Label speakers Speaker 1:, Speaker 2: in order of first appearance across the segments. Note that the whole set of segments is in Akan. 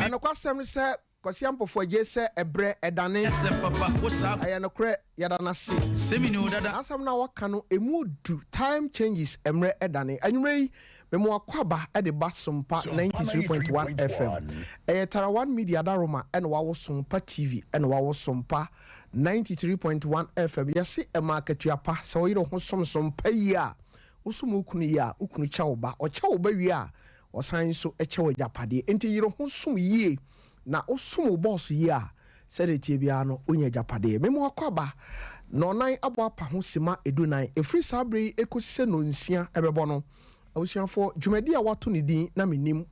Speaker 1: Ɛnokwasɛm ne sɛ Kwasi Ampofo agye sɛ ɛbrɛ ɛdane. Ɛyɛ nokorɛ, yɛda no ase. N'asɛm no a waka no, ɛmu ɔdu, time changes, ɛmmerɛ ɛdane. Anwummerɛ yi, me mo akwaaba de ba Sompa 93.1 FM. Ɛyɛ Tara One Media Adaroma ɛna wawo Sompa TV ɛna wawo Sompa 93.1 FM. Yɛse ɛma akatua pa, sɛ woyere wo ho som Sompa yie a, wosom wo kunu yie a, wo kunu kyɛ wo ba, ɔkyɛ wo ba wie a, Ɔsan nso kyɛ wo agyapadeɛ. Enti yere ho som yie, na wosom wo bɔɔso yie a, sɛdeɛ ɛteɛ biara no, wonya agyapadeɛ. Mema w'akwaaba nnɔnnan abɔ apa ho simma edunan, ɛfiri saa berɛ yi kɔsi sɛ nnɔnsia bɛbɔ no. Abusuafoɔ, dwumadie a wɔato ne din Na Mennim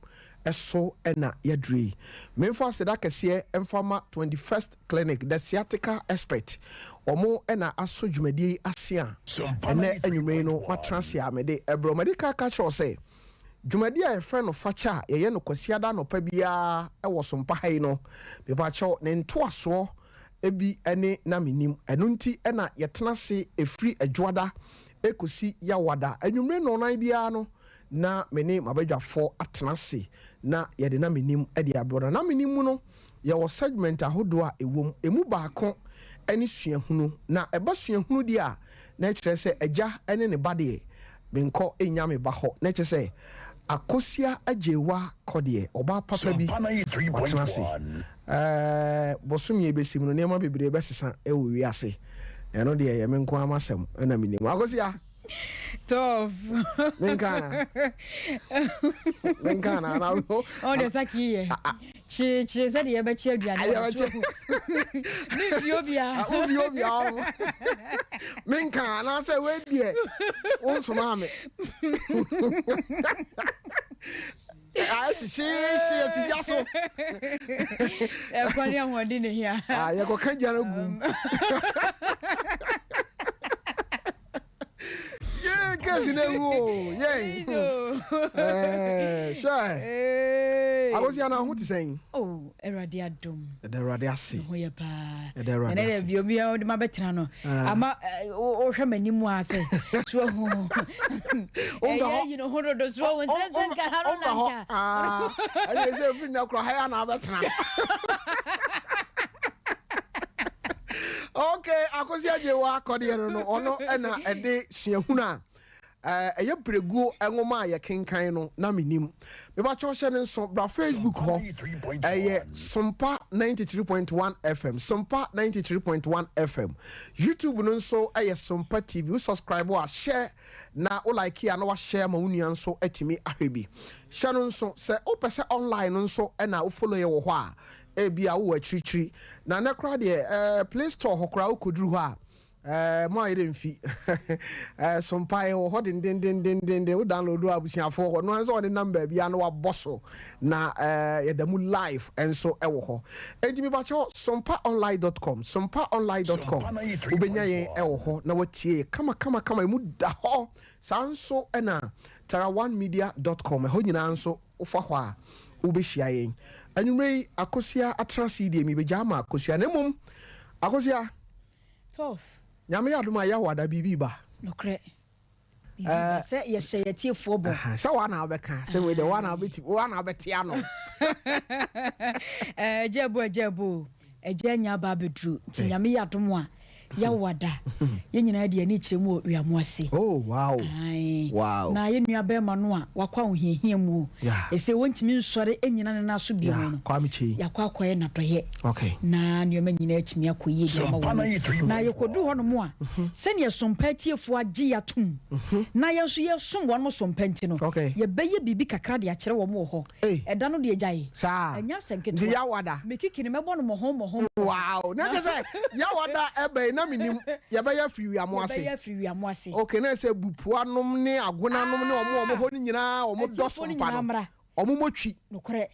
Speaker 1: so na yɛaduru yi. Memfa aseda kɛseɛ mfa mma 21st Clinic, The Sciatica Expert. Wɔn na asɔ dwumadie yi ase a ɛnnɛ anwummerɛ yi no matena ase a mede rebrɛ wo. Madi kan aka akyerɛ wo sɛ, Dwumadi a yɛfrɛ no Fakyɛ a yɛyɛ no Kwasiada anɔpa biara wɔ Sompa ha yi no, mepakyɛw, ne ntoasoɔ bi ne na mennim. Ɛno nti na yɛtena ase ɛfiri Adwoada kɔsi Yawoada. Anwummere nnɔnnan biara no, na me ne m'abadwafoɔ atena ase na yɛde na mennim de abrɛ. Na na mennim mu no, yɛwɔ segment ahodoɔ a ɛwɔ mu. Ɛmu baako ne suahunu. Na ɛba suahunu deɛ a, na ɛkyerɛ sɛ agya ne ne ba deɛ, menkɔ nnya me ba hɔ. Na ɛkyerɛ sɛ Akosua Agyewa kɔ deɛ, ɔbaa papa bi, watena ase. Ɛɛ, bosome a ɛbɛsi mu no, nneɛma bebree bɛsesa wɔ wiase. Ɛno deɛ, ɛyɛ me nko ara m'asɛm na menim. Akosua!
Speaker 2: Tough.
Speaker 1: Menka ana? Menka ana? Ana
Speaker 2: Oh, the saki ye. Kye kye sɛ deɛ yɛbɛkye aduane wɔ so. Me fie obia.
Speaker 1: Wo fie obia. Menka anaasɛ wei deɛ wo nsomaa me. Ayɛ hyehyeehye asi gya so.
Speaker 2: Ɛkwa ne ahoɔden na hia.
Speaker 1: Ah, yɛkɔka gya no gum. Yee kesi na ewu o. Yee. Eh, hwɛ. Akosi ana ho te sɛn?
Speaker 2: Oh, Awurade adom.
Speaker 1: Ɛda Awurade ase.
Speaker 2: Ho yɛ paa.
Speaker 1: Ɛda Awurade ase.
Speaker 2: Ɛnɛ bi obi a ɔde ma bɛtena no. Ah. Ama wohwɛ m'anim a sɛ so ho. Ɛyɛ yi no ho dodo so ho nsɛnsɛn ka ha no na nka.
Speaker 1: Ah. Ɛnɛ sɛ efiri na kora ha ya na abɛtena. Okay, Akosi Agyewa akɔdeɛ no no ɔno ɛna ɛde suahunu a ɛyɛ berɛguo nwoma a yɛkenkan no na menim. Mebakyɛw hyɛ no nso bra Facebook hɔ ɛyɛ Sompa 93.1 FM Sompa 93.1 FM YouTube no nso ɛyɛ Sompa TV wo subscribe a hyɛ na wo like a na wahyɛ ama wo nua nso atumi ahwɛ bi hyɛ no nso sɛ wopɛ sɛ online no nso ɛna wo follow yɛ wɔ hɔ a Ebia wowɔ akyirikyiri, na nnɛ koraa deɛ ɛɛ Play Store hɔ koraa wokɔduru hɔ a, ɛɛ mo ayerɛ mfi. Ɛɛ so mpaeɛ wɔ hɔ dendendendenden, wo download a abusuafoɔ hɔ, no ara sɛ wɔde nam baabi a na wabɔ so, na ɛɛ yɛda mu live nso wɔ hɔ. Enti mepakyɛw sompaonline.com, sompaonline.com, wobɛnya yɛn wɔ hɔ na watie yɛ kama kama kama, emu da hɔ. Saa nso na taraonemedia dot com, ɛhɔ nyinaa nso Wofa hɔ a, wobɛhyia yɛn. Anwummerɛ yi, Akosua atena ase yi deɛ, mebɛgya ama Akosua. Na mmom, Akosua,
Speaker 2: Tof.
Speaker 1: Nyame yɛ adom a, Yawo ada, biribi reba.
Speaker 2: Nokorɛ, biribi reba. Sɛ yɛhyɛ yɛn atiefoɔ bɔ.
Speaker 1: Sɛ woa na wobɛka, sɛ wei deɛ woa na wobɛti, woa na wobɛte ano.
Speaker 2: Agya abu, agya abu o. Agya anya aba abɛduru. Nti Nyame yɛ adom a, Yawo ada. Yɛn nyinaa de yɛn ani kyerɛ mu wɔ Wiamo ase.
Speaker 1: Oh, wow.
Speaker 2: Ae.
Speaker 1: Wow.
Speaker 2: Na yɛn nua bɛrima no a wakɔ ahohiahia mu o.
Speaker 1: Yeah.
Speaker 2: Ɛsɛ wɔntumi nsɔre nnyina ne nan so bio
Speaker 1: Yeah,
Speaker 2: no.
Speaker 1: Kwame Kyei.
Speaker 2: Yɛakɔ akɔyɛ n'adɔyɛ.
Speaker 1: Okay.
Speaker 2: Na nneɛma nyinaa atumi akɔ yie de ama wɔn. Na yɛkɔduru hɔnom a, sɛdeɛ Sompa atiefoɔ agye yɛn atom, na yɛn nso yɛsom wɔn Sompa nti no,
Speaker 1: Okay.
Speaker 2: yɛbɛyɛ biribi kakra de akyerɛ wɔn wɔ hɔ.
Speaker 1: Ei.
Speaker 2: Ɛda no deɛ gyae.
Speaker 1: Saa.
Speaker 2: Ɛnyɛ asɛm ketewa.
Speaker 1: Nti Yawada.
Speaker 2: Me kiki no mɛbɔ no mmɔho mmɔho mmɔho.
Speaker 1: Wow. Na kyerɛ sɛ Yawada ɛbɛn na menim yɛbɛyɛ afiri Wiamo ase.
Speaker 2: Yɛbɛyɛ afiri Wiamo ase.
Speaker 1: Okay, na ɛsɛ Bupua nom ne Agona nom ne wɔn a wɔn hɔ no nyinaa wɔn dɔ
Speaker 2: Atiefoɔ no
Speaker 1: sompa
Speaker 2: nyinaa
Speaker 1: no.
Speaker 2: mmra.
Speaker 1: Wɔn mmɔ twi.
Speaker 2: Nokorɛ.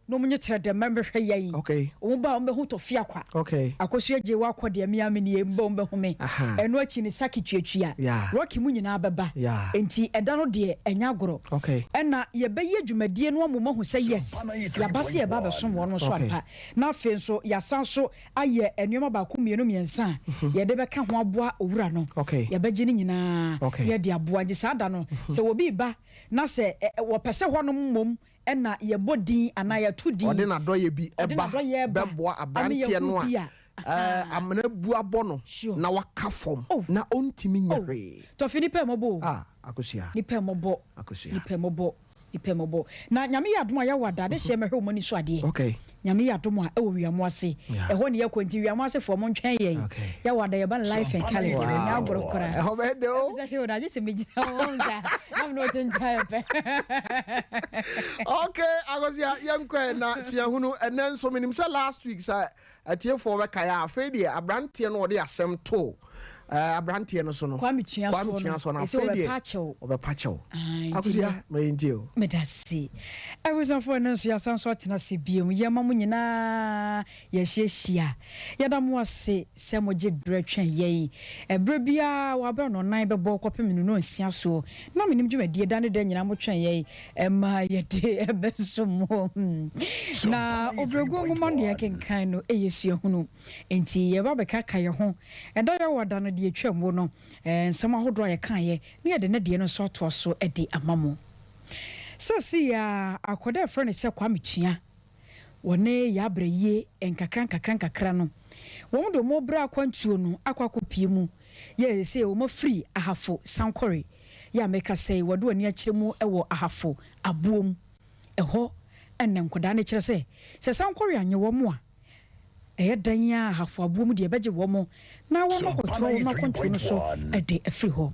Speaker 2: Na wɔn nye kyerɛ dɛ mmɛhwɛ yɛn.
Speaker 1: Okay.
Speaker 2: Wɔn ba a wɔn bɛhu Tɔfi Akwa.
Speaker 1: Okay.
Speaker 2: Akosua Gyei wakɔ deɛ me ara me nie, mba wɔn bɛhu me.
Speaker 1: Aha.
Speaker 2: Ɛno akyi no Saki tuatua.
Speaker 1: Yeah.
Speaker 2: Rocky mu nyinaa bɛba.
Speaker 1: Yeah.
Speaker 2: Enti ɛda no deɛ ɛnyɛ agorɔ.
Speaker 1: Okay.
Speaker 2: Ɛna yɛbɛyɛ dwumadie no ama wɔahu sɛ yes, yɛaba sɛ yɛreba abɛsom wɔn nso ampa. Na afei nso yɛasan nso ayɛ nneɛma baako mmienu mmiɛnsa a yɛde bɛka ho aboa owura no.
Speaker 1: Okay.
Speaker 2: Yɛbɛgye ne nyinaa
Speaker 1: Okay.
Speaker 2: na yɛde aboa. Nti saa da no, sɛ obi reba na sɛ wɔpɛ sɛ hɔnom mmom. Ɛna yɛbɔ din anaa yɛto din.
Speaker 1: Ɔde n'adɔyɛ bi
Speaker 2: Ɔde
Speaker 1: ba
Speaker 2: n'adɔyɛ ba
Speaker 1: bɛboa
Speaker 2: ama
Speaker 1: aberanteɛ no
Speaker 2: yɛahu
Speaker 1: a
Speaker 2: bi a.
Speaker 1: ɛɛ, amena bu abɔ no na waka fam
Speaker 2: Oh.
Speaker 1: na ɔntumi nyɛ
Speaker 2: Oh.
Speaker 1: hwee.
Speaker 2: Tɔfe nipa mmɔbɔ o.
Speaker 1: Ah, Akosua.
Speaker 2: Nipa mmɔbɔ.
Speaker 1: Akosua.
Speaker 2: Nipa mmɔbɔ. Nipa mmɔbɔ. Na Nyame yɛ adom a yɛwɔ ada adehyɛ mɛhwɛ wɔn ani so adeɛ. Nyame yɛ adom a ɛwɔ Wiamo ase. Ɛhɔ ne yɛkɔ nti Wiamo asefoɔ mo ntwɛn yɛn. Yɛwɔ ada yɛba no life and colour. Ɛnyɛ agorɔ koraa.
Speaker 1: Ɛhɔ bɛyɛ dɛ o.
Speaker 2: Ɛfisɛ hill no agye sɛ megyina hɔ wɔn sa na me ne wo tenten ayɛ pɛ.
Speaker 1: Okay, Akosua yɛnkɔ ɛ na suahunu ɛnɛ nso menim sɛ last week sɛ atiefoɔ bɛkae a afei deɛ aberanteɛ no ɔde asɛm too eh, aberanteɛ no so no
Speaker 2: Kwame Tua
Speaker 1: Kwame
Speaker 2: soɔ
Speaker 1: Tua
Speaker 2: no,
Speaker 1: soɔ no
Speaker 2: ɛsɛ
Speaker 1: afei deɛ
Speaker 2: ɔbɛpa akyɛw.
Speaker 1: ɔbɛpa kyɛw.
Speaker 2: Ae, nti
Speaker 1: Akosua
Speaker 2: no-
Speaker 1: ma yɛntie o.
Speaker 2: Medase. Abusuafoɔ no nso yɛasan so atena ase biom. Yɛma mo nyinaa yɛahyiahyia. Yɛda mo ase sɛ mogye berɛ twɛn yɛn. Ɛberɛ biara wɔ aberɛ a nnɔnnan bɛbɔ kɔpem nnɔnsia soɔ na menim dwumadie da ne da nyinaa motwɛn yɛn ɛma yɛde ɛbɛso mo. Na Obrɛguo nwoma no yɛkenkan no ɛyɛ suahunu. Enti yɛba bɛkaka yɛn ho. Ɛda yɛwɔ da no deɛ ɛtwam wo no, nsɛm ahodoɔ a yɛkaeɛ na yɛde ne deɛ no nso atoa so de ama mo. Seesei ara akwadaa a yɛfrɛ no sɛ Kwame Tua, wɔne Yaa Brayie nkakra nkakra nkakra no, wɔn de wɔn brɛ akwantuo no akɔ akɔpue mu. Yɛ seesei wɔn afiri Ahafo Sankore yɛ a meka sɛ wɔde wɔn ani akyerɛ mu wɔ Ahafo Aboom. Ɛhɔ na nkwadaa no kyerɛ sɛ, sɛ Sankore anyɛ wɔn a, ɛyɛ dɛn ara a Ahafo Aboom deɛ ɛbɛgye wɔn na wɔn akɔtoa wɔn akwantuo no so de afiri hɔ.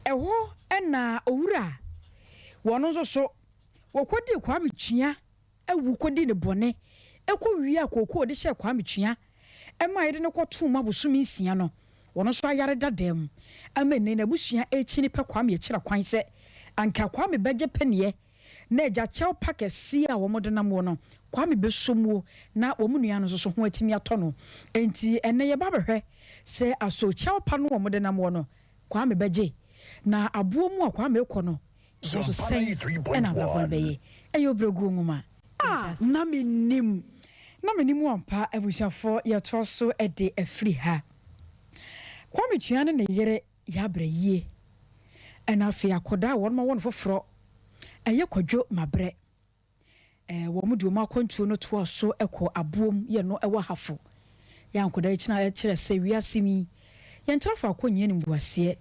Speaker 2: Ɛhɔ na owura a wɔn nso so wɔkɔdii Kwame Kyia awu kɔdii ne bɔne kɔwiaa kookoo de hyɛɛ Kwame Kyia ma yɛde no kɔtoo mu abosome nsia no, wɔn nso ayare dada mu ama nnɛ n'abusua rekyini pɛ Kwame akyira kwan sɛ anka Kwame bɛgye pɛneɛ na agya kyɛw pa kɛseɛ a wɔde nam wɔ no, Kwame bɛsɔ muo na wɔn nua no nso so ho atumi atɔ no. Enti ɛnnɛ yɛba abɛhwɛ sɛ aso kyɛw pa no a wɔde nam wɔ no, Kwame bɛgye? Na aboɔ mu a Kwame rekɔ no, ɛhɔ nso sɛn na abrabɔ no bɛyɛ? Ɛyɛ Obrɛguo Nwoma.
Speaker 3: A na mennim.
Speaker 2: Na mennim ampa. Abusuafoɔ, yɛtoa so de afiri ha. Kwame Tua ne ne yere Yɛabrɛ yie. Ɛna afei akɔdaa a wɔnom awo no foforɔ ɛyɛ Kwadwo Mabrɛ. Ɛɛ wɔn de wɔn akwantuo no toa so kɔ Aboom yɛ no ɛwɔ Ahafo. Yɛ ankodaa yi kyena kyerɛ sɛ wiase mu yi yɛntena faako nyɛ animguaseɛ.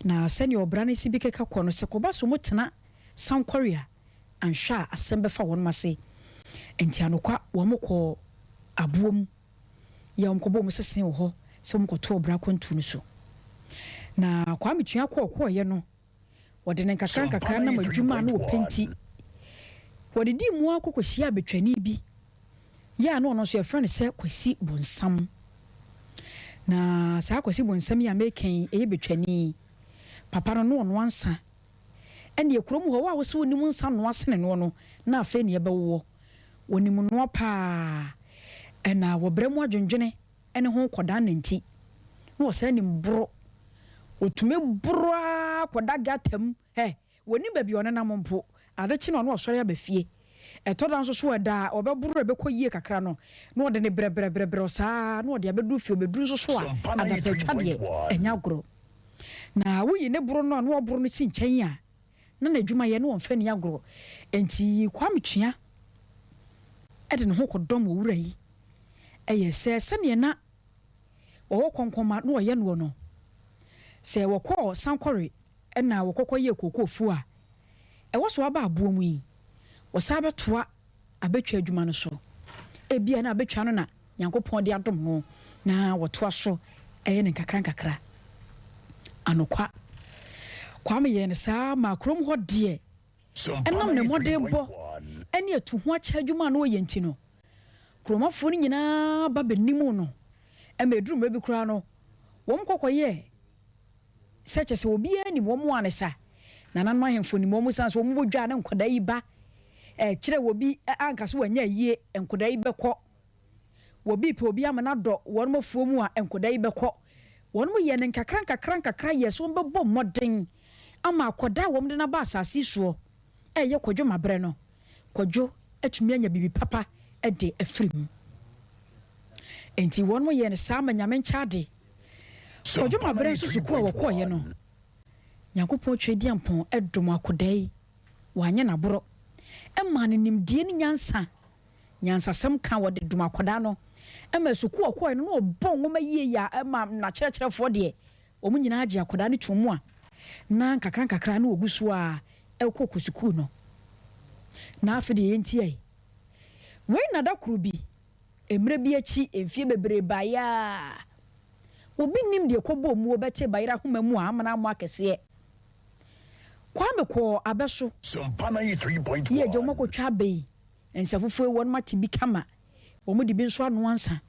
Speaker 2: Na sɛdeɛ ɔbra no si bi keka kɔ no sɛ kɔba so wɔtena Sankɔre a anhwɛ a asɛm bɛfa wɔnom ase. Nti anokwa wɔn kɔɔ Aboom. Yɛ a wɔkɔbɔɔ mu sesee wɔ hɔ sɛ wɔkɔto ɔbra akwantuo no so. Na Kwame Tua kɔɔ kɔeɛ no, wɔde no nkakrankakra nam adwuma a na wɔpɛ nti, wɔde dii mu ara kɔkɔhyiaa betwani bi, yɛ a na ɔno nso yɛfrɛ no sɛ Kwasi Bonsam. Na saa Kwasi Bonsam yi a mereka yi, ɛyɛ betwani. Papa no, na ɔnoa nsa. Ɛnneɛ kurom hɔ, wo a wose wonim nsa noa sene noɔ no, na afei na yɛbɛwowɔ. Wɔnim noa paa. Ɛna wɔ berɛ mu adwendwene ne ho kɔdaa nanti na wɔsan nim boro. Wɔtumi boro ara kɔda gata mu. Hɛ! Wɔnnim baabi a ɔnenam mpo. Ade kye no a na wasɔre aba fie. Ɛtɔ da nso so a ɛda a ɔbɛboro a ɛbɛkɔ yie kakra no, na ɔde no brɛbrɛbrɛbrɛ saa ara na ɔde abɛduru fie. Ɔbɛduru nso so a, adapatwa deɛ, ɛnyɛ agorɔ. Na woyi ne boro no a na waboro no si nkyɛn a, na n'adwumayɛ no wɔmfa nni agorɔ. Enti Kwame Tua de ne ho kɔdɔm owura yi. Ɛyɛ sɛ sɛdeɛ na wɔwɔ kɔnkɔnma na wɔyɛ noɔ no, sɛ wɔkɔɔ Sankɔre na wɔkɔkɔ yɛɛ kookoofuo a, ɛwɔ sɛ wɔaba aboɔ mu yi, wɔsan bɛtoa abɛtwa adwuma no so. Ebia na abɛtwa no na Nyankopɔn de adom no na wɔtoa so yɛ no nkakrankakra. Anokwa, Kwame yɛɛ no saa maa kurom hɔ deɛ, ɛnam ne mmɔdenbɔ ne atuhoakyɛ adwuma a na ɔyɛ nti no, kuromafoɔ no nyinaa ba bɛnim no ma ɛduru mmerɛ bi koraa no, wɔn kɔ kɔyɛɛ sɛ kyerɛ sɛ obiara nim wɔn a ne sa. Nananom ahemfo nim wɔn sane sɛ wɔbɔ dwa a na nkwadaa yi ba kyerɛ wɔ bi anka sɛ wɔanya ayie, nkwadaa yi bɛkɔ. Wɔ bi pɛ obi ama no adɔ wɔn afuo mu a, nkwadaa yi bɛkɔ. Wɔn yɛ no nkakra nkakra nkakra yɛ sɛ wɔbɛbɔ mmɔden ama akwadaa a wɔde no aba asase yi soɔ ɛyɛ Kwadwo Mabrɛ no, Kwadwo atumi anya biribi papa de afiri mu. Enti wɔn yɛɛ no saa ma Nyame nkyɛ ade. Kwadwo Mabrɛ nso sukuu a wɔkɔeɛ no, Nyankopɔn Tweediampɔn dom akwadaa yi, wanyɛ no aborɔ. Maa no nimdeɛ ne nyansa. Nyansasɛm ka wɔde dom akwadaa no. Ɛma sukuu a ɔkɔeɛ no na ɔbɔ nwoma yie yɛ a ɛma n'akyerɛkyerɛfoɔ deɛ wɔn nyinaa gye akwadaa no tom mu a na nkakra nkakra na wɔgu so ara rekɔ kɔ sukuu no. Na afei deɛ yɛntiae. Wei na da koro bi, mmerɛ bi akyi, mfeɛ bebree baeɛ a, obi nnim deɛ ɛkɔbɔɔ mu, wɔbɛtee bayerɛ ahoma mu a amena amoa kɛseɛ. Kwame kɔɔ abɛ so. Yie agya wɔn akɔtwa abɛ yi, nsa fufuo yi wɔn ate bi kama, wɔn de bi nso anoa nsa.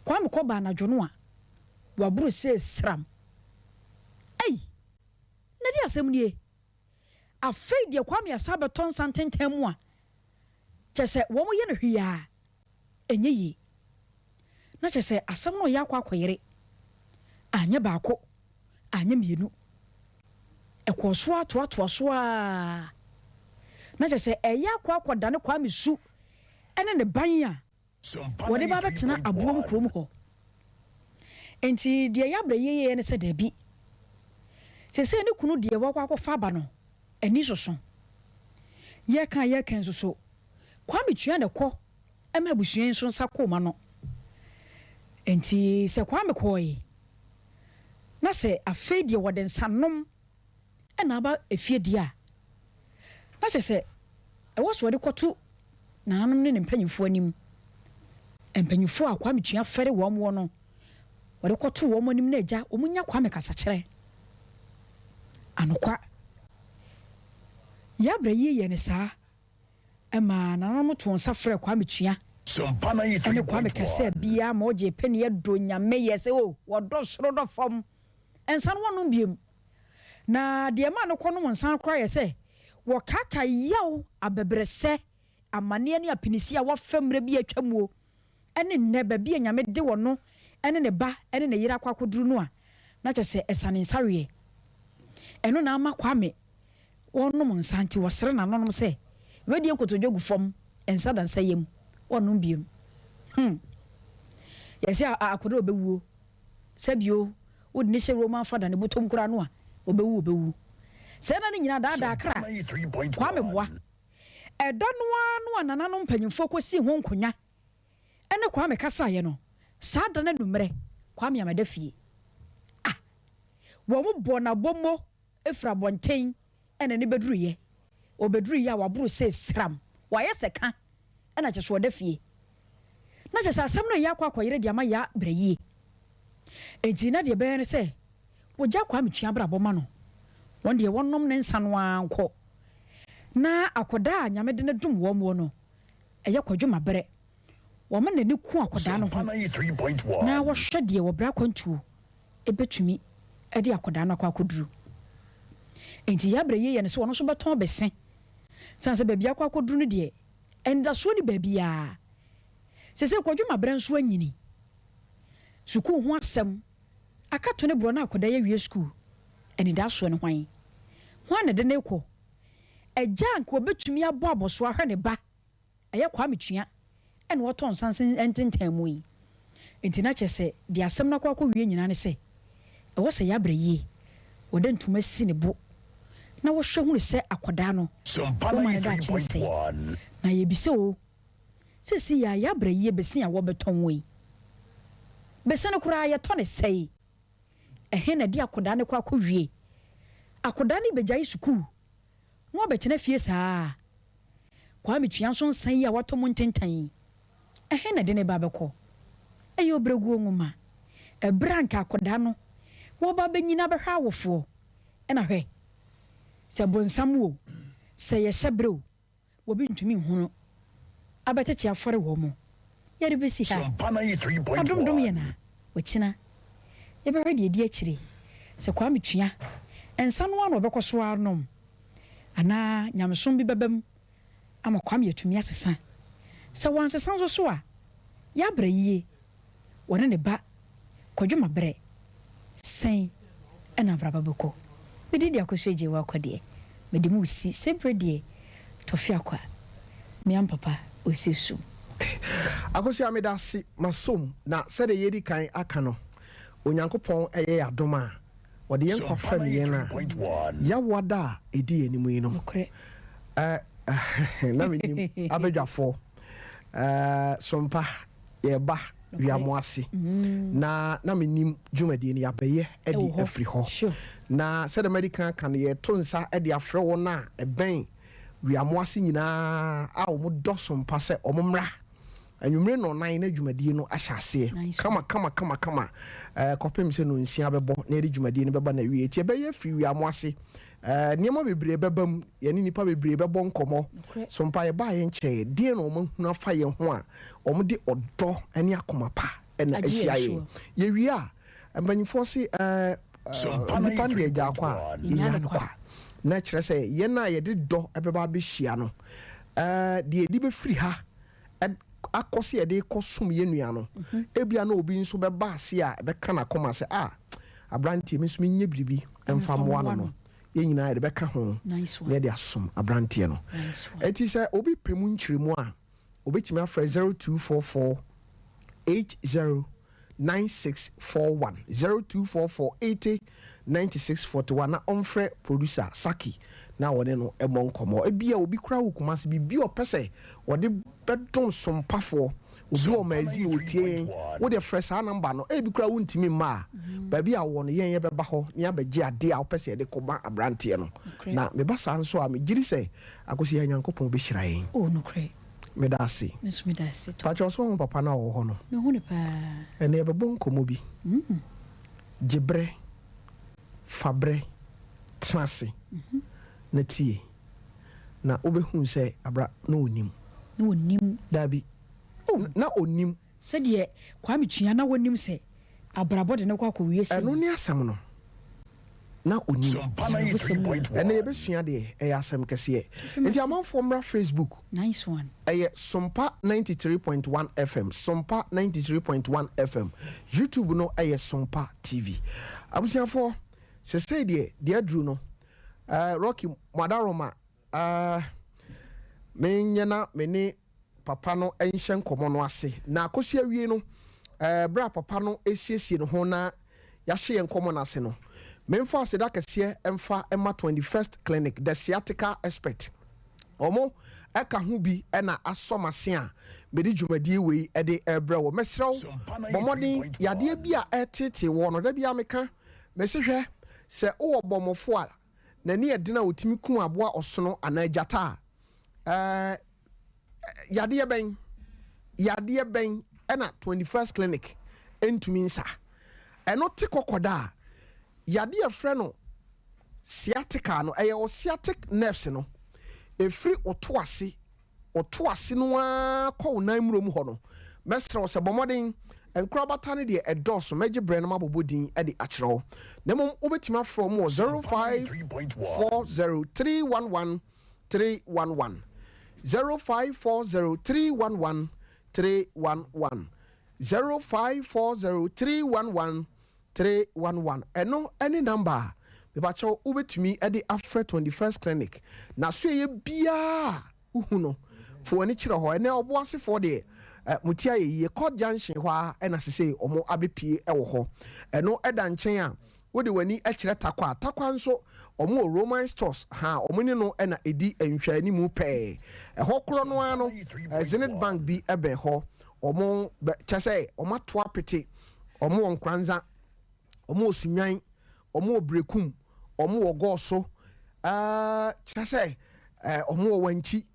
Speaker 2: Kwame kɔ baa anadwo no a, waboro sei sram. Ei! Na deɛ asɛm nie? Afei deɛ Kwame asan abɛtɔ nsa ntentan mu a, kyerɛ sɛ wɔn yɛ no hwee a, ɛnyɛ yie. Na kyerɛ sɛ asɛm no reyɛ akɔ akɔyere. Anyɛ baako, anyɛ mmienu. Ɛkɔɔ so ara toatoa so ara. Na kyerɛ sɛ ɛreyɛ akɔ akɔdane Kwame su ne ne ban a wɔde ba abɛtena aboom kurom hɔ. Enti deɛ Yabrɛ yɛeɛ ne sɛ dabi, seesei ne kunu deɛ wakɔ akɔfa aba no ani soso. Yɛka a yɛka nso so, Kwame tua na ɛkɔ ma abusua yi nso nsa kɔ wɔn ano. Enti sɛ Kwame kɔɔe na sɛ afei deɛ wɔde nsanom na aba efie deɛ a, na kyerɛ sɛ ɛwɔ sɛ ɔde kɔto nananom ne ne mpanyimfoɔ anim. Mpanyimfoɔ a Kwame tua fɛre wɔn wɔ no, wɔde kɔto wɔn anim na agya wɔn nya Kwame kasakyerɛ. Anokwa, Yɛabrɛ yie yɛ no saa. Ɛmaa nananom too nsa frɛɛ Kwame Tua ne Kwame kasaa biaa ma ɔgyee peneɛ dɔ Nyame yɛ sɛ oh wɔdɔ soro dɔ fam nsa no wɔnnom biom. Na deɛ ɛmaa no kɔnom nsa no koraa yɛ sɛ wɔkaakae yaw, abɛbrɛsɛ, amaneɛ ne apinisi a wɔafa mmerɛ bi a atwa muo ne nnɛ baabi a Nyame de ɔno ne ne ba ne ne yere akɔ akɔduru no a na kyerɛ sɛ ɛsane nsaweɛ. Ɛno na ama Kwame wɔnom nsa nti wɔsrɛ nananom sɛ wɛdeɛ nkotodwe gu fam nsa da nsa yam wɔnnom biom. Hmm. Yɛse akɔda ɔbɛwuo sɛbio wode ne hyɛ Roman fada ne botom koraa no a ɔbɛwu ɔbɛwu. Sɛɛ na ne nyinaa daadaa kra Kwame boa. Ɛda no ara no a nananom mpanyimfoɔ kɔsii ho nkonwa ne Kwame kasaeɛ no, saa da no anwummerɛ, Kwame ammɛda fie. Ah! Wɔbɔɔ no abɔmmɔ firi abɔnten na ne bɛduruiɛ. Ɔbɛduruiɛ a, waboro sɛ sram, wayɛ sɛ ka na kyerɛ sɛ ɔda fie. Na kyerɛ sɛ asɛm no reyɛ akɔ akɔyere de ama Yaa berɛ yie. Enti na deɛ ɛbɛyɛ ne sɛ wɔgya Kwame tua abrabɔ ma no. Wɔn deɛ wɔnnom ne nsa no ara nkɔ. Na akɔdaa a Nyame de no dom wɔn wɔ no, ɛyɛ Kwadwo Mabrɛ. Wɔma n'ani ku akɔdaa no ho na wɔhwɛ deɛ wɔbrɛ akwantuo bɛtumi de akɔdaa no akɔ akɔduru. Enti Yabrɛ yei yɛ no sɛ ɔno nso bɛtɔn bese. Sane sɛ baabi akɔ akɔduru no deɛ, anidasoɔ nni baabiara. Seesei Kwadwo Mabrɛ nso anyini. Sukuu ho asɛm aka to ne borɔ na akwadaa yi awie sukuu. Anidasoɔ ne hwan? Hwan na ɛde no rekɔ? Agya a anka ɔbɛtumi abɔ abɔsoɔ ahwɛ ne ba, ɛyɛ Kwame Tua, ɛna ɔtɔ nsa ntentan mu yi. Enti na kyerɛ sɛ deɛ asɛm no akɔ akɔwie nyinaa ne sɛ, ɛwɔ sɛ Yabrɛ yie, wɔde ntoma si ne bo na wɔhwɛ hunu sɛ akwadaa no, wɔma no daakye nsɛe. Na yɛbisa o, Seesei a yɛabrɛ yie bese a wɔbɛtɔn wɔ yi, bese no koraa yɛtɔ no sɛe? Ɛhe na ɛde akɔdaa no kɔ akɔwie? Akɔdaa no bɛgyae sukuu na wabɛtena fie saa? Kwame Tua nso nsa yi a watɔ mu ntentan yi, ɛhe na ɛde ne ba bɛkɔ? Ɛyɛ ɔbrɛguo nwoma. Ɛberɛ a anka akɔdaa no wɔreba abɛnyini abɛhwɛ awofoɔ, ɛna hwɛ, sɛ bonsam o, sɛ yɛ hyɛberɛ o, Obi ntumi nhunu abɛtete afɔre wɔ mo. Yɛde besi ha. Adom dom yɛn a, ɔkyina yɛbɛhwɛ deɛ ɛdi akyire. Sɛ Kwame tua nsa no ara na ɔbɛkɔ so ara nom anaa nyamesom bi bɛba mu ama Kwame atumi asesa. Sɛ wansesa nso so a, yɛabrɛ yie. Wɔne ne ba Kwadwo Mabrɛ sɛn na abrabɔ bɛkɔ? Me din de Akosua Agyei Wakwa deɛ mede mo resi sɛbrɛ deɛ Tɔfe Akwa me ampapa ɔsi sum.
Speaker 1: Akosua medase masom na sɛdeɛ yɛdi kan aka no Onyankopɔn yɛ yɛn adom a ɔde yɛn nkwa fɛm yɛn a Yawoada a ɛdi yɛn anim yi no
Speaker 2: Nokorɛ.
Speaker 1: eh. Na menim abadwafoɔ Sompa yɛba Wiamoase na menim dwumadie no yɛabɛyɛ de afiri hɔ. Na sɛdeɛ madi kan aka no, yɛto nsa de afrɛ wɔn a ɛbɛn Wiamoase nyinaa a wɔdɔ Sompa sɛ wɔmmra anwummere nnɔnnan na dwumadie no ahyɛ aseɛ kama kama kama kama kɔpem sɛ nnɔnsia bɛbɔ na yɛde dwumadie no bɛba n'awieɛ. Nti ɛbɛyɛ afiri Wiamoase. Nneɛma bebree bɛba mu, yɛne nnipa bebree bɛbɔ nkɔmmɔ. So mpa yɛbaa yɛn nkyɛn? Deɛn na wɔahunu afa yɛn ho a wɔde ɔdɔ ne akoma pa na ahyia yɛn? Yɛwie a, mpanimfoɔ se nnipa no deɛ agyaa kwa a, yɛnyaa no kwa. Na kyerɛ sɛ yɛn a yɛde dɔ bɛba abɛhyia no, deɛ yɛde bɛfiri ha akɔ sɛ yɛde rekɔsom yɛn nua no, ebia na obi nso bɛba ase a ɛbɛka n'akoma sɛ, ah, aberanteɛ, me nso menyɛ biribi mfa mmoa no no. Yɛn nyinaa yɛde bɛka ho na yɛde asom aberanteɛ no. Enti sɛ obi pɛ mu nkyerɛmu a, obɛtumi afrɛ 0244 80 9641, 0244 80 9641, na ɔmfrɛ producer Saki na wɔne no mmɔ nkɔmmɔ. Ebia obi koraa wɔ Kumasi, biribi a ɔpɛ sɛ ɔde bɛdom sompafoɔ, obi wɔ magazine ɔtie yɛn, wo deɛ frɛ saa number no. Ebi koraa wontumi mma a, baabi a wowɔ no yɛn yɛbɛba hɔ na yɛabɛgye adeɛ a wopɛ sɛ yɛde kɔma aberanteɛ no. Na meba saa nso a, megye di sɛ Akosua Nyankopɔn bɛhyira yɛn.
Speaker 2: Oh, nokorɛ.
Speaker 1: Meda ase.
Speaker 2: Me nso meda ase tɔ.
Speaker 1: Pakyɛ ɔsɛ wahu papa no a ɔwɔ hɔ no?
Speaker 2: Mehu no paa.
Speaker 1: Ɛnɛ yɛbɛbɔ nkɔmmɔ bi. Gye berɛ, fa berɛ, tena ase na tie. Na wobɛhu sɛ abra na ɔnim.
Speaker 2: Na ɔnim.
Speaker 1: Daabi.
Speaker 2: Oh.
Speaker 1: Na ɔnim.
Speaker 2: Sɛdeɛ Kwame Tua na wɔnim sɛ abrabɔ de no kɔ akɔwie sei.
Speaker 1: Ɛno ne asɛm no. Na ɔnim. Ɛnɛ yɛbɛsua deɛ ɛyɛ asɛm kɛseɛ. Nti amanfoɔ mmra Facebook.
Speaker 2: Nice one.
Speaker 1: Ɛyɛ Sompa 93.1 FM, Sompa 93.1 FM. YouTube no ɛyɛ Sompa TV. Abusuafoɔ, sesei deɛ deɛ aduru no, Rocky Mwadaroma, menyɛ na me ne papa no nhyɛ nkɔmmɔ no ase. Na akɔsi awie no, berɛ a papa no resiesie ne ho na yɛahyɛ yɛn nkɔmmɔ no ase no, memfa aseda kɛseɛ mfa mma 21st Clinic, the sciatica expert. Wɔn ɛka ho bi na asɔ m'ase a mede dwumadie wei de rebrɛ wo. Mesrɛ wo, bɔ mmɔden, yadeɛ bi a ɛreteetee woɔ no, da biara meka, mese hwɛ, sɛ wowɔ bɔmmɔfoɔ a n'ani yɛ den a ɔtumi kum aboa ɔsono anaa gyata a, ɛɛ, yadeɛ bɛn, yadeɛ bɛn ɛna 21st Clinic ntumi nsa? Ɛno te kɔkɔda a, yadeɛ a yɛfrɛ no sciatica no, ɛyɛ wo sciatic nerves no, ɛfiri wo to ase, wo to ase no ara kɔ wo nan mmuro mu hɔ no. Mɛsrɛ wo sɛ bɔ mmɔden, nkorabata no deɛ ɛdɔɔso, mɛgye berɛ no mabobɔ din de akyerɛ wo. Na mmom wobɛtumi afrɛ wɔn wɔ 0540 311 311, 0540 311 311, 0540 311 311. Ɛno ne number a mepakyɛw wobɛtumi de afrɛ 21st Clinic. Na soɛyɛ biara a wohu no, fa w'ani kyerɛ hɔ. Ɛnɛ Ɔboasefoɔ deɛ, mo ti ayɛ yie. Court Junction hɔ ara na sesei wɔn abɛpue wɔ hɔ. Ɛno da nkyɛn a, wode w'ani kyerɛ Tarkwa a, Tarkwa nso wɔn wɔ Roman Stores, ha wɔn ne no na ɛdi nhwɛanimu pɛɛ. Ɛhɔ korɔ no ara no, Zenith Bank bi bɛn hɔ. Wɔn bɛ, kyerɛ sɛ wɔn ato apete. Wɔn wɔ Nkoranza, wɔn wɔ Sunyani, wɔn wɔ Berekum, wɔn wɔ Gɔɔso, ɛɛ kyerɛ sɛ ɛɛ wɔn wɔ Wankyi,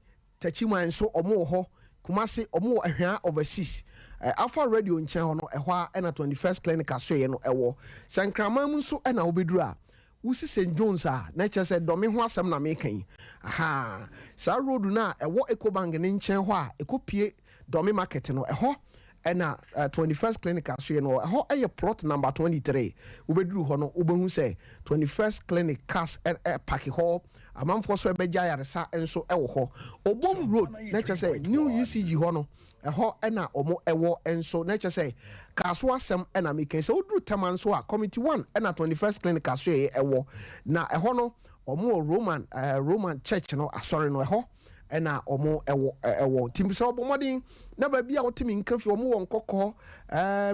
Speaker 1: Takyiman nso wɔn wɔ hɔ, Kumasi wɔn wɔ Ahwea Overseas, ɛɛ Alpha Radio nkyɛn hɔ no, ɛhɔ ara ɛna 21st Clinic asoɛeɛ no ɛwɔ. Sɛ Nkraman mu nso ɛna wobɛduru a, wosi St John's a, na kyerɛ sɛ Dɔme ho asɛm na meka yi. Ahaa, saa road no a ɛwɔ Ecobank no nkyɛn hɔ a ɛkɔpue Dɔme market no, ɛhɔ ɛna 21st Clinic asoɛ no wɔ. Ɛhɔ yɛ plot number 23. Wobɛduru hɔ no, wobɛhu sɛ 21st Clinic cars parke hɔ. Amanfoɔ nso ɛbɛgye ayaresa nso wɔ hɔ. Obom Road, na kyerɛ sɛ New UCG hɔ no, ɛhɔ na wɔn wɔ nso. Na kyerɛ sɛ car so asɛm na meka yi. Sɛ woduru Tema nso a, Committee 1 na 21st Clinic asoɛeɛ wɔ. Na ɛhɔ no, wɔn wɔ Roman, Roman Church no, asɔre no, ɛhɔ. ɛna ɔmo ɛwɔ ɛwɔ nti sɛ ɔbɔ mmɔden na baabi a wote me nka fi, ɔmo wɔ Nkɔkɔ.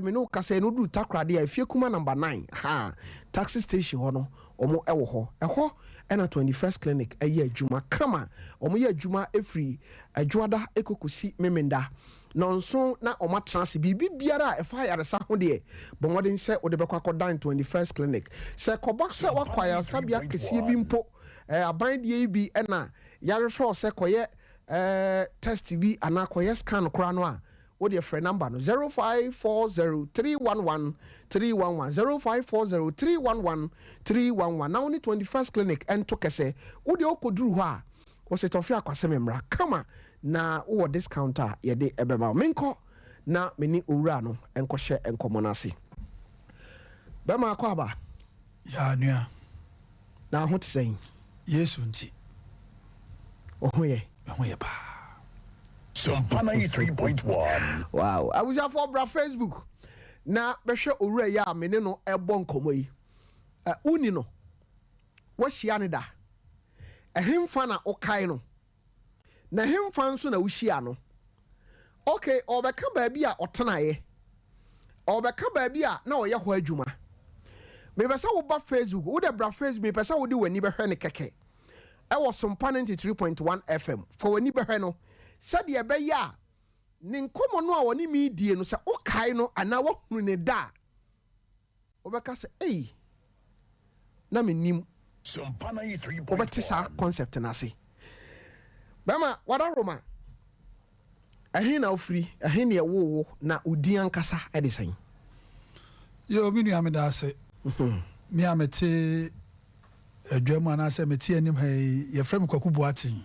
Speaker 1: Me ne wo kasa no duru Takoradi a, Efie Kuma number 9 ha, taxi station hɔ no, ɔmo ɛwɔ hɔ. Ɛhɔ ɛna 21st Clinic ɛyɛ adwuma kama. Ɔmo yɛ adwuma efiri Adwoada ekokosi Memenda nɔnso na ɔmo atena ase. Biribi biara a ɛfa ayaresa ho deɛ, bɔ mmɔden sɛ wode bɛkɔ akɔdan 21st Clinic. Sɛ kɔba sɛ wakɔ ayaresabea kɛseɛ bi mpo, aban deɛ yi bi, ɛna yarehwɛ sɛ kɔyɛ test bi anaa kɔyɛ scan koraa no a, wode frɛ number no 0540311311, 0540311311, na wo ne 21st Clinic ɛnto kɛsɛ. Wode wokɔduru hɔ a, wɔsɛ tɔfe akwasɛm mmra kama na wowɔ discount a yɛde ɛbɛma wo. Menkɔ na mene owura no nkɔhyɛ nkɔmmɔ no ase. Bɛma akɔ aba.
Speaker 4: Ya nua.
Speaker 1: Na ho te sɛn?
Speaker 4: Yesu nti.
Speaker 1: Wo ho yɛ?
Speaker 4: Me ho yɛ paa.
Speaker 5: Sompa 93.1.
Speaker 1: Wow. Abusuafoɔ, bra Facebook na bɛhwɛ owura yi a me ne no ɛbɔ nkɔmmɔ yi. Woni no, wahyia ne da ɛhemfa na wokae no, na ɛhemfa nso na wohyia no? Okay, ɔbɛka baabi a ɔtenaeɛ, ɔbɛka baabi a na ɔyɛ hɔ adwuma. Mepɛ sɛ woba Facebook, wode bra Facebook. Mepɛ sɛ wode w'ani bɛhwɛ ne kɛkɛ ɛwɔ Sompa 93.1 FM. Fa w'ani bɛhwɛ no sɛdeɛ ɛbɛyɛ a ne nkɔmmɔ no a wɔne me die no, sɛ wokae no anaa woahunu ne da a, wobɛka sɛ, "Ei, na menim."
Speaker 5: Sompa 93.1.
Speaker 1: Wobɛte saa concept no ase. Bɛma wada Roma, ɛhe na wofiri? Ɛhe ne ɛwoo wo? Na wodin ankasa ɛde sɛn?
Speaker 4: Yo, me nua, meda ase. Me a mete adwa mu anaasɛ mete anim ha yi, yɛfrɛ me Kwaku Boaten.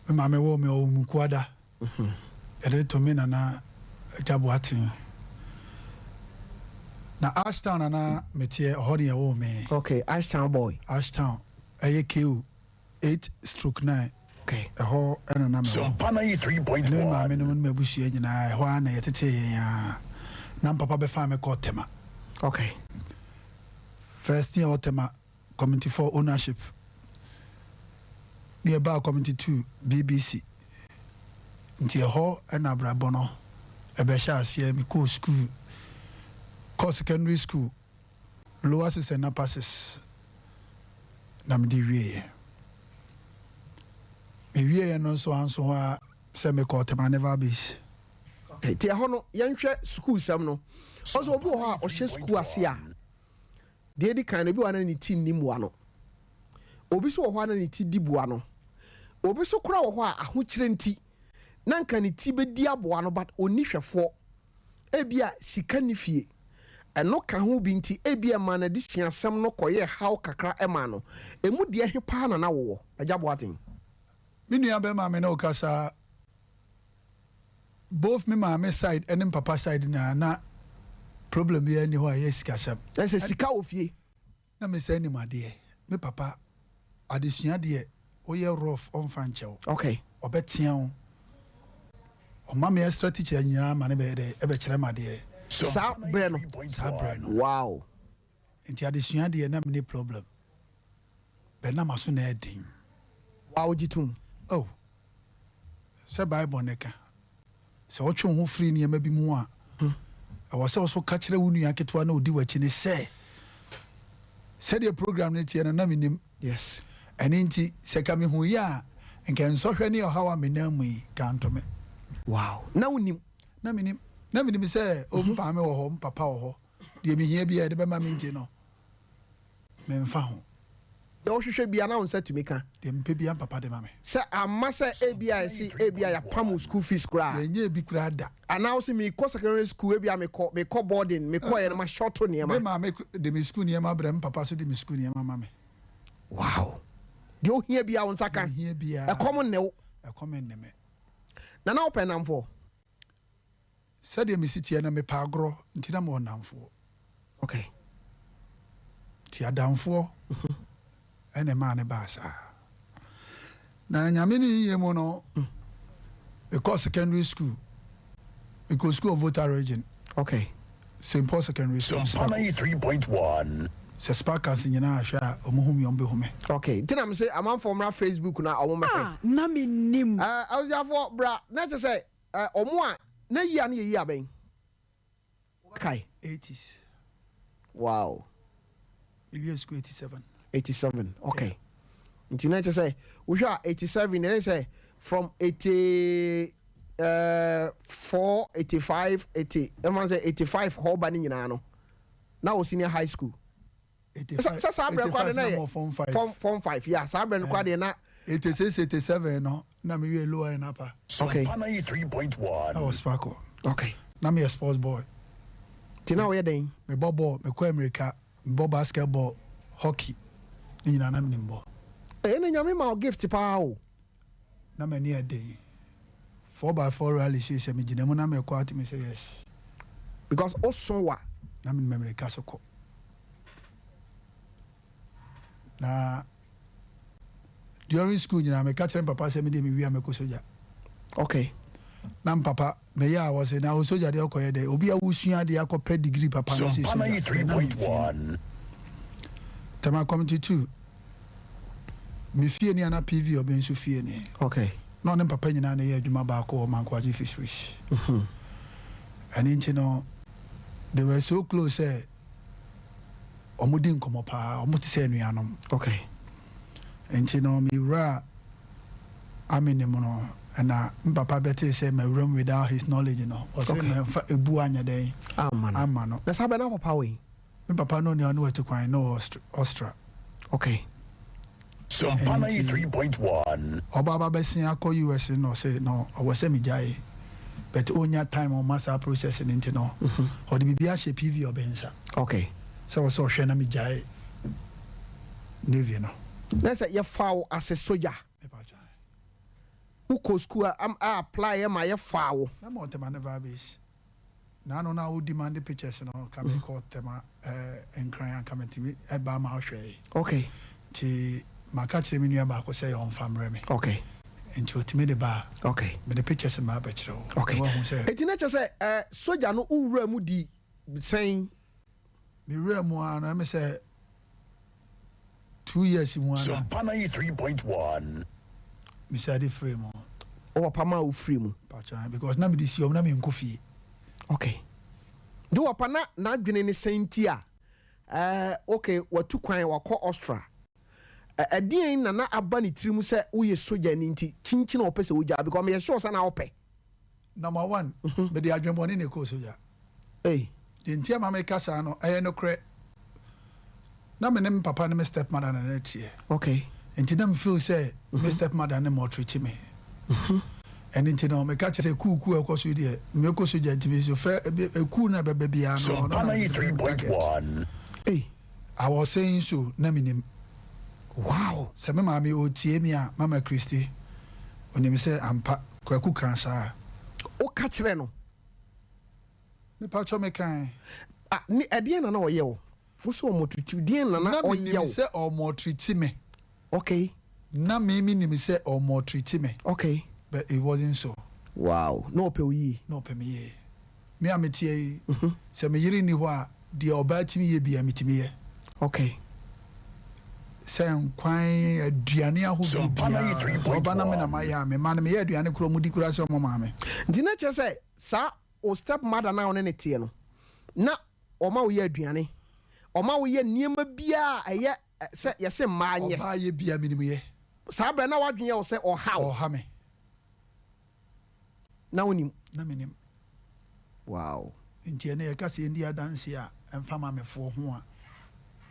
Speaker 4: Me maame wɔ me ɔwɔ mu kuada, yɛde to me nana Agya Boaten. Na Ashtown nana meteɛ, ɔhɔ ne yɛwɔ me.
Speaker 1: Okay, Ashtown boy.
Speaker 4: Ashtown, ɛyɛ KO 8/9. Ɛhɔ ɛna na mewɔ.
Speaker 5: Sompa 93.1.
Speaker 4: Ɛne me maame no ne m'abusua nyinaa, ɛhɔ a na yɛtete yɛn a, na mpapa bɛfa me kɔɔ Tɛma. First ne yɛwɔ Tɛma Community 4 Ownership, ne yɛbaa Community 2 BBC. Nti ɛhɔ ɛna abrabɔ no ɛbɛhyɛ aseɛ. Mekɔɔ school, kɔɔ secondary school, lower six and upper six, na mede wieɛ. Mewieɛ no nso anso hɔ a sɛ mekɔɔ Tɛma Naval Base.
Speaker 1: Nti ɛhɔ no, yɛnhwɛ sukuu sɛm no. Ɔsɛ obi wɔ hɔ a ɔhyɛ sukuu ase a, deɛ edi kan no, obi wɔ hɔ a na ne ti nni mua no, obi nso wɔ hɔ a na ne ti di bua no, obi nso kora wɔ hɔ a ahokyerɛ nti na nka ne ti bɛdi aboa no, but ɔnni hwɛfoɔ, ebi a sika ni fie, ɛno ka ho bi. Nti ebi ɛma no de suasɛm no kɔyɛ haw kakra ɛma no. Emu deɛ he paa na na wowɔ, Agya Boaten?
Speaker 4: Me nua bɛma me ne wo kasa, both me maame side ne me papa side na problem biara nni hɔ a ɛyɛ sikasɛm.
Speaker 1: Ɛsɛ sika wɔ fie.
Speaker 4: Na mesɛ anim adeɛ, me papa adesua deɛ, woyɛ rough, ɔmfa nkyɛw. Ɔbɛtea wo, ɔma me extra teacher nyinaa ma ne bɛyɛ dɛ ɛbɛkyerɛ me adeɛ.
Speaker 1: Saa berɛ no?
Speaker 4: Saa berɛ no. Nti adesua deɛ, na mene problem bɛ na maso na ɛden.
Speaker 1: Wa wogye tom?
Speaker 4: Oh, sɛ Bible ne ka sɛ wotwe wo ho firi nneɛma bi mu a, ɛwɔ sɛ wo so ka kyerɛ wo nua ketewa na ɔdi w'akyi ne sɛ sɛdeɛ program no teɛ no, na menim. Ɛne nti sɛ ka mehu yi a, nka nsɔhwɛ ne ɔhaw a menam mu yi ka nto me.
Speaker 1: Wow, na wonim?
Speaker 4: Na menim. Na menim sɛ o mpaame wɔ hɔ, mpapa wɔ hɔ, deɛ mehia biara yɛde bɛma me, nti no memfa ho.
Speaker 1: Deɛ wohwehwɛ bia na wo nsa tumi ka.
Speaker 4: Deɛ mepɛ bia, mpapa de ma me.
Speaker 1: Sɛ amma sɛ ebia ɛsi ebia yɛapam wo school fees koraa?
Speaker 4: Yɛnyɛ bi koraa da.
Speaker 1: Anaa wo sɛ mekɔ secondary school, ebia mekɔ boarding, mekɔɛ no mahyɔto
Speaker 4: me
Speaker 1: nneɛma?
Speaker 4: Maame de me school nneɛma brɛ me, papa so de me school nneɛma ma me.
Speaker 1: Wow, deɛ ohia bia wo nsa ka.
Speaker 4: Deɛ ohia biara.
Speaker 1: Ɛkɔm nne wo?
Speaker 4: Ɛkɔm nne me.
Speaker 1: Na na wopɛ namfoɔ?
Speaker 4: Sɛdeɛ mesi teɛ no, mepɛ agorɔ, nti na mewɔ nnamfoɔ. Nti adamfoɔ ɛna ɛmaa ne baa saa. Na Nyame ne yiyɛ mu no, mekɔ secondary school, mekɔ school of Volta Region. St Paul Secondary School.
Speaker 5: Sompa 93.1.
Speaker 4: Sɛ Sparkans nyinaa hwɛ a, ɔmo hu me a, ɔmo bɛhu me.
Speaker 1: Ok, nti na mese amanfoɔ mmra Facebook na ɔmo mmɛhwɛ.
Speaker 3: A na mennim.
Speaker 1: Eh, abusuafoɔ bra, na kyerɛ sɛ eh, ɔmo a, na yia no yɛ yia bɛn? Wobɛkae?
Speaker 4: Eighties.
Speaker 1: Wow.
Speaker 4: Mewie sukuu 87.
Speaker 1: 87, ok. Nti na kyerɛ sɛ wohwɛ a 87 ɛne sɛ from 84, 85, 80, ɛma sɛ 85 hɔ ba no nyinaa no, na wɔ senior high school. Sɛ saa berɛ koraa deɛ na yɛ form form five yeah saa berɛ no koraa deɛ na.
Speaker 4: 86, 87 no na mewie lower and upper.
Speaker 1: Okay.
Speaker 4: Ɛwɔ Sparkle.
Speaker 1: Okay.
Speaker 4: Na meyɛ sports boy.
Speaker 1: Nti na woyɛ dɛn?
Speaker 4: Mebɔ bɔɔl, mekɔ mmirika, mebɔ basketball, hockey, ne nyinaa na menim bɔ.
Speaker 1: Ɛnna Nyame ma wo gift paa o.
Speaker 4: Na m'ani yɛ den. 4x4 rally sei sɛ megyina mu na mekɔ a tumi sɛ yes.
Speaker 1: Because wo so wa.
Speaker 4: Na menim mmirika so kɔ. Na during school nyinaa meka kyerɛ me papa sɛ me deɛ mewie a mɛkɔ sogya.
Speaker 1: Okay.
Speaker 4: Na me papa meyɛ a wɔse na wo sogya deɛ wokɔyɛ dɛ obi a wosua adeɛ akɔpɛ degree papa no se sogya deɛ na memfie no. Tema Committee 2 me fie ni ana PV ɔbɛn nso fie ni.
Speaker 1: Okay.
Speaker 4: Na ɔne papa nyinaa na ɛyɛ adwuma baako wɔ Mankwagye Fisheries. Ɛno nti no they were so close sɛ wɔn di nkɔmɔ paa, wɔn te sɛ anuanom.
Speaker 1: Okay.
Speaker 4: Nti no me wura army no mu no ɛna me papa bɛtee sɛ mawura mu without his knowledge no ɔse
Speaker 1: Okay.
Speaker 4: mɛmfa ebu anyɛ dɛn
Speaker 1: Amma no.
Speaker 4: amma no.
Speaker 1: Na saa bɛ na papa wɔ he?
Speaker 4: Me papa no nea ɔne watu kwan no wɔ Austria.
Speaker 1: Okay.
Speaker 5: Sompa
Speaker 4: Ɛno nti
Speaker 5: 93.1.
Speaker 4: ɔba aba bɛsen akɔ US no na ɔse no ɔwɔ sɛ megyae but ɔnnya time ɔma saa process no nti no ɔde biribi ahyɛ PV ɔbɛ nsa
Speaker 1: Okay.
Speaker 4: sɛ ɔwɔ sɛ ɔhwɛ na megyae Navy no.
Speaker 1: Na sɛ yɛfaa wo as a sogya? Wokɔ school a a apply ma yɛfaa wo?
Speaker 4: Na mewɔ Tema Naval Base. Naano na wo demande pictures no nka me kɔ Tema eh, Nkran anka metumi ɛba ma wohwɛe.
Speaker 1: Okay.
Speaker 4: Nti maka kyerɛ me nua baako sɛ ɔmfa mmerɛ me.
Speaker 1: Okay.
Speaker 4: Nti otumi de ba
Speaker 1: a. Okay.
Speaker 4: Mede pictures no abɛkyerɛ wo.
Speaker 1: Okay.
Speaker 4: Na woahu sɛ.
Speaker 1: Nti na kyerɛ sɛ eh, sogya no wo wura mu di sɛn?
Speaker 4: Me wura mu ara no ɛme sɛ 2 years mu ara na.
Speaker 5: Sompa 93.1.
Speaker 4: Me sade firi mu.
Speaker 1: Wo papa maa wo firi mu?
Speaker 4: Pakyɛ, because na mede si ɔmo na menkɔ fie.
Speaker 1: Okay. Nti wo papa na n'adwene ne sɛn nti a eh, okay watu kwan wakɔ Austria. Ɛdeɛn na na aba ne tirim sɛ woyɛ sogyani nti kyinkyin a ɔpɛ sɛ wogyaa because meyɛ sure sɛ na wopɛ.
Speaker 4: Number one, mede adwenbɔne na ɛkɔɔ sogya.
Speaker 1: Ei.
Speaker 4: Deɛ nti a ma meka saa no, ɛyɛ nokorɛ. Na me ne me papa ne me step mother na na ɛteɛ.
Speaker 1: Okay.
Speaker 4: Nti na me feel sɛ me step mother ne maltreat me. Ɛno nti no meka kyerɛ sɛ kuu kuu a ɛkɔ so yi deɛ mekɔ sogya nti me so fɛ ekuu no a ɛbɛba biara no ɔno
Speaker 5: Sompa
Speaker 4: na mede bɛyɛ me target.
Speaker 5: 93.1.
Speaker 1: Ei.
Speaker 4: I was saying so na menim.
Speaker 1: Wow.
Speaker 4: Sɛ me maame ɔretie me a, Mama Christy, ɔnim sɛ ampa Kwaku kaa saa.
Speaker 1: Woka kyerɛ no?
Speaker 4: Mepakyɛw mekae.
Speaker 1: Ah, ne ɛdeɛn na na ɔyɛ wo? Wo sɛ ɔmɔtriti wo, deɛn na na
Speaker 4: Na
Speaker 1: ɔyɛ
Speaker 4: menim
Speaker 1: wo?
Speaker 4: sɛ ɔmɔtriti me.
Speaker 1: Okay.
Speaker 4: Na me menim sɛ ɔmɔtriti me.
Speaker 1: Okay.
Speaker 4: But it wasn't so.
Speaker 1: Wow, na ɔpɛ wo yie?
Speaker 4: Na ɔpɛ me yie. Me a meteɛ yi, sɛ me yere nni hɔ a, deɛ ɔbaa tumi yɛ biara metumi yɛ.
Speaker 1: Okay.
Speaker 4: Sɛ nkwan, aduane ahodoɔ
Speaker 5: Sompa
Speaker 4: biara, sɛ ɔba na me na
Speaker 5: 93.1.
Speaker 4: mayɛ a, me mma no meyɛ aduane koraa wɔdi koraa sɛ wɔn maame.
Speaker 1: Nti na kyerɛ sɛ saa wo step mother no a wo ne no teɛ no, na ɔma wo yɛ aduane, ɔma wo yɛ nneɛma biara a ɛyɛ sɛ yɛse mmaa nyɛ.
Speaker 4: Ɔbaa yɛ biara menim yɛ.
Speaker 1: Saa berɛ na w'adwene yɛ wo sɛ ɔha wo.
Speaker 4: Ɔha me.
Speaker 1: Na wonim?
Speaker 4: Na menim.
Speaker 1: Wow.
Speaker 4: Nti ɛnɛ yɛka sɛ yɛndi adanse a ɛmfa maamefoɔ ho a,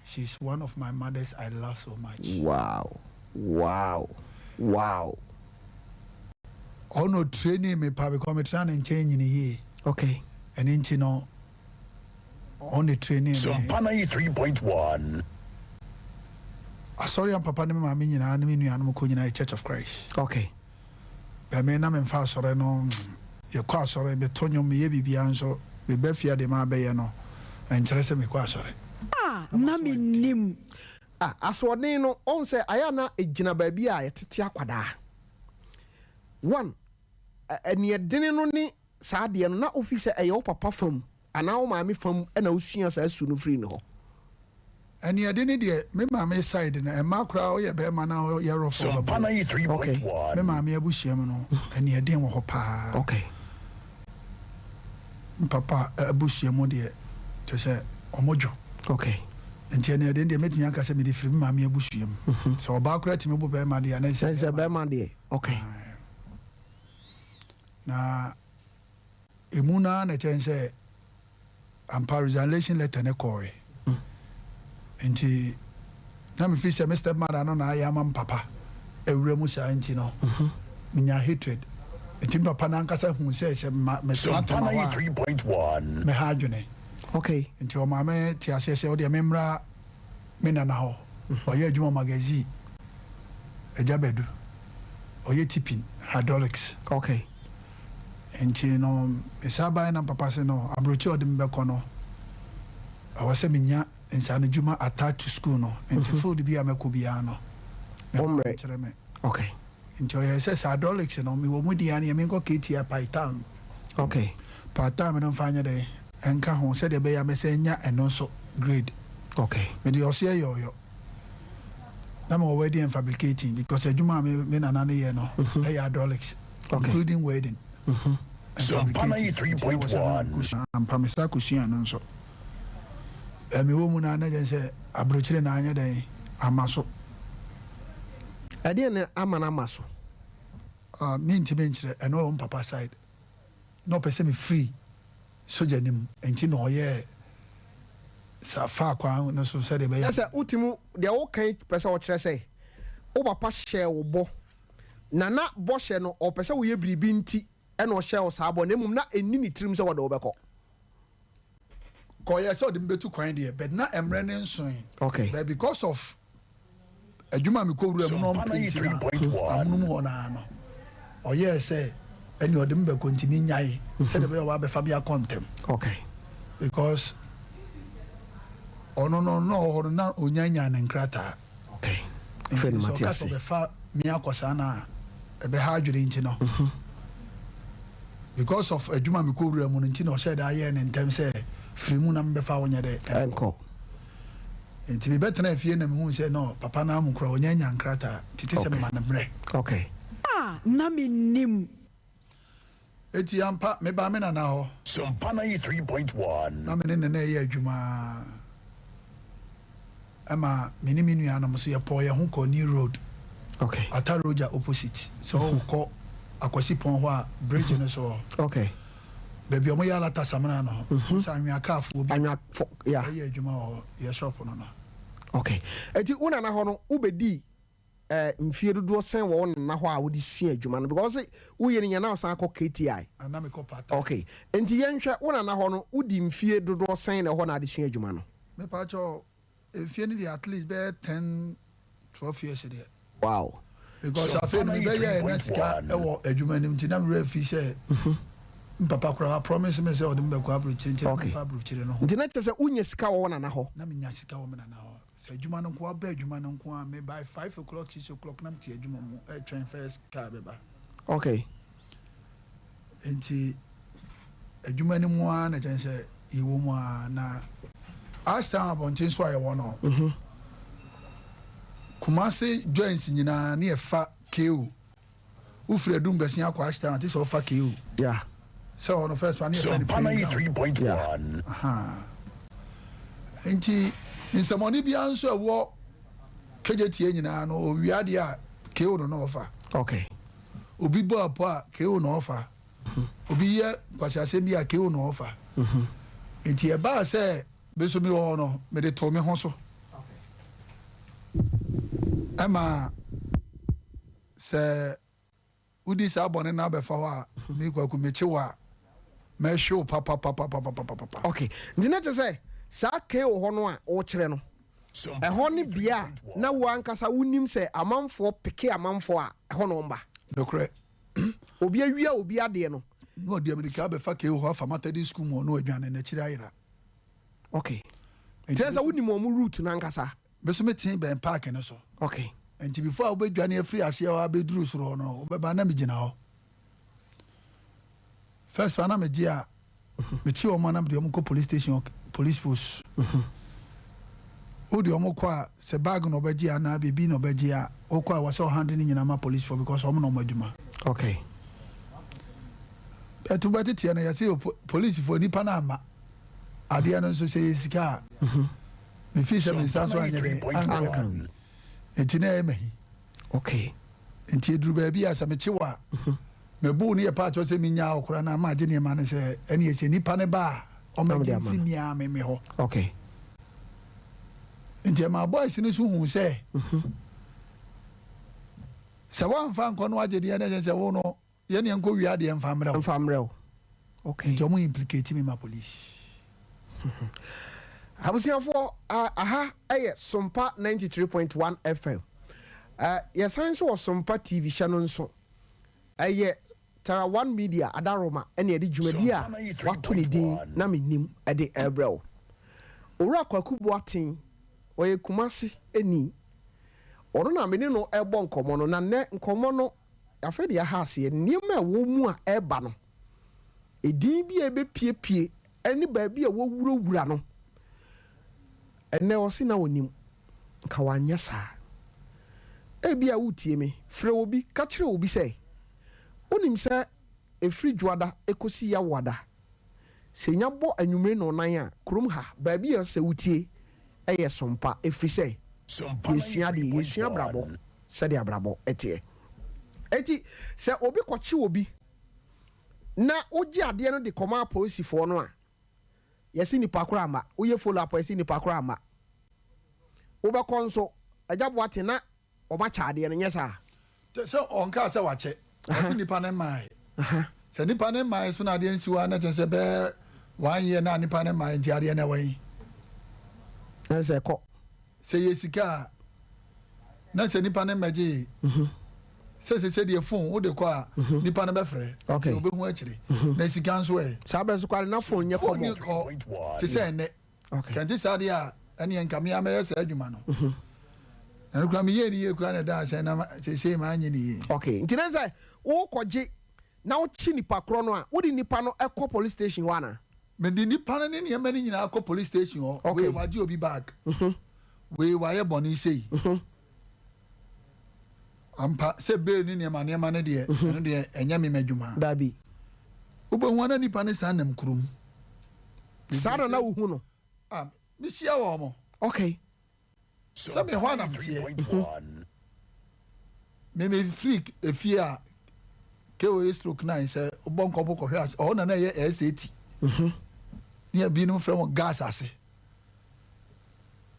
Speaker 4: she is one of my mothers I love so much.
Speaker 1: Wow. Wow. Wow.
Speaker 4: Ɔno ɔtrainee me pa because metena ne nkyɛn nyini yie.
Speaker 1: Okay.
Speaker 4: Ɛno nti no ɔno trainee me.
Speaker 5: Sompa 93.1.
Speaker 4: Asɔre a papa ne me maame nyinaa ne me nuanom kɔ nyinaa yɛ Church of Christ.
Speaker 1: Okay.
Speaker 4: Bɛme na memfa asɔre no, yɛkɔ asɔre, meto nnwom, meyɛ biribiara nso meba fie a deɛ maabɛyɛ no ɛnkyerɛ sɛ mekɔ asɔre.
Speaker 3: A na mennim.
Speaker 1: Ah, asoɔden no, ɔhu sɛ ayɛ a na ɛgyina baabi a yɛtete akwadaa. One, aniɛdene no ne saa adeɛ no, na wofi sɛ ɛyɛ wo papa fam anaa wo maame fam na wosua saa su no firi ne hɔ.
Speaker 4: Ɛneɛde ne deɛ, me maame side no, ɛmma koraa woyɛ bɛɛma na woyɛ rough a
Speaker 5: Sompa
Speaker 4: ɔbɛbɔ wo.
Speaker 5: 93.1.
Speaker 4: Me maame abusua mu no, ɛneɛden wɔ hɔ paa.
Speaker 1: Okay.
Speaker 4: Me papa abusua mu deɛ, kyerɛ sɛ wɔn dwo.
Speaker 1: Okay.
Speaker 4: Nti ɛneɛden deɛ, mɛtumi aka sɛ mede firi me maame abusua mu. Sɛ ɔbaa koraa tumi bo bɛɛma deɛ a, na ɛsɛ
Speaker 1: sɛ bɛɛma deɛ. Okay.
Speaker 4: Aye. Na Emu no ara na ɛkyɛn sɛ ampa resignation letter no kɔɔe. Nti na me feel sɛ me step mother no na ayɛ ama me papa awura mu saa nti no me nyaa hatred. Nti me papa no ankasa huu sɛ sɛ ma me tena
Speaker 5: Sompa
Speaker 4: Tema hɔ a
Speaker 5: 93.1.
Speaker 4: me ha adwene.
Speaker 1: Okay.
Speaker 4: Nti ɔmaa me te aseɛ sɛ wodeɛ me mmra me nana hɔ. Ɔyɛ adwuma wɔ magazine, Agya Badu. Ɔyɛ tipping, hydraulics.
Speaker 1: Okay.
Speaker 4: Nti no mesan baeɛ na papa se no abrokyi a ɔde me bɛkɔ no ɛwɔ sɛ menya nsaanodwuma attached to school no nti field bi a mɛkɔ biara no mɛma
Speaker 1: Wommrɛ.
Speaker 4: nkyerɛ me.
Speaker 1: Okay.
Speaker 4: Nti ɔyɛɛ sɛ sɛ hydraulics no mewɔ mu deɛ a neɛ menkɔ KTI part time.
Speaker 1: Okay.
Speaker 4: Part time no mfa nyɛ dɛn ɛnka ho sɛdeɛ ɛbɛyɛ a mɛsan anya ɛno nso grade.
Speaker 1: Okay.
Speaker 4: Mede ɔseɛ yɛ ɔyɔ. Na mewɔ welding and fabricating because adwuma a me me nana no yɛ no ɛyɛ hydraulics.
Speaker 1: Okay.
Speaker 4: Including welding and
Speaker 5: Sompa
Speaker 4: fabricating. Nti na wɔ sɛ na
Speaker 5: 93.1.
Speaker 4: mekɔsua. Ampa me san kɔsuaa no nso. Ɛɛ mewɔ mu no ara na kyerɛ sɛ aburokyire no anyɛ dɛn amma so.
Speaker 1: Ɛdeɛn na ama no ama so?
Speaker 4: Ah, mentumi nkyerɛ, ɛno wɔ me papa side. Na ɔpɛ sɛ mefiri sogya no mu, nti na ɔyɛɛ saa faa kwan no so sɛdeɛ ɛbɛyɛ
Speaker 1: Na
Speaker 4: a.
Speaker 1: sɛ wotumi, deɛ woka yi pɛ sɛ ɔkyerɛ sɛ wo papa hyɛɛ wo bɔ Na na bɔhyɛ no, ɔpɛ sɛ woyɛ biribi nti na ɔhyɛɛ wo saa bɔ, na mmom na ɛnni ne tirim sɛ ɔde wo bɛkɔ.
Speaker 4: Kɔyɛ sɛ ɔde me bɛtu kwan deɛ, but na mmerɛ no nsoe.
Speaker 1: Okay.
Speaker 4: But because of adwuma a mekɔ wura mu na
Speaker 5: Sompa
Speaker 4: ɔmpɛ nti na
Speaker 5: 93.1.
Speaker 4: amonom hɔ no ara no, ɔyɛɛ sɛ ɛnneɛ ɔde me bɛkɔ nti mennyae sɛdeɛ ɛbɛyɛ a ɔba abɛfa me akɔ ntɛm.
Speaker 1: Okay.
Speaker 4: Because ɔno no na ɔwɔ hɔ no na ɔnya nyaa ne nkrataa.
Speaker 1: Okay.
Speaker 4: Nti
Speaker 1: Afei na
Speaker 4: sɛ
Speaker 1: mate
Speaker 4: ɔka sɛ
Speaker 1: ase.
Speaker 4: ɔbɛfa me akɔ saa no a, ɛbɛha adwene nti no, because of adwuma a mekɔ wura mu no nti na ɔhyɛɛ da yɛɛ no ntɛm sɛ firi mu na mebɛfa wo nyɛ dɛ
Speaker 1: ɛnkɔ.
Speaker 4: Nti mebɛtenaa fie na mehuu sɛ no papa no amu koraa ɔnya nya nkrataa nti te sɛ
Speaker 1: Okay.
Speaker 4: mema no mmerɛ.
Speaker 1: Okay.
Speaker 3: A na mennim.
Speaker 4: Enti ampa mebaa me nana hɔ.
Speaker 5: Sompa 93.1.
Speaker 4: Na me ne Nana reyɛ adwuma ara ma me ne me nuanom nso yɛpɔɔ yɛn ho kɔɔ New Road,
Speaker 1: Okay.
Speaker 4: Atta Roja opposite. Sɛ wokɔ Akwasipɔn hɔ a, bridge no so hɔ.
Speaker 1: Okay.
Speaker 4: Baabi a wɔyɛ alata samina no, sɛ anwea kaafoɔ bi
Speaker 1: Anwea fo, yeah.
Speaker 4: yɛ adwuma wɔ hɔ, yɛ shop no no.
Speaker 1: Okay. Enti wo nana hɔ no, wobɛdii eh, mfie dodoɔ sɛn wɔ wo nana hɔ a wode sua adwuma no because woyɛ no nya na wosan kɔ KTI.
Speaker 4: Ah, na mekɔ part time.
Speaker 1: Okay, nti yɛnhwɛ wo nana hɔ no wodi mfie dodoɔ sɛn na ɛhɔ na ade sua adwuma no?
Speaker 4: Mepakyɛw, mfie no deɛ at least bɛyɛ 10, 12 years deɛ.
Speaker 1: Wow.
Speaker 4: Because afei no mebɛyɛɛ na sika wɔ adwuma no mu nti na me werɛ afi sɛ me papa koraa wa promise me sɛ ɔde me bɛkɔ aburokyire nti na
Speaker 1: Okay.
Speaker 4: memfa aburokyire no ho.
Speaker 1: Nti na kyerɛ sɛ wonya sika wɔ wo nana hɔ?
Speaker 4: Na menya sika wɔ me nana hɔ. Sɛ adwuma no nko aba adwuma no nko a me by 5 o'clock, 6 o'clock na mete adwuma mu ɛretwɛn first car bɛba. Nti adwuma no mu ara na kyɛn sɛ yɛwɔ mu ara na Ashtown abɔnten so a yɛwɔ no. Kumasi joints nyinaa ne yɛfa KO. Wofiri Adum bɛsen akɔ Ashtown te sɛ ɔfa KO. Sɛ ɔno first one ne yɛfrɛ no
Speaker 5: Sompa
Speaker 4: playground.
Speaker 5: 93.1.
Speaker 4: Aha. Nti nsɛmɔne biara nso a ɛwɔ Kejetia nyinaa no owia deɛ a KO no na ɔfa. Obi bɔ apɔ a KO na ɔfa. Obi yɛ nkwasiasɛm bi a KO na ɔfa. Nti ɛbaa sɛ me nso mewɔ hɔ no mede too me ho so. Ɛma sɛ wodi saa bɔne no abɛfa hɔ a me Kwaku mekye wo a mɛhwe wo papapapapapapa.
Speaker 1: Okay. Nti na kyerɛ sɛ saa KO hɔ no a wokyerɛ no,
Speaker 5: Sompa
Speaker 1: ɛhɔ ne bea a na
Speaker 5: 93.1.
Speaker 1: wo ankasa wonim sɛ amanfoɔ peke amanfoɔ a ɛhɔ na ɔmba.
Speaker 4: Nokorɛ.
Speaker 1: Obi awia obi adeɛ no.
Speaker 4: Na ɔde amirika abɛfa KO hɔ afa Methodist school mu ɔno adwane n'akyiri ayera.
Speaker 1: Okay.
Speaker 4: Nti
Speaker 1: Kyerɛ sɛ wonim ɔmo route no ankasa.
Speaker 4: me so metee bɛn park no so. Nti before a wobɛdwane afiri aseɛ hɔ abɛduru soro hɔ no wobɛba na megyina hɔ. First pa na megye a mekyi wɔn a na mede wɔn kɔ police station police post. Wode ɔmo kɔ a, sɛ bag na ɔbɛgye anaa biribi na ɔbɛgye a, wokɔ a, wɔ sɛ ɔhande ne nyinaa ma policefoɔ because ɔmo na ɔmo adwuma. Ɛto bɛteteɛ no, yɛse policefoɔ nipa no amma adeɛ no nso sɛ yɛ sika a, mefii sɛ me nsa so anyɛ dɛn anka nti na ɛyɛ mahi. Nti ɛduru baabi a sɛ mekye wɔ a, mebu no yɛ paakyɛw sɛ menyaa wo koraa na ama agye nneɛma no sɛ ɛne sɛ nipa no ba a, ɔmmɛgye mfiri me a me me hɔ. Nti ɛma boys no so hu sɛ sɛ woamfa nkɔ no agye deɛ na ɛkyɛ sɛ wo no yɛne yɛnkɔ wia adeɛ mfa mmerɛ wo.
Speaker 1: Mfa mmerɛ wo. Okay.
Speaker 4: Nti ɔmo implicate me ma police.
Speaker 1: Abusuafoɔ, aha ɛyɛ Sompa 93.1 FM. Yɛsan nso wɔ Sompa TV, hyɛ no nso. Ɛyɛ Tara One Media Adaroma ɛne ɛde dwumadi a wato ne din Na Mennim ɛde ɛrebrɛ wo. Owura Kwaku Boateng, ɔyɛ Kumasi ni. Ɔno na me ne no ɛrebɔ nkɔmmɔ no, na nnɛ nkɔmmɔ no afei de yɛaha aseɛ. Nneɛma a ɛwɔ mu a ɛreba no, edin bi a ɛbɛpiepie ne baabi a wɔwurawura no, ɛnnɛ ɔse na ɔnim, nka wanyɛ saa. Ebia woretie me, frɛ obi, ka kyerɛ obi sɛ, wonim sɛ ɛfiri Dwoada kɔsi Yawoada, sɛ nya bɔ anwummere nnɔnnan a, kurom ha, baabi a ɛsɛ sɛ wotie yɛ Sompa, ɛfiri sɛ yɛsua adeɛ, yɛsua abrabɔ sɛdeɛ abrabɔ teɛ. Enti sɛ obi kɔkye obi na wogye adeɛ no de kɔma apolisifoɔ no a, yɛse nipa korɔ amma. Woyɛ follow up a, yɛse nipa korɔ amma. Wobɛkɔ nso, Agya Boateng, na wɔakyɛ adeɛ no, nyɛ saa?
Speaker 4: Sɛ ɔnkaa sɛ wakyɛ, ɔse nipa no mmaeɛ. Sɛ nipa no mmaeɛ so na adeɛ no si hɔ a, na kyerɛ sɛ bɛyɛ one year na nipa no mmaeɛ nti adeɛ no ɛwɔ he?
Speaker 1: Ɛne sɛ ɛkɔ.
Speaker 4: Sɛ yɛ sika a, na sɛ nipa no mmɛgyee, sɛ sɛ sɛdeɛ phone wode kɔ a, nipa no bɛfrɛ, nti ɔbɛhu akyire. Na sika nso ɛ?
Speaker 1: Saa bɛ nso koraa na phone nyɛ
Speaker 4: Phone
Speaker 1: common.
Speaker 4: kɔ te sɛ ɛnnɛ. Kɛnte saa deɛ a, ɛneɛ nka me ara mɛyɛ saa adwuma no. Ɛno koraa meyɛɛ ne yie koraa na ɛda ahyɛn na seesei manyɛ ne yie.
Speaker 1: Okay, nti ne sɛ wokɔgye na wokye nipa korɔ no a, wode nipa no kɔ police station hɔ anaa?
Speaker 4: Mede nipa no ne nneɛma no nyinaa kɔ police station hɔ. Wei wagye obi bag. Wei wayɛ bɔne sei. Ampa sɛ bail ne nneɛma nneɛma no deɛ, ɛno deɛ ɛnyɛ me m'adwuma.
Speaker 1: Dabi.
Speaker 4: Wobɛhu a na nipa no san nam kurom.
Speaker 1: Saa na na wohu no?
Speaker 4: Ah, mehyia wɔn. Sɛ me hɔ a na meteɛ. Me me firi efie a KOA stroke 9 sɛ wobɔ nkɔmpo kɔhwɛ ase ɔhɔ na na ɛyɛ SAT. Ne ebinom frɛ wɔn gas ase.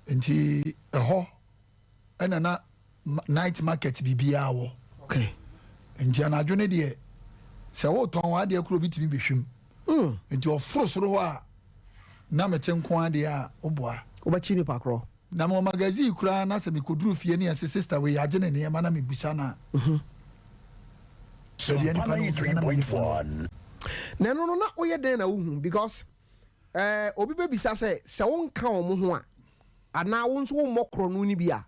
Speaker 4: Nti ɛhɔ ɛna na night market biribiara wɔ. Nti anadwo no deɛ sɛ wotɔn w'adeɛ koro obi tumi bɛhwim. Nti ɔforo soro hɔ a na mete nko adeɛ a woboa.
Speaker 1: Wobɛkye nipa korɔ.
Speaker 4: Na mewɔ magazine koraa na sɛ mekɔduru fie ne yɛse sister wei yɛagye ne nneɛma na mebusa no a, baabi a nipa no wɔ biara na meyɛ follow.
Speaker 1: Na ɛno no na woyɛ dɛn na wohu because eh, obi bɛbisa sɛ sɛ wonka wɔn ho a anaa wo nso wommɔ korɔno no bi a,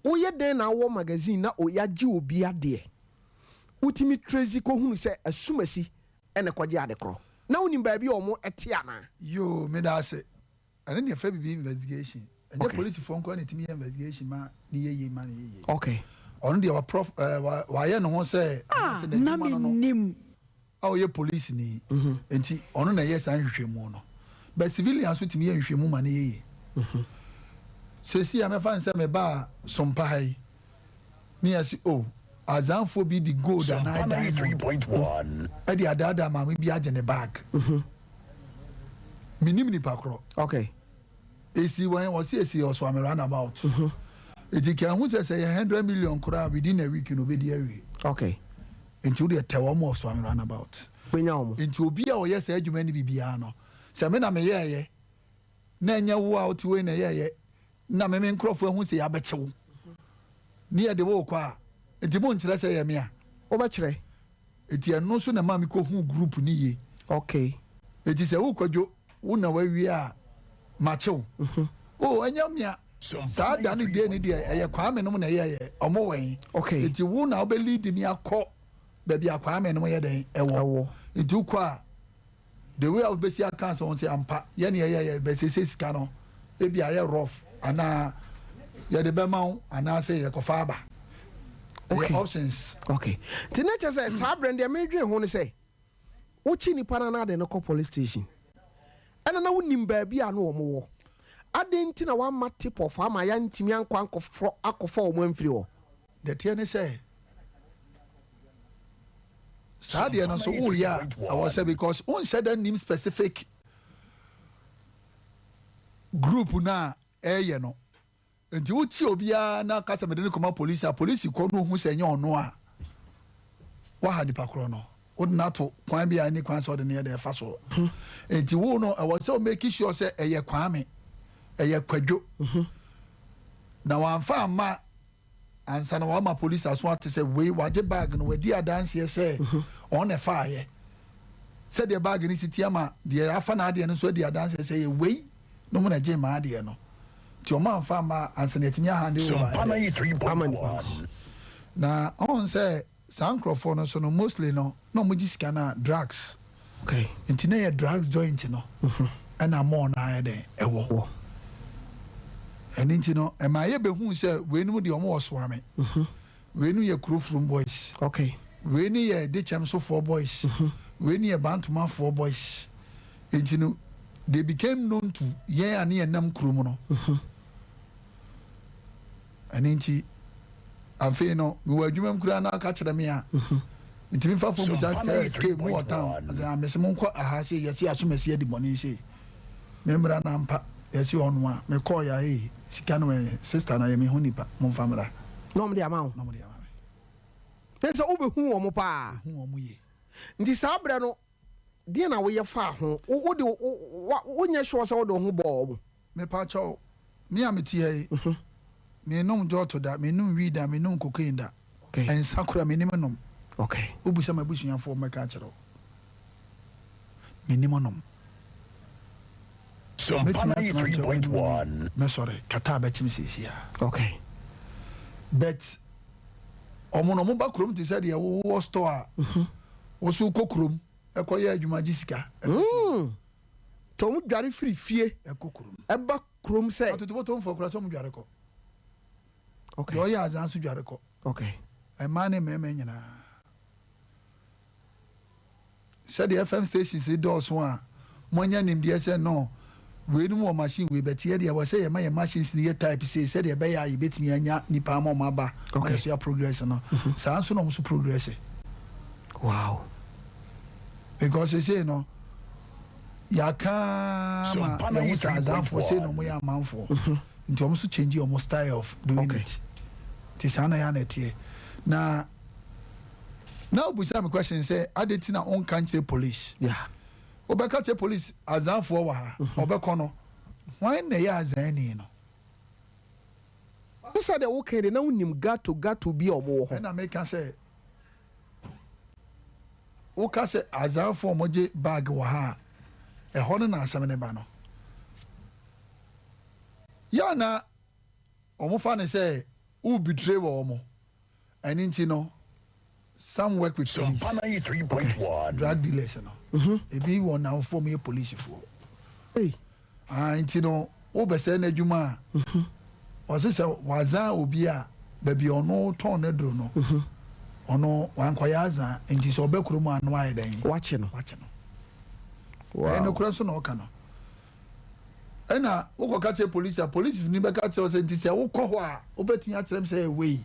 Speaker 1: woyɛ dɛn na wowɔ magazine na yɛagye obi adeɛ wotumi trace kɔhunu sɛ asumasi na ɛkɔgye ade korɔ na wonim baabi a wɔn te anaa?
Speaker 4: Yoo, meda ase. Ɛno na yɛfrɛ biribi investigation. Ɛnyɛ polisifoɔ nko ara na ɛtumi yɛ investigation ma ne yɛ yie ma ne yɛ yie. Ɔno deɛ waprɔf ɛɛ wa wayɛ ne ho sɛ
Speaker 3: A
Speaker 4: anaasɛ
Speaker 3: na
Speaker 4: n'adwuma no no
Speaker 3: mennim.
Speaker 4: a ɔyɛ polisini nti ɔno na ɛyɛ saa nhwehwɛmu no. But civilian nso tumi yɛ nhwehwɛmu ma ne yɛ yie. Seesei a mɛfa no sɛ mebaa Sompa ha yi ne yɛse oh Azanfoɔ bi de gold anaa diamond de adaadaa maame bi agye ne bag. Menim nipa korɔ. Esi wɔn wɔsi esi Ɔsoame roundabout. Eti ka ehu sɛ sɛ yɛ 100 million koraa within a week no obedi awie. Nti wo deɛ tɛ wɔn Ɔsoame roundabout.
Speaker 1: Benya wɔn.
Speaker 4: Nti obi a ɔyɛ saa adwuma no bi biara no sɛ me na meyɛɛyɛ na ɛnyɛ wo a wote wei na ɛyɛɛyɛ na me me nkurɔfoɔ ahu sɛ yɛabɛkye wo ne yɛde wo rekɔ a, nti monkyerɛ sɛ ɛyɛ me a?
Speaker 1: Wobɛkyerɛ.
Speaker 4: Nti ɛno nso na ɛma mekɔhuu group no yie. Nti sɛ wo Kwadwo, wo na wawie a, makye wo. Oh, ɛnyɛ me a. Saa da ne day no deɛ, ɛyɛ Kwame nom na ɛyɛeɛ, ɔmo wɛn. Nti wo na wobɛ lead me akɔ baabi a Kwame nom yɛ dɛn, ɛwɔ. Nti wokɔ a, the way a wobɛsi aka asɛm sɛ ampa yɛne ɛyɛ yɛ bɛ sese sika no ebi ayɛ rough. Anaa yɛde bɛma wo anaasɛ yɛkɔfa aba. Ɛyɛ options.
Speaker 1: Okay. Nti na kyerɛ sɛ saa berɛ no deɛ medwen ho ne sɛ wokye nipa no anaa de no kɔ police station ɛna na wonim baabi a na wɔn wɔ. Adɛn nti na woamma tip off ama yɛantumi ankɔ ankɔfrɔ akɔfa wɔn amfiri hɔ?
Speaker 4: Deɛ ɛteɛ ne sɛ saa deɛ no nso woyɛ a ɛwɔ sɛ because wonhyɛ da nnim specific group no a ɛyɛ no nti wotie obiara na ka sɛ mede no kɔma polisi a polisi kɔ no ohu sɛ ɛnyɛ ɔno a waha nipa korɔ no wode no ato kwan bi a ɛne kwan sɛ ɔde no yɛ dɛ ɛfa so nti wo no ɛwɔ sɛ make sure sɛ ɛyɛ Kwame ɛyɛ Kwadwo na wamfa amma Ansa na wama polisi aso ate sɛ wei wagye bag no, wadi adanseɛ sɛ ɔno na ɛfaeɛ. Sɛdeɛ bag no si teɛ ama deɛ afa n'adeɛ no nso adi adanseɛ sɛ ɛyɛ wei nom na ɛgyee m'adeɛ no. Nti wɔn amfa amma ansa na yɛatumi ahande over ɛdɛ
Speaker 1: ama nipa no.
Speaker 4: Na ɔhu sɛ Saa nkorɔfoɔ no nso no mostly no na ɔmo gye sika no a drugs
Speaker 1: Okay.
Speaker 4: nti na ɛyɛ drugs joint no ɛna mall no ayɛ dɛn ɛwɔ
Speaker 1: Wɔ.
Speaker 4: ɛno nti no ɛmaa yɛ bɛhuu sɛ weinom deɛ ɔmo wɔ Soame weinom yɛ Kurofurom boys
Speaker 1: Okay.
Speaker 4: wei no yɛ Dekyɛmsofoɔ boys wei no yɛ Bantomafoɔ boys nti no they became known to yɛn a ne yɛnam kurom no. Ɛno nti, afei no, mewɔ adwuma mu koraa na aka kyerɛ me a, metumi fa fon bisa kɛ kɛ mu wɔ town. Ɔsɛ ah mese monkɔ aha sei, yɛse asomasi adi bɔne sei. Memmra na ampa, yɛse ɔno a, mekɔɔ yɛ a ei, sika no ɛ, sister no yɛ me ho nipa, momfa mmra.
Speaker 1: Na wɔde ama wo.
Speaker 4: Na wɔde ama me.
Speaker 1: Na sɛ wobɛhu wɔn paa.
Speaker 4: Mehu wɔn yie.
Speaker 1: Nti saa berɛ no, deɛn na woyɛ faa ho? Wo, wode wo, wo, wonyɛ sure sɛ wode wo ho bɔɔ wɔn?
Speaker 4: Mepakyɛw, me a mete ha yi, mennom jɔɔto da, mennom wii da, mennom cocaine da. Nsa koraa mennim nom. Wobisa m'abusuafoɔ a, wɔbɛka akyerɛ wo. Mennim nom. Mɛtumi atena nkyɛn wɔ anim mɛsɔre, kata abɛkye me seesei ara. But wɔn no, wɔba kurom te sɛ deɛ wowɔ store a, wo nso wokɔ kurom kɔyɛ adwuma gye sika.
Speaker 1: Nti wɔn dware firi fie
Speaker 4: Ɛkɔ kurom.
Speaker 1: ɛba kurom sɛ.
Speaker 4: Atotobotomfoɔ koraa sɛ wɔn dware kɔ.
Speaker 1: Okay.
Speaker 4: Deɛ ɔyɛ azaa nso dware kɔ.
Speaker 1: Okay.
Speaker 4: Mmaa ne mmarima nyinaa. Sɛdeɛ FM stations yi dɔɔso a moanya nimdeɛ sɛ no weinom wɔ machine wei but yɛ deɛ ɛwɔ sɛ yɛma yɛn machines no yɛ type sei sɛdeɛ ɛbɛyɛ a yɛbɛtumi anya nnipa ama wɔn aba ma
Speaker 1: Okay.
Speaker 4: yɛso yɛ progress no. Saa nso na wɔn nso progress.
Speaker 1: Wow.
Speaker 4: Because seesei no yɛaka ara ma yɛhu sɛ Azanfoɔ sei na wɔyɛ amanfoɔ nti wɔn nso change wɔn style of doing
Speaker 1: Okay.
Speaker 4: it nti saa na yɛ a na ɛteɛ na na wobisa me question sɛ adɛn nti na wonka nkyerɛ police
Speaker 1: Yeah.
Speaker 4: wobɛka kyerɛ police Azanfoɔ wɔ ha ɔbɛkɔ no hwan na ɛyɛ Azanni no.
Speaker 1: Te sɛ deɛ woka yi deɛ na wonim gato gato bi a wɔwɔ hɔ.
Speaker 4: Ɛna meka sɛ Woka sɛ Azanfoɔ a wɔgye bag wɔ ha a, ɛhɔ no na asɛm no ba no. Yɛ a na wɔfa no sɛ wo betray wɔn, ɛno nti no some work with police. Drug dealers no, ebi wɔ nnamfoɔ a wɔyɛ polisifoɔ. Ah, nti no wobɛsɛe n'adwuma a, ɔse sɛ wazan obi a, baabi a ɔno tɔn n'aduro no, ɔno wankɔyɛ azan, nti sɛ ɔbɛ kurom a, na wayɛ dɛn?
Speaker 1: Wakye no.
Speaker 4: Wakye no.
Speaker 1: Wow.
Speaker 4: Ɛyɛ nokorɛ nso na ɔka no. Ɛna wokɔka kyerɛ polisi a, polisi ni bɛka kyerɛ wo sɛ, nti sɛ wokɔ hɔ a, wobɛtumi akyerɛ me sɛ ɛyɛ wei?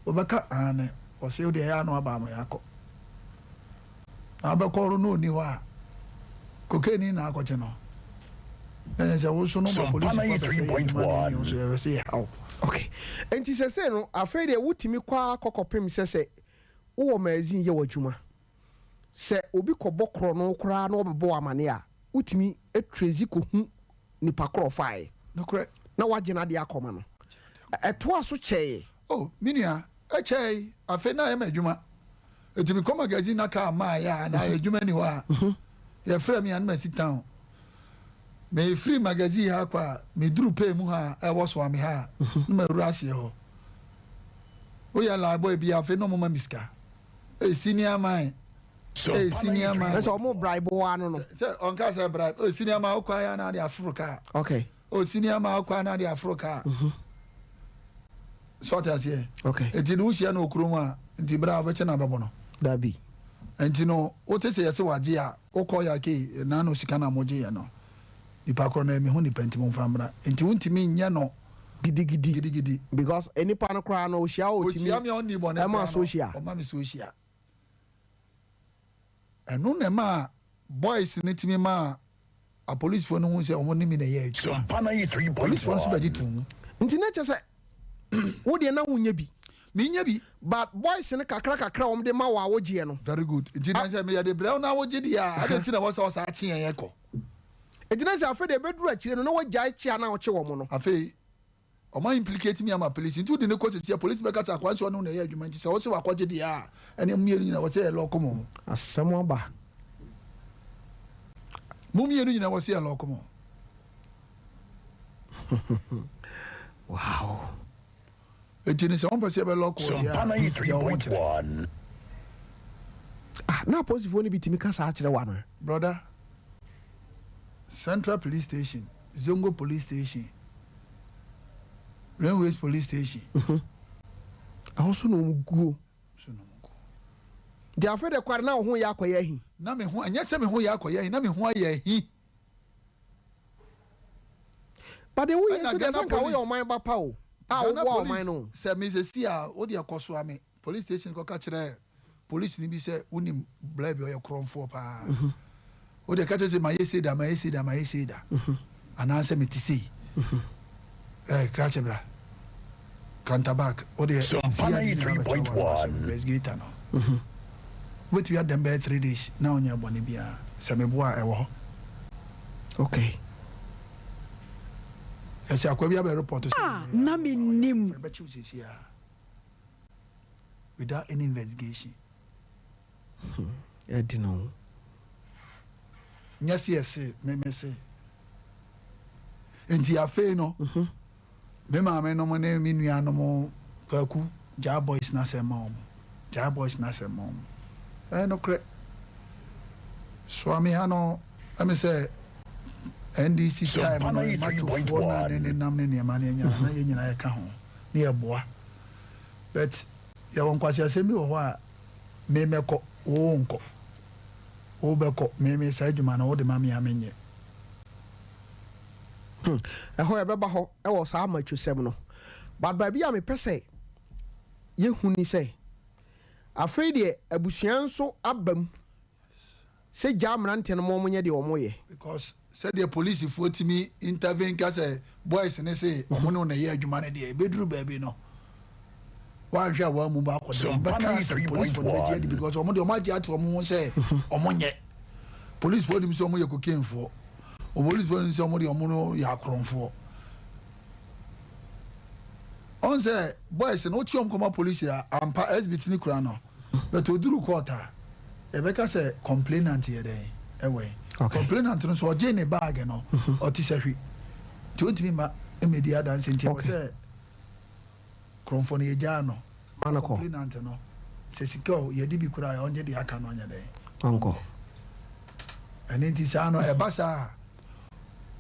Speaker 4: Wɔbɛka aane. Ɔse wodeɛ ɛyɛ a na waba ama yɛakɔ. Na abɛkɔ no na ɔnni hɔ a, kokaini na akɔkye no. Na ɛyɛ sɛ wo nso no ma polisifoɔ pɛ sɛ yɛ adwuma no ɛne wo nso yɛhwɛ sɛ yɛha wo.
Speaker 1: Ok, nti sɛsei no afei deɛ wotumi kɔ ara kɔ kɔpem sɛ sɛ wowɔ magazine yɛ w'adwuma, sɛ obi kɔbɔ korɔno koraa na ɔbɛbɔ wo amaneɛ a, wotumi trace kɔhu nipa korɔ ɔfaeɛ
Speaker 4: Nokorɛ.
Speaker 1: na woagye n'adeɛ akɔma no. Ɛtoaa so kyɛeɛ.
Speaker 4: Oh, me nua, ɛkyɛe, afei na ayɛ me adwuma. Enti mekɔ magazine na kaa mmaeɛ a, na adwuma nni hɔ a, yɛfrɛ me a na masi town. Mefiri magazine ha kɔ a, meduru pay mu ha a ɛwɔ Soame ha a, na mawura aseɛ hɔ. Woyɛ line boy bi a, afei na wɔma me sika. Hey, senior man. Hey, senior man.
Speaker 1: Ɛsɛ wɔn bribe wo ano no.
Speaker 4: Sɛ ɔnka sɛ bribe. Hey, senior man, wokɔ ayɛ a na ade aforo kaa.
Speaker 1: Okay.
Speaker 4: O senior ma akɔ ana de aforo kaa. So ɔte aseɛ.
Speaker 1: Okay.
Speaker 4: Eti no wohyia no wɔ kurom a nti berɛ a wobɛkyɛ no abɛbɔ no.
Speaker 1: Dabi.
Speaker 4: Nti no wote sɛ yɛse wagye a wokɔ yɛ akei na no sika no a mogyeeɛ no nipa korɔ no ɛyɛ me ho nipa nti momfa mmra. Nti wontumi nyɛ no
Speaker 1: Gidigidi.
Speaker 4: gidigidi.
Speaker 1: Because nipa no koraa no ohyia wo otumi
Speaker 4: Ohyia me a ɔnni bɔne
Speaker 1: ɛma
Speaker 4: koraa no
Speaker 1: social.
Speaker 4: ɔma me social. Ɛno na ɛmaa boys no tumi maa apolisifoɔ no hu sɛ wɔn ne me na ɛyɛ adwuma.
Speaker 5: Sompa
Speaker 4: Polisifoɔ no nso bɛgye
Speaker 5: 93.1.
Speaker 4: too mu.
Speaker 1: Nti na kyerɛ sɛ wo deɛ na wonyɛ bi.
Speaker 4: Menyɛ bi.
Speaker 1: But boys no kakra kakra a wɔn de ma wo a wogyeɛ no.
Speaker 4: Very good. Nti na sɛ meyɛ de brɛ wo na wogye deɛ a, adɛn nti na ɛwɔ sɛ wɔsaa kye yɛn kɔ?
Speaker 1: Nti na sɛ afei deɛ ɛbɛduru akyire no na woagyae kye a na wokye wɔn no.
Speaker 4: Afei Ɔma implicate me ama police nti wode no kɔ sɛsi a police bɛka sɛ akoa nso ɔne wo na ɛyɛ adwuma nti sɛ wose wakɔgye deɛ a ɛneɛ mo mmienu nyina wɔsɛ yɛ lɔɔko mo.
Speaker 1: Asɛm aba.
Speaker 4: Mo mmienu nyina wɔsɛ yɛ lɔɔko mo.
Speaker 1: Wow.
Speaker 4: Eti no sɛ wɔn pɛ sɛ yɛbɛ lɔɔko wɔ deɛ a gya wɔn kyerɛ.
Speaker 1: Ah, na apolisifoɔ no bi tumi ka saa kyerɛ wo anaa?
Speaker 4: Brother, Central Police Station Zongo police station, Railways police station.
Speaker 1: Ɛhɔ so na wɔn guo.
Speaker 4: So na wɔn guo.
Speaker 1: Nti afei de kware na wo ho yɛ akɔyɛ ahi.
Speaker 4: Na me ho ɛnyɛ sɛ me ho yɛ akɔyɛ ahi na me ho ayɛ ahi.
Speaker 1: But deɛ woyɛ nso deɛ sɛ nka woyɛ ɔman ba pa o a woboa ɔman no.
Speaker 4: Sɛ me sɛsi a wo deɛ kɔ soa me. Police station kɔka kyerɛɛ polisini bi sɛ wonim bla bi ɔyɛ korɔmfoɔ paa. Wo deɛ ka kyerɛ sɛ mayɛ sei da, mayɛ sei da, mayɛ sei da. Anaasɛ mete sei. Ɛɛ krakye bra. Counter back. Wo deɛ
Speaker 5: Sompa
Speaker 4: CID ni ba bɛkyerɛ wo anaa sɛ
Speaker 5: 93.1.
Speaker 4: investigator no. Wobɛtumi ada mu bɛyɛ 3 days na wonyɛ bɔne biara. Sɛ meboa a ɛwɔ hɔ. Ɛsɛ akoa bi abɛ report sɛ
Speaker 3: A na mennim.
Speaker 4: Ɛbɛkye wo seesei ara. Without any investigation.
Speaker 1: Hmm, ɛdi no.
Speaker 4: Nyɛ se yɛse, me me se. Nti afei no, me maame nom ne me nua nom Kwaku, gyaa boys no asɛm ma wɔn. Gyaa boys no asɛm ma wɔn. Ɛyɛ nokorɛ. Soame ha no, ɛmi sɛ NDC time no, matofoɔ no a ne nenam ne nneɛma ne nyinaa, na yɛn nyinaa yɛka ho, ne yɛboa. But yɛwɔ nkwaseasɛm bi wɔ hɔ a me mɛkɔ, wo wonkɔ. Wo bɛkɔ, me me saa adwuma no wode ma me a menyɛ.
Speaker 1: Hmm, ɛhɔ yɛbɛba hɔ wɔ saa amatwosɛm no. But baabi a mepɛ sɛ yɛhu ni sɛ, afei deɛ abusua nso aba mu sɛ gyaa mmeranteɛ no ma wɔnyɛ deɛ wɔyɛ.
Speaker 4: Because sɛdeɛ polisifoɔ tumi intervene ka sɛ boys no se wɔn ne wo na ɛyɛ adwuma no deɛ, ɛbɛduru baabi no, woanhwɛ a wɔn mu baako de wɔn bɛka asɛm, polisifoɔ no bɛgye adi because wɔn deɛ wɔn agye ato wɔn ho sɛ wɔn nyɛ. Polisifoɔ nim sɛ wɔn yɛ cocainefoɔ, polisifoɔ nim sɛ wɔn deɛ wɔn no yɛ akorɔmfoɔ. Ɔn sɛ boys no wokye wɔn kɔma polisi a, ampa exhibit no kura no. But oduru court a, yɛbɛka sɛ complainant yɛ dɛn? Ɛwɔ he? Complainant no nso ɔgyee ne bag no, ɔte sahwi. Nti ontumi mma mmedi adanse nti ɛwɔ sɛ korɔmfoɔ no yɛgyaa no. Complainant no, sɛ sika o, yɛde bi koraa a, ɔngye deɛ aka no ɔnyɛ dɛn?
Speaker 1: Ɔnkɔ.
Speaker 4: Ɛno nti saa no, ɛba saa a,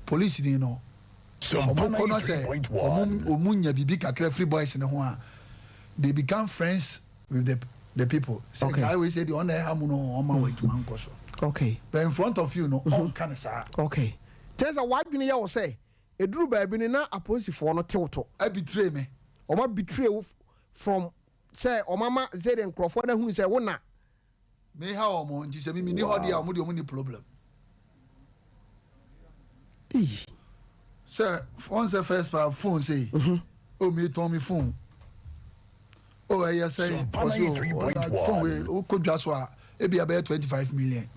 Speaker 4: polisini no,
Speaker 5: Sompa
Speaker 4: wɔkɔ no sɛ
Speaker 5: 93.1.
Speaker 4: wɔn nya biribi kakra firi boys no ho a, they become friends with the the people. Sɛ guy wei sɛ deɛ ɔna ɛha mu no ɔma wɔ adwuma nkɔ so. But in front of you no ɔnka ne saa.
Speaker 1: Okay. Kyerɛ sɛ w'adwene yɛ wo sɛ ɛduru baabi no na apolisifoɔ no te wo to.
Speaker 4: Abitire me.
Speaker 1: Wɔn abitire wo from sɛ wɔn ama Zere nkorɔfoɔ no ahunu sɛ wo na.
Speaker 4: Me ha wɔn nti sɛ me menni hɔ deɛ a wɔn deɛ wɔn nni problem.
Speaker 1: Eii.
Speaker 4: Sɛ wɔn sɛ first pa phone sei. Oh me tɔn me phone. Oh ɛyɛ sɛn ɔsi o phone wei wokɔ dwa so a ebi abɛyɛ 25 million.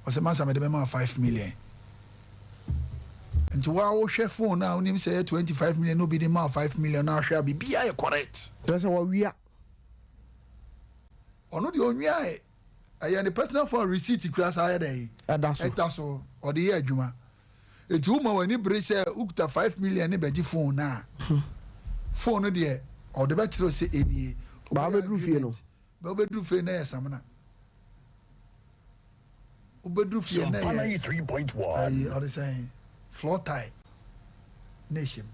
Speaker 4: Ɔsɛ masa mede bɛma 5 million. Nti wa wohwɛ phone a wonim sɛ ɛyɛ 25 million na obi de ma 5 million na ahwɛ a biribiara yɛ correct.
Speaker 1: Kyerɛ sɛ wawia.
Speaker 4: Ɔno deɛ ɔnwiae. Ɛyɛ ne personal phone receipt kura saa yɛ dɛn?
Speaker 1: Ɛda so.
Speaker 4: Ɛda so. Ɔde yɛ adwuma. Eti woma w'ani bere sɛ wokuta 5 million ne bɛgye phone no a, phone no deɛ ɔde bɛkyerɛ wo sɛ enie.
Speaker 1: Baa wobɛduru fie no.
Speaker 4: Baa wobɛduru fie no na ɛyɛ samina. Wobɛduru fie no na
Speaker 5: Sompa
Speaker 4: ɛyɛ
Speaker 5: 93.1.
Speaker 4: ayi ɔde sɛn floor tile. na ɛhyɛ mu.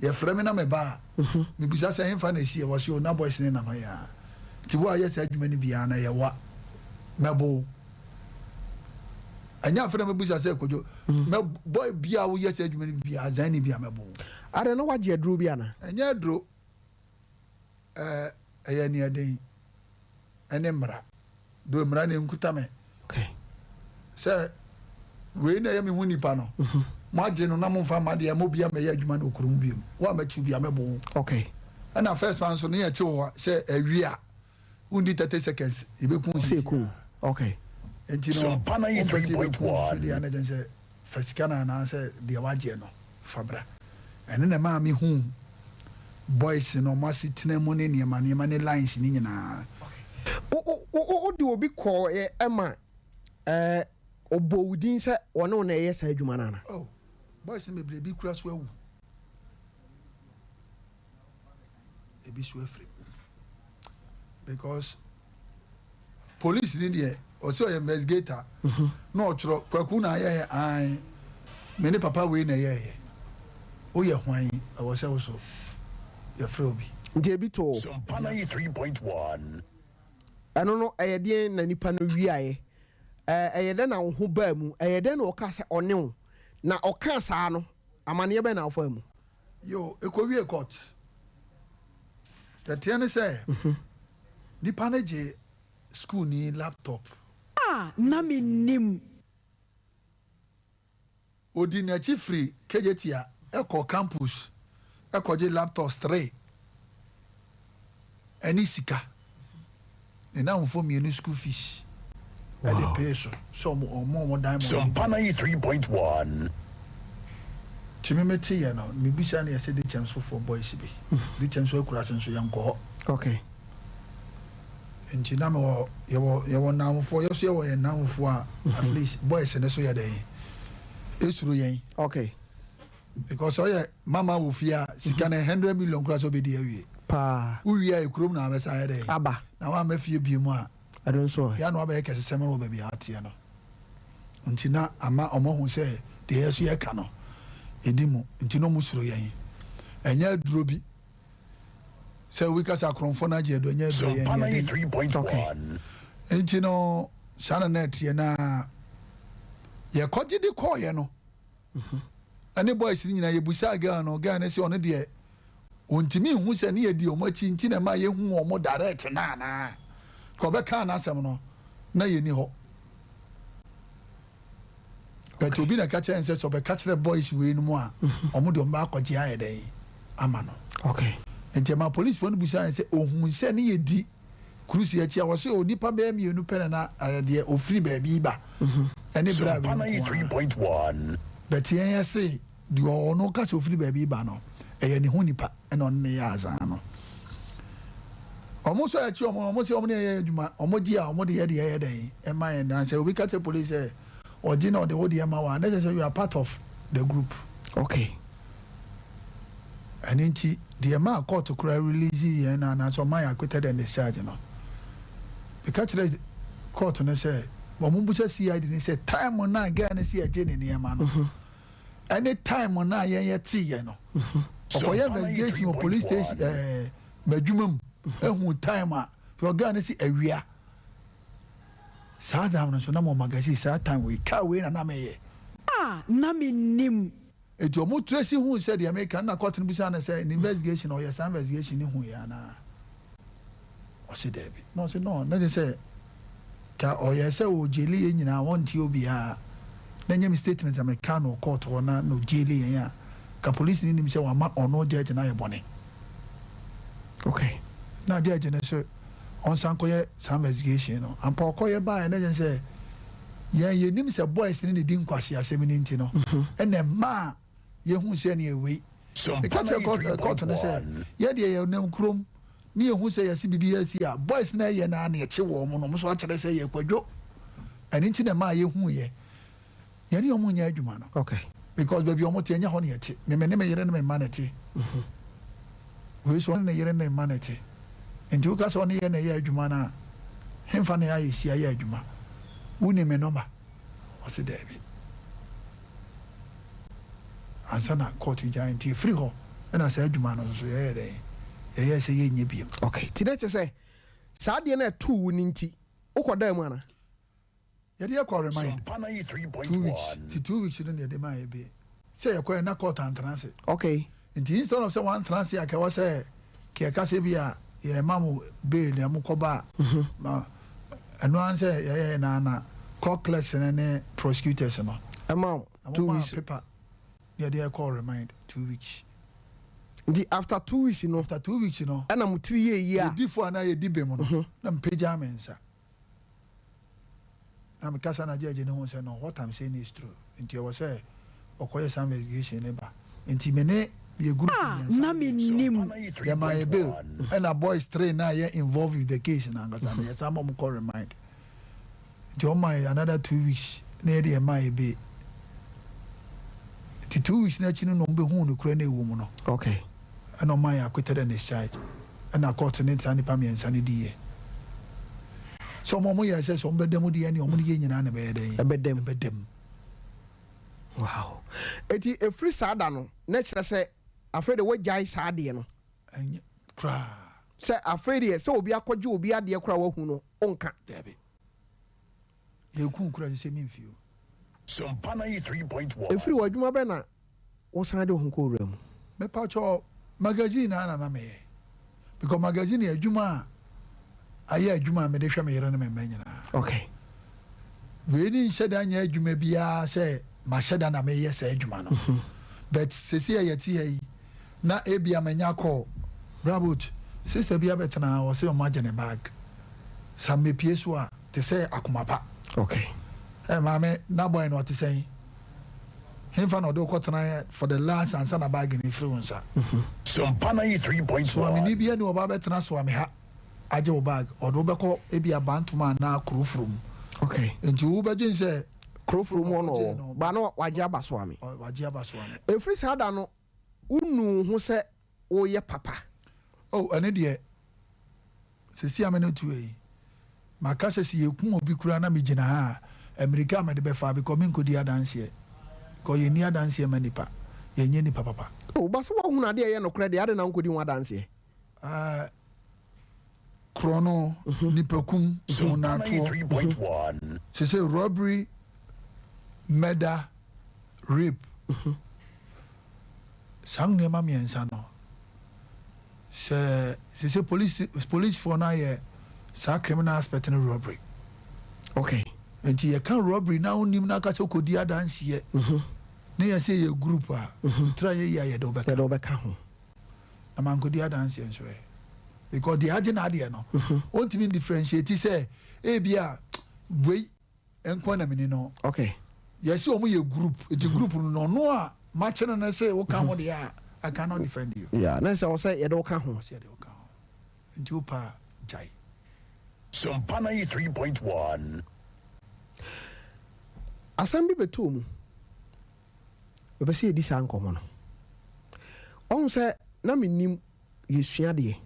Speaker 4: Yɛfrɛ me na meba a, mebisa sɛ ɛhefa na ɛsi ɛ, wɔse o na boys no nam ha yi ara. Nti wo a yɛ saa adwuma no biara no ɛyɛ wa. Mɛbo wo. Ɛnyɛ afei na mɛbisa sɛ Kwadwo, mɛ boy biara a woyɛ saa adwuma no biara, Zani biara mɛbo wo.
Speaker 1: Adɛn na woagye aduro bi anaa?
Speaker 4: Ɛnyɛ aduro. Ɛɛ ɛyɛ aniɛden ne mmara. Though mmara no ɛnkuta me.
Speaker 1: Okay.
Speaker 4: Sɛ wei na ɛyɛ me ho nipa no, mhm. moagye no na momfa mma deɛ ma obi ammɛyɛ adwuma no wɔ kurom biom. Wo a mɛkyew bi a mɛbo wo.
Speaker 1: Okay.
Speaker 4: Ɛna first man nso ne yɛkye wɔ sɛ awie a wondi 30 seconds yɛbɛku wo sisi.
Speaker 1: Okay.
Speaker 4: Nti no wompɛ sɛ yɛbɛku wo so deɛ na kyɛn sɛ Fa sika no anaasɛ deɛ wagyeɛ no fa bra. Ɛno na ɛmaa me huu boys no ɔmo asetena mu ne nneɛma nneɛma ne lines no nyinaa.
Speaker 1: Wo wo wo wode obi kɔɔeɛ ɛma ɛɛ ɔbɔɔ wo din sɛ ɔne wo na ɛyɛ saa adwuma no anaa?
Speaker 4: Oh, boys no bebree bi kura so awu. Ebi so afiri mu because police ni deɛ ɔsɛ ɔyɛ investigator mhm. na ɔtwerɛ kwaku na ayɛyɛ an me ne papa wei na ɛyɛyɛ woyɛ hwan ɛwɔ sɛ wo so yɛfrɛ obi
Speaker 1: nti ebi too ɛno no ɛyɛ deɛn na nipa no wiaeɛ ɛyɛ dɛn na wo ho baa mu ɛyɛ dɛn na ɔka sɛ ɔne wo na ɔka saa no amaneɛ bɛn na wofaa mu
Speaker 4: Yo, ɛkɔwie court. Deɛ ɛteɛ ne sɛ, nipa no gye sukuuni laptop.
Speaker 3: A na mennim.
Speaker 4: Ɔdi n'akyi firi Kejetia kɔ campus kɔgye laptops three ɛne sika. Ne nnamfoɔ mmienu school fees de pee so sɛ ɔmo ɔmo ɔmo dan ma ɔmo
Speaker 5: Sompa 93.1.
Speaker 4: Nti me me te yɛ no me bisa no yɛ sɛ Dekyɛm so foɔ boys bi Dekyɛm so akuraase nso yɛn kɔ hɔ.
Speaker 1: Okay.
Speaker 4: Nti na me wɔ yɛ wɔ yɛ wɔ nnamfoɔ yɛ so yɛ wɔ yɛn nnamfoɔ a at least boys no so yɛ dɛn esuro yɛn.
Speaker 1: Okay.
Speaker 4: Because sɛ ɔyɛ mama wɔ fie a sika no 100 million koraa sɛ ɔbɛdi awie.
Speaker 1: Paa.
Speaker 4: Wowie a ekurom na abɛsa ayɛ dɛn?
Speaker 1: Aba.
Speaker 4: Na wamma fie bio mu a.
Speaker 1: Ɛno nso ɛ.
Speaker 4: Yɛ a na wabɛyɛ kɛsesɛm wɔ baabi a ateɛ no. Nti na ama wɔn ahu sɛ deɛ yɛ so yɛka no ɛdi mu nti na wɔn suro yɛn. Ɛnyɛ aduro bi sɛ obi ka sɛ akorɔmfoɔ no agye aduro ɛnyɛ aduro yɛn
Speaker 5: Sompa
Speaker 4: deɛ den.
Speaker 5: 93.1.
Speaker 4: Nti no saa na na ɛteɛ na yɛkɔgye de kɔɔyɛ no. Ɛne boys no nyinaa yɛbusaa girl no, girl no se ɔno deɛ ɔntumi nhu sɛ ne yɛdi wɔn akyi nti na ɛma yɛhu wɔn direct no anaa, ka ɔbɛkaa n'asɛm no na yɛni hɔ. But obi na ɛka kyerɛ no sɛ sɛ ɔbɛka kyerɛ boys wei no mu a, wɔn deɛ wɔn bɛ akɔgye ayɛ dɛn ama no.
Speaker 1: Okay.
Speaker 4: Nti ɛma policefoɔ no busaa no sɛ ohun sɛ ne yɛdi Kurusi akyi a, wɔse onipa bɛyɛ mmienu pɛ na na ɛyɛ deɛ ɔfiri baabi reba ɛne berɛ a wei nko ara. But yɛn yɛse deɛ ɔno ka sɛ ɔfiri baabi reba no, ɛyɛ ne ho nipa ɛna ɔne no yɛ azaa no. Wɔn nso a yɛkye wɔn no, wɔn se wɔn ne yɛn yɛ adwuma, wɔn gye a wɔn de yɛ deɛ ɛyɛ dɛn ɛma yɛn. Na sɛ obi ka kyerɛ police sɛ ɔgye na ɔde wo deɛ ma wo a, na kyerɛ sɛ you are part of the group.
Speaker 1: Okay.
Speaker 4: Ɛno nti, deɛ ɛmaa court koraa release yɛn no anaasɛ ɔmaa yɛn acquitted and discharged no, meka kyerɛɛ court no sɛ wɔmmisa CID no sɛ time no a girl no se yɛgye ne nneɛma no ɛne time no a yɛn yɛteeɛ no, ɔkɔyɛ investigation wɔ police station ɛɛ m'adwuma mu ehu time a because girl no se awia saa time no nso na mo magazine saa time wei car wei na na meyɛ.
Speaker 3: A na mennim.
Speaker 4: Enti ɔmo trace huu sɛ deɛ meka no na court no bisaa no sɛ ne investigation ɔyɛ saa investigation no huiɛ anaa? Ɔse daabi. Na ɔse no na kyerɛ sɛ ka ɔyɛ sɛ ɔgyeli yɛn nyinaa ɔnte obiara na ɛnyɛ me statement a meka no wɔ court hɔ na na ɔgyeli yɛn a ka police no nim sɛ wama ɔno judge no ayɛ bɔne.
Speaker 1: Okay.
Speaker 4: Na judge no se ɔnsan kɔyɛ saa investigation no. Ampa ɔkɔyɛ baeɛ na kyerɛ sɛ Yɛn yɛnim sɛ boys no na ɛdi nkwaseasɛm no nti no ɛna ɛmaa yɛhu sɛ neɛ wei. Meka kyerɛ court no sɛ yɛn deɛ yɛnam kurom ne yɛhu sɛ yɛse biribi asi a boys no ɛyɛ no ara na yɛkye wɔn no wɔn nso akyerɛ sɛ yɛ kwadwo. Ɛno nti na ɛmaa yɛhuiɛ. Yɛne wɔn nyɛ adwuma no.
Speaker 1: Okay.
Speaker 4: Because baabi a wɔte ɛnyɛ hɔ na yɛte. Me me ne me yere ne me mma na ɛte. Wei nso ɔne ne yere ne ne mma na ɛte. Nti woka sɛ ɔne yɛn na ɛyɛ adwuma no a, hemfa na yɛayɛ hyia yɛ adwuma? Wonim me nɔma? Ɔse daabi. Ansa na court gyae nti ɛfiri hɔ na saa adwuma no nso yɛyɛɛ dɛn? Yɛyɛɛ sɛ yɛnyɛ biom.
Speaker 1: Okay, nti na kyerɛ sɛ saa adeɛ no a ɛtoo wo no nti wokɔdaa mu anaa?
Speaker 4: Yɛde yɛ kɔɔ remand 2 weeks, nti 2 weeks no na yɛde maa yɛ bail. Sɛ yɛkɔɛ na court antena ase. Nti instead of sɛ wantena ase a, kɛwɔ sɛ kɛka sɛ bi a yɛma mo bail na mo kɔba a, ma ɛno ara sɛ yɛyɛ na na court clerks no ne prosecutors no
Speaker 1: ɛma wo 2 weeks
Speaker 4: paper na yɛde yɛ kɔɔ remand 2 weeks.
Speaker 1: Nti after 2 weeks no?
Speaker 4: After 2 weeks no.
Speaker 1: Ɛna mo tiri yɛ yie a?
Speaker 4: Yɛdi fo anaa yɛdi bem no, na mpagya me nsa na mekasa na judge ne ho sɛ, "No, what I'm saying is true," nti ɛwɔ sɛ ɔkɔyɛ saa investigation ne ba. Nti me ne yɛ group
Speaker 3: A
Speaker 4: mmiɛnsa
Speaker 3: na mennim.
Speaker 4: Yɛma yɛ bail, ɛna boys three na yɛ involved with the case na ankasa no, yɛsan ma ɔmo kɔ remand. Nti ɔma yɛ another 2 weeks na yɛde yɛma yɛ bail. Nti 2 weeks n'akyi no na ɔmo bɛhu nokorɛ no ɛwɔ mu no. Ɛna ɔma yɛ acquitted and discharged, ɛna court ne saa nipa mmiɛnsa no diiɛ sɛ ɔmo yɛ sɛ ɔmo bɛda mu deɛ ne ɔmo ne yɛ nyinaa na ɛbɛyɛ dɛn?
Speaker 1: Ɛbɛda mu.
Speaker 4: Ɛbɛda mu.
Speaker 1: Wow, eti efiri saa da no na kyerɛ sɛ afei de wagyae saa adeɛ no?
Speaker 4: Ɛnyɛ koraa.
Speaker 1: Sɛ afei deɛ sɛ obi akɔgye obi adeɛ koraa wahu no, ɔnka?
Speaker 4: Dabi, yɛku kora sɛ memfie o.
Speaker 5: Sompa 93.1.
Speaker 1: Efiri wɔ adwuma bɛ na wosan de wo ho kɔ wura mu?
Speaker 4: Mepa kyɛw, magazine na na meyɛ, because magazine yɛ adwuma a ayɛ adwuma a mede hwɛ me yere ne me mma nyinaa. Wei ni nhyɛ da nyɛ adwuma biara sɛ mahyɛ da na meyɛ saa adwuma no, but sɛsi a yɛte ha yi na ebia manya kɔ brabot sister bi abɛtena ha, ɔsɛ ɔmo agye ne bag sa mmepie so a te sɛ akoma pa. Ɛ maame na boy no ɔte sɛn hemfa na ɔde wokɔtena for the last ansa na bag no firi wo nsa?
Speaker 5: Sompa 93.1.
Speaker 4: Soameni bi ani ɔba bɛtena soame ha agye wo bag, ɔde wobɛkɔ ebi abantoma anaa kurofuro mu. Nti wobɛdwen sɛ
Speaker 1: kurofuro mu ɔno ɔwɔ ba na wagye aba so ame.
Speaker 4: Wagye aba soame.
Speaker 1: Efiri saa da no wonu ho sɛ woyɛ papa?
Speaker 4: Oh, ɛne deɛ sɛsi a me no tu yi maka sɛ sɛ yɛkum obi koraa na megyina ha a, mmirika a mede bɛfa, because menkɔdi adanseɛ, because yɛnni adanseɛ ma nipa, yɛnyɛ nipa papa.
Speaker 1: O ba sɛ woahunu adeɛ a ɛyɛ nokorɛ deɛ, ade na wonkɔdi ho adanseɛ?
Speaker 4: Ah, korɔ no, nipakum,
Speaker 5: Sompa
Speaker 4: honatoɔ
Speaker 5: 93.1.
Speaker 4: Sɛ robbery, murder, rape, saa nneɛma mmiɛnsa no, sɛ sɛ police policefoɔ no ayɛ saa criminal aspect no, robbery. Nti yɛka robbery na wonim na aka sɛ wokɔdi adanseɛ ne yɛ sɛ yɛ group a tra yɛ yi a, yɛde wobɛka.
Speaker 1: Yɛde wobɛka ho.
Speaker 4: Na mankɔdi adanseɛ nso ɛ, because deɛ agye n'adeɛ no, ɔntumi differentiate sɛ ebi a wei nko na mini no. Yɛsi wɔn yɛ group, nti group no na ɔno a makye no no sɛ woka ho deɛ a, I cannot defend you.
Speaker 1: Yeah, na sɛ ɔsɛ yɛde wo ka ho.
Speaker 4: Ɔsɛ yɛde woka ho, nti wopa a gyae.
Speaker 5: Sompa 93.1.
Speaker 1: Asɛm bi bɛtɔɔ mu, bɛpɛ sɛ yɛdi saa nkɔmmɔ no. Ɔhu sɛ na menim yɛsua deɛ.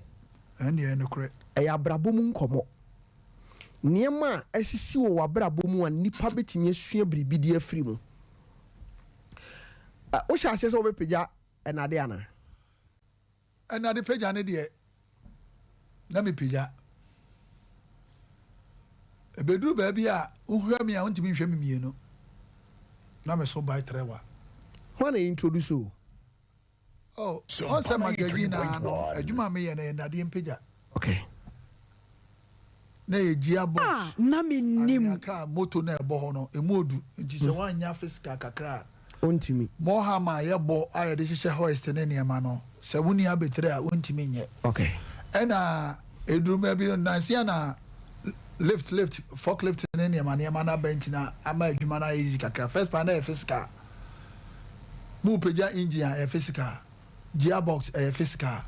Speaker 4: Ɛn deɛ nokorɛ.
Speaker 1: Ɛyɛ abrabɔ mu nkɔmmɔ, nneɛma a asisi wɔ w'abrabɔ mu a nnipa bɛtumi asua biribi de afiri mu. Wohyɛ aseɛ sɛ wobɛpagya ɛnade anaa?
Speaker 4: Ɛnade pagya ne deɛ na mepagya. Ɛbɛduru baabi a wohwɛ me a, wontumi nhwɛ me mmienu na me so bae trɛwa.
Speaker 1: Hwan na introduce o?
Speaker 4: Oh, ɔn sɛ magazine a no, adwuma a meyɛ no yɛ nnadeɛ mpagya. Na yɛ gear box.
Speaker 3: A na mennim.
Speaker 4: Anwea kaa moto na ɛbɔ hɔ no emu odu, nti sɛ woanya physical kakra a,
Speaker 1: ɔntumi.
Speaker 4: Mohammer a yɛbɔ a yɛde hyehyɛ hoist ne nneɛma no, sɛ wonni abetire a, wontumi nyɛ. Ɛna eduruma bi no nansi na lift forklift ne nneɛma nneɛma no aba, nti na ama adwuma no ayɛ easy kakra. First pa na ɛyɛ physical, mu pagya engine a, ɛyɛ physical, gearbox ɛyɛ physical.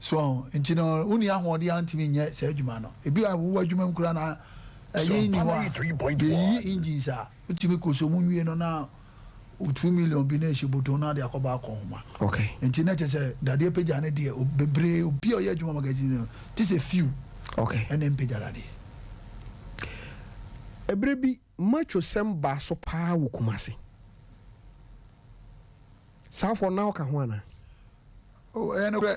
Speaker 4: So nti no wonni ahoɔden a, ntumi nyɛ saa adwuma no. Ebi a wowɔ adwuma mu koraa na ɛyɛ nni hɔ a, yɛyiyi engines a, wotumi kɔ so mu nwie no na 2 million bi na ɛhyɛ bɔtɔn na ade akɔba akɔ homa. Nti na kyerɛ sɛ dadeɛ pagya no deɛ, bebree obi a ɔyɛ adwuma magazine no te sɛ few ɛna mpagya dadeɛ.
Speaker 1: Ɛberɛ bi macho sɛm baa so paa wɔ Kumase. Saafoɔ na woka ho anaa?
Speaker 4: Oh, ɛyɛ nokorɛ.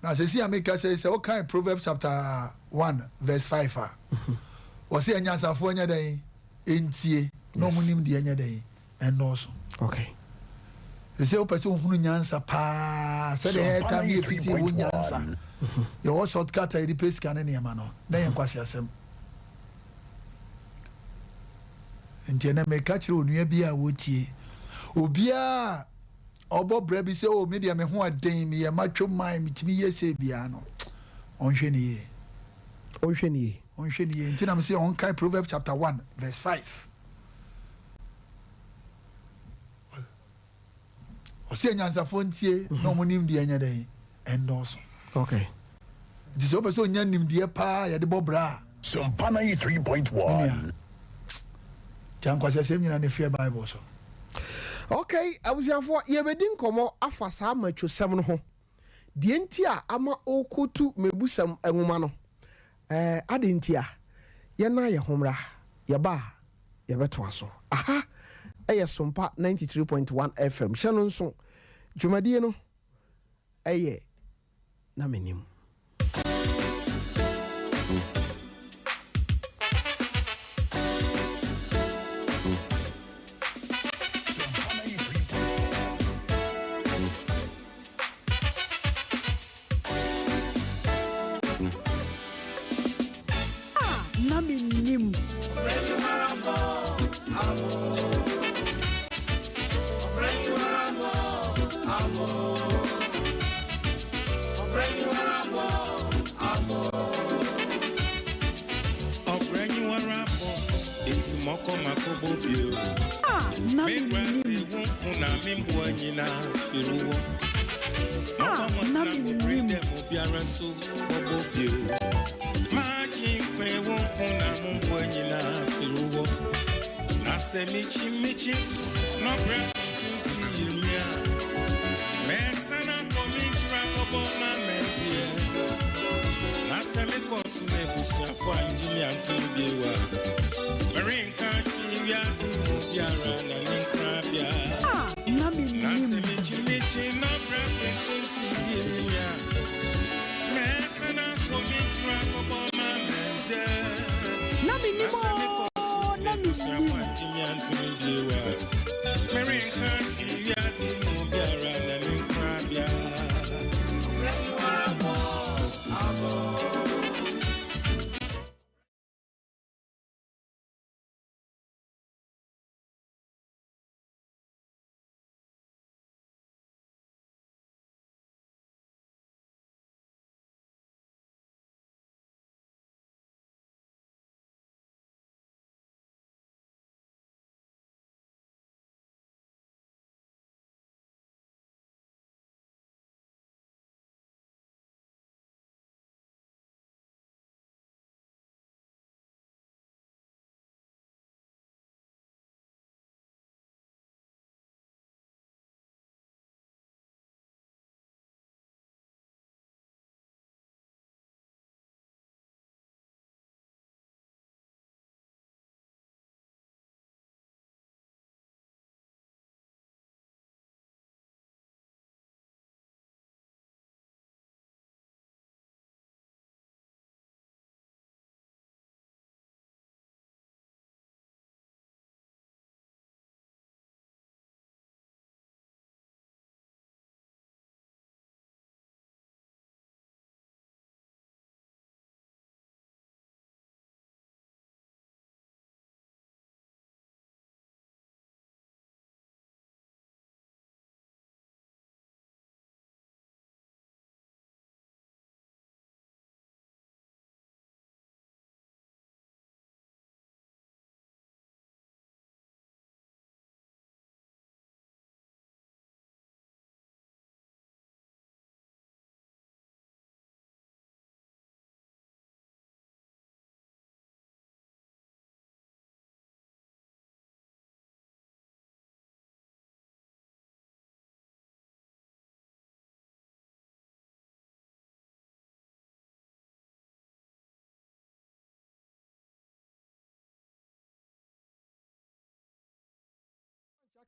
Speaker 4: Na sɛsi a meka sɛ sɛ wokan Proverbs chapter 1 verse 5 a, wɔse anyansafoɔ nyɛ dɛn? Ɛntie, na ɔmo nim deɛ nyɛ dɛn? Ɛnnɔɔso.
Speaker 1: Okay.
Speaker 4: Sɛ wopɛ sɛ wohunu nyansa paa sɛdeɛ ɛyɛ tam bi ɛfiri sɛ yɛwɔ nyansa, yɛwɔ shortcut a yɛde pɛ sika ne nneɛma no, na ɛyɛ nkwaseasɛm. Nti ɛnɛ meka kyerɛ onua bi a wɔtie, obiara a ɔbɔ brɛ bi sɛ o oh, me deɛ me ho ɛden, meyɛ matwo man, metumi yɛ sɛ biara no, ɔnhwɛ ne yie.
Speaker 1: Ɔnhwɛ ne yie.
Speaker 4: Ɔnhwɛ ne yie. Nti na me sɛ ɔnkae Proverbs chapter 1 verse 5. Ɔsɛ anyansafoɔ ntie na ɔmo nimdeɛ nyɛ dɛn? Ɛnnɔɔso.
Speaker 1: Okay.
Speaker 4: Nti sɛ wopɛ sɛ onya nimdeɛ paa yɛde bɔ bra a.
Speaker 5: Sompa 93.1.
Speaker 4: Gya nkwaseasɛm nyinaa na ɛfiri Bible so.
Speaker 1: Okay, abusuafoɔ, yɛbɛdi nkɔmmɔ afa saa matwosɛm no ho. Deɛ nti a ama ɔrekɔtu Mebusɛm nwoma no, ɛɛ, adɛn nti a? Yɛnnan yɛn ho mmra, yɛba a, yɛbɛtoa so. Aha yɛ Sompa 93.1 FM. Hyɛ no nso, dwumadie no yɛ Na Mennim.
Speaker 3: A na mennim. A na mennim. A na mennim. A na mennim. Na mennim oo, na mennim.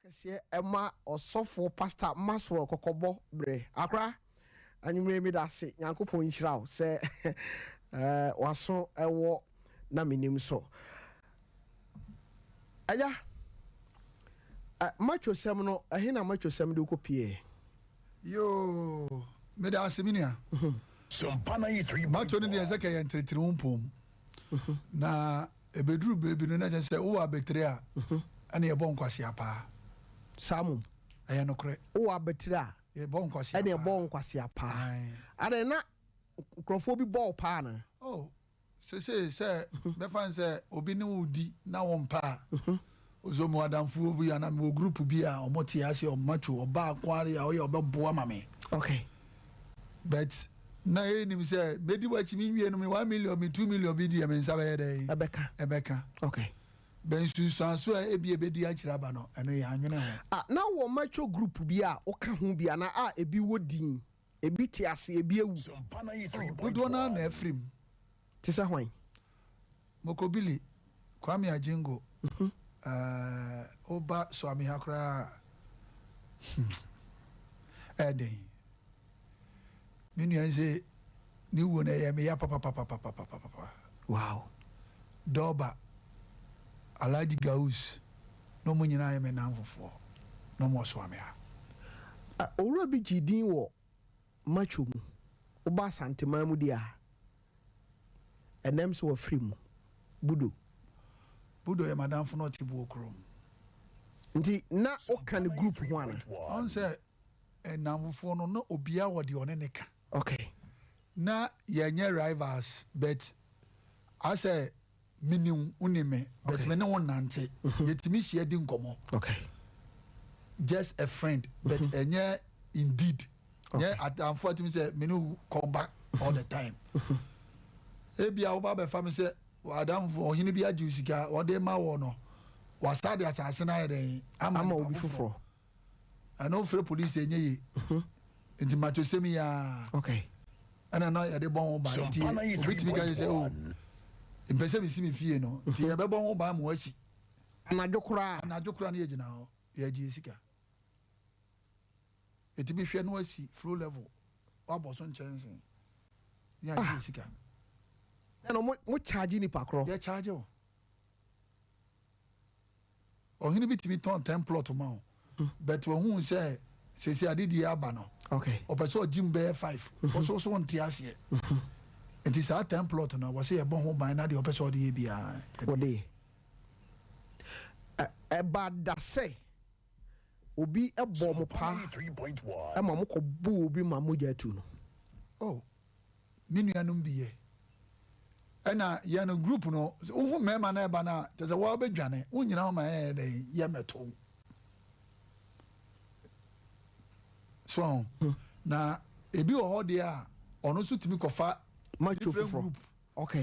Speaker 1: Kɛseɛ ɛma ɔsɔfoɔ Pastor Maxwell kɔkɔbɔ berɛ. Akora, anwummerɛ meda ase. Nyankopɔn nhyira wo sɛ waso ɛwɔ na menim so. Agya, macho sɛm no, ɛhe na macho sɛm de wokɔ pieɛ?
Speaker 4: Yoo, meda ase me nua. Macho no deɛ sɛ kɛyɛ nteretere wo mpom. Na ɛbɛduru berɛ bi no na kyerɛ sɛ wowɔ abɛtire a ɛne yɛbɔ nkwasea paa.
Speaker 1: Saa mom.
Speaker 4: Ɛyɛ nokorɛ.
Speaker 1: Wowɔ abɛtire a
Speaker 4: yɛbɔ nkwasea
Speaker 1: ɛne ɛbɔ nkwasea paa. Adɛn na nkurɔfoɔ bi bɔ wo paa anaa?
Speaker 4: Oh, sesei sɛ bɛfa no sɛ obi ne wo di na wo mpɛ a, ɔsɛ mewɔ adamfoɔ bi anaa mewɔ group bi a ɔmo te ase ɔmo macho ɔbaa nko ara a ɔyɛ ɔbɛboa ma me.
Speaker 1: Okay.
Speaker 4: But na ɛnim sɛ mɛdi w'akyi menwie no me 1 million, me 2 million bi deɛ me nsa bɛyɛ dɛ.
Speaker 1: Ɛbɛka.
Speaker 4: Ɛbɛka. Bɛn nsunsuanso a ebi ebɛdi akyire aba no, ɛno yɛ anwene ho.
Speaker 1: Ah, na wɔ macho group bi a woka ho bi anaa a ebi wɔ din, ebi te ase, ebi awu?
Speaker 4: Oh, dodoɔ no ara na afiri mu.
Speaker 1: Te sɛ hwan?
Speaker 4: Mokobili, Kwame Ajingo, woba Suame ha koraa, ɛden. Me nua nse ne wuo no ɛyɛ me ya papapapapapapa. Dɔba, Alhaji Gaus, na ɔmo nyinaa yɛ me nnamfofoɔ na ɔmo wɔ Suame ha.
Speaker 1: Owura bi gyee din wɔ macho mu, woba Asanteman mu deɛ a, ɛnam sɛ wafiri mu, Budo.
Speaker 4: Budo yɛ madamfo na ɔte Buo kurom.
Speaker 1: Nti na woka ne group ho ana?
Speaker 4: Ɔn sɛ nnamfofoɔ no na obiara wɔ deɛ ɔne ne ka. Na yɛnyɛ rivals, but asɛ menim wo, nim me, but me ne wo nante. Yɛtumi hyia di nkɔmmɔ. Just a friend, but ɛnyɛ indeed. Nyɛ adamfo atumi sɛ me ne wo kɔba all the time. Ebia woba bɛfa me sɛ adamfo, ɔhene bi agye wo sika ɔde ma wɔ no, wasa de asase no ayɛ dɛn
Speaker 1: ama obi foforɔ.
Speaker 4: Ɛno frɛ police, ɛnyɛ ye. Nti makyosɛm yi a ɛna na yɛde bɔ ho ban, nti obi tumi ka sɛ, o mpɛ sɛ mesi me fie no, nti yɛbɛbɔ ho ban ma wasi.
Speaker 1: Anadwo koraa?
Speaker 4: Anadwo koraa no yɛgyina hɔ yɛgye sika. Ɛtumi hwɛ no asi floor level, wabɔ so nkyɛnsee ne agye sika.
Speaker 1: Ɛna mo charge nipa korɔ?
Speaker 4: Yɛ charge o. Ɔhene bi tumi tɔn 10 plot ma wo, but wɔhu sɛ sɛsi adedie aba no, ɔpɛ sɛ ɔgye mu bɛyɛ five, ɔso so nte aseɛ, nti saa 10 plot no wɔ sɛ yɛbɔ ho ban na deɛ ɔpɛ sɛ ɔde yɛ biara.
Speaker 1: Wɔde ɛba da sɛ obi bɔ mo paa ɛma mo kɔ bu obi ma mogya atu no?
Speaker 4: Oh, me nuanom bi yɛ, ɛna yɛn no group no, wohu mmarima no ɛba no a, kyɛ sɛ wɔbɛdwane wonyina hɔ ma ɛyɛ dɛn yɛ mɛto so. Na ebi wɔ hɔ deɛ a ɔno nso tumi kɔfa
Speaker 1: macho
Speaker 4: different
Speaker 1: foforɔ
Speaker 4: group.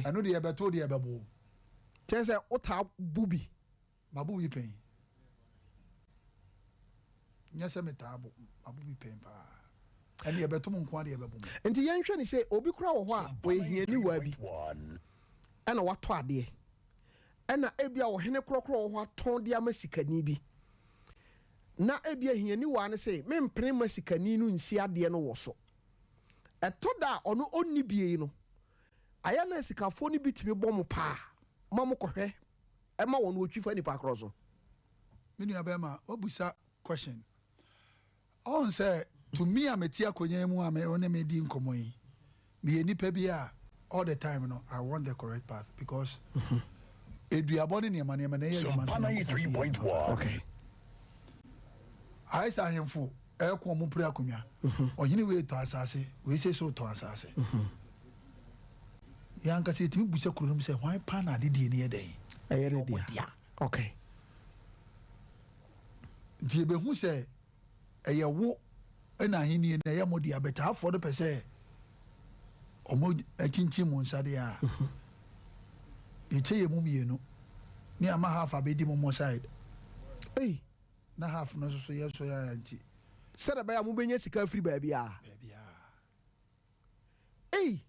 Speaker 4: Ɛno deɛ yɛbɛto deɛ ɛbɛbo.
Speaker 1: Kyerɛ sɛ wotaa bu bi?
Speaker 4: Mabo bi pɛn. Nyɛ sɛ metaa bo, mabo bi pɛn paa. Ɛne yɛbɛto mo nko adeɛ ɛbɛbo mo.
Speaker 1: Nti yɛnhwɛ ne sɛ obi kora wɔ hɔ a ɔyɛ hiani bi ɛna watɔ adeɛ, ɛna ebia ɔhene korɔkorɔ wɔ hɔ atɔn de ama sikani bi, na ebia hiani waa no sɛ mempene ma sikani no nsi adeɛ no wɔ so. Ɛtɔ da a ɔno ɔnni bie no ayɛ, na sikafoɔ no bi tumi bɔ mo paa ma mo kɔhwɛ ɛma wɔn wɔtwi fa nipa korɔ so?
Speaker 4: Me nua bɛrima, wabusa question. Ɔn sɛ to me a mete akonnwa yi mu a me ɔne me di nkɔmmɔ yi, meyɛ nipa bi a all the time no I want the correct path, because eduabɔ ne nneɛma nneɛma na ɛyɛ adwuma nso Nyankopɔn so yɛ adwuma. Ayɛ sɛ ahemfo ɛko ɔmo pere akonnwa. Ɔhene wei tɔ asase wei, sɛ so tɔn asase, yɛn ankasa yɛtumi busa kuro no mu sɛ hwan paa na adedie no yɛ dɛn?
Speaker 1: Ɛyɛ ne
Speaker 4: ɔmo
Speaker 1: dea.
Speaker 4: Dea. Nti yɛbɛhu sɛ ɛyɛ wo ɛna ahenni no ɛyɛ mo dea, bɛtaafoɔ no pɛ sɛ ɔmo akyinkyim mo nsa deɛ a, yɛkyɛ yɛ mu mmienu ne ama half abɛdi mo mo side.
Speaker 1: Ei.
Speaker 4: Na half no nso so yɛ so yɛ nti.
Speaker 1: Sɛdeɛ ɛbɛyɛ a mobɛnya sika afiri baabi a.
Speaker 4: Baabiaa.
Speaker 1: Ei.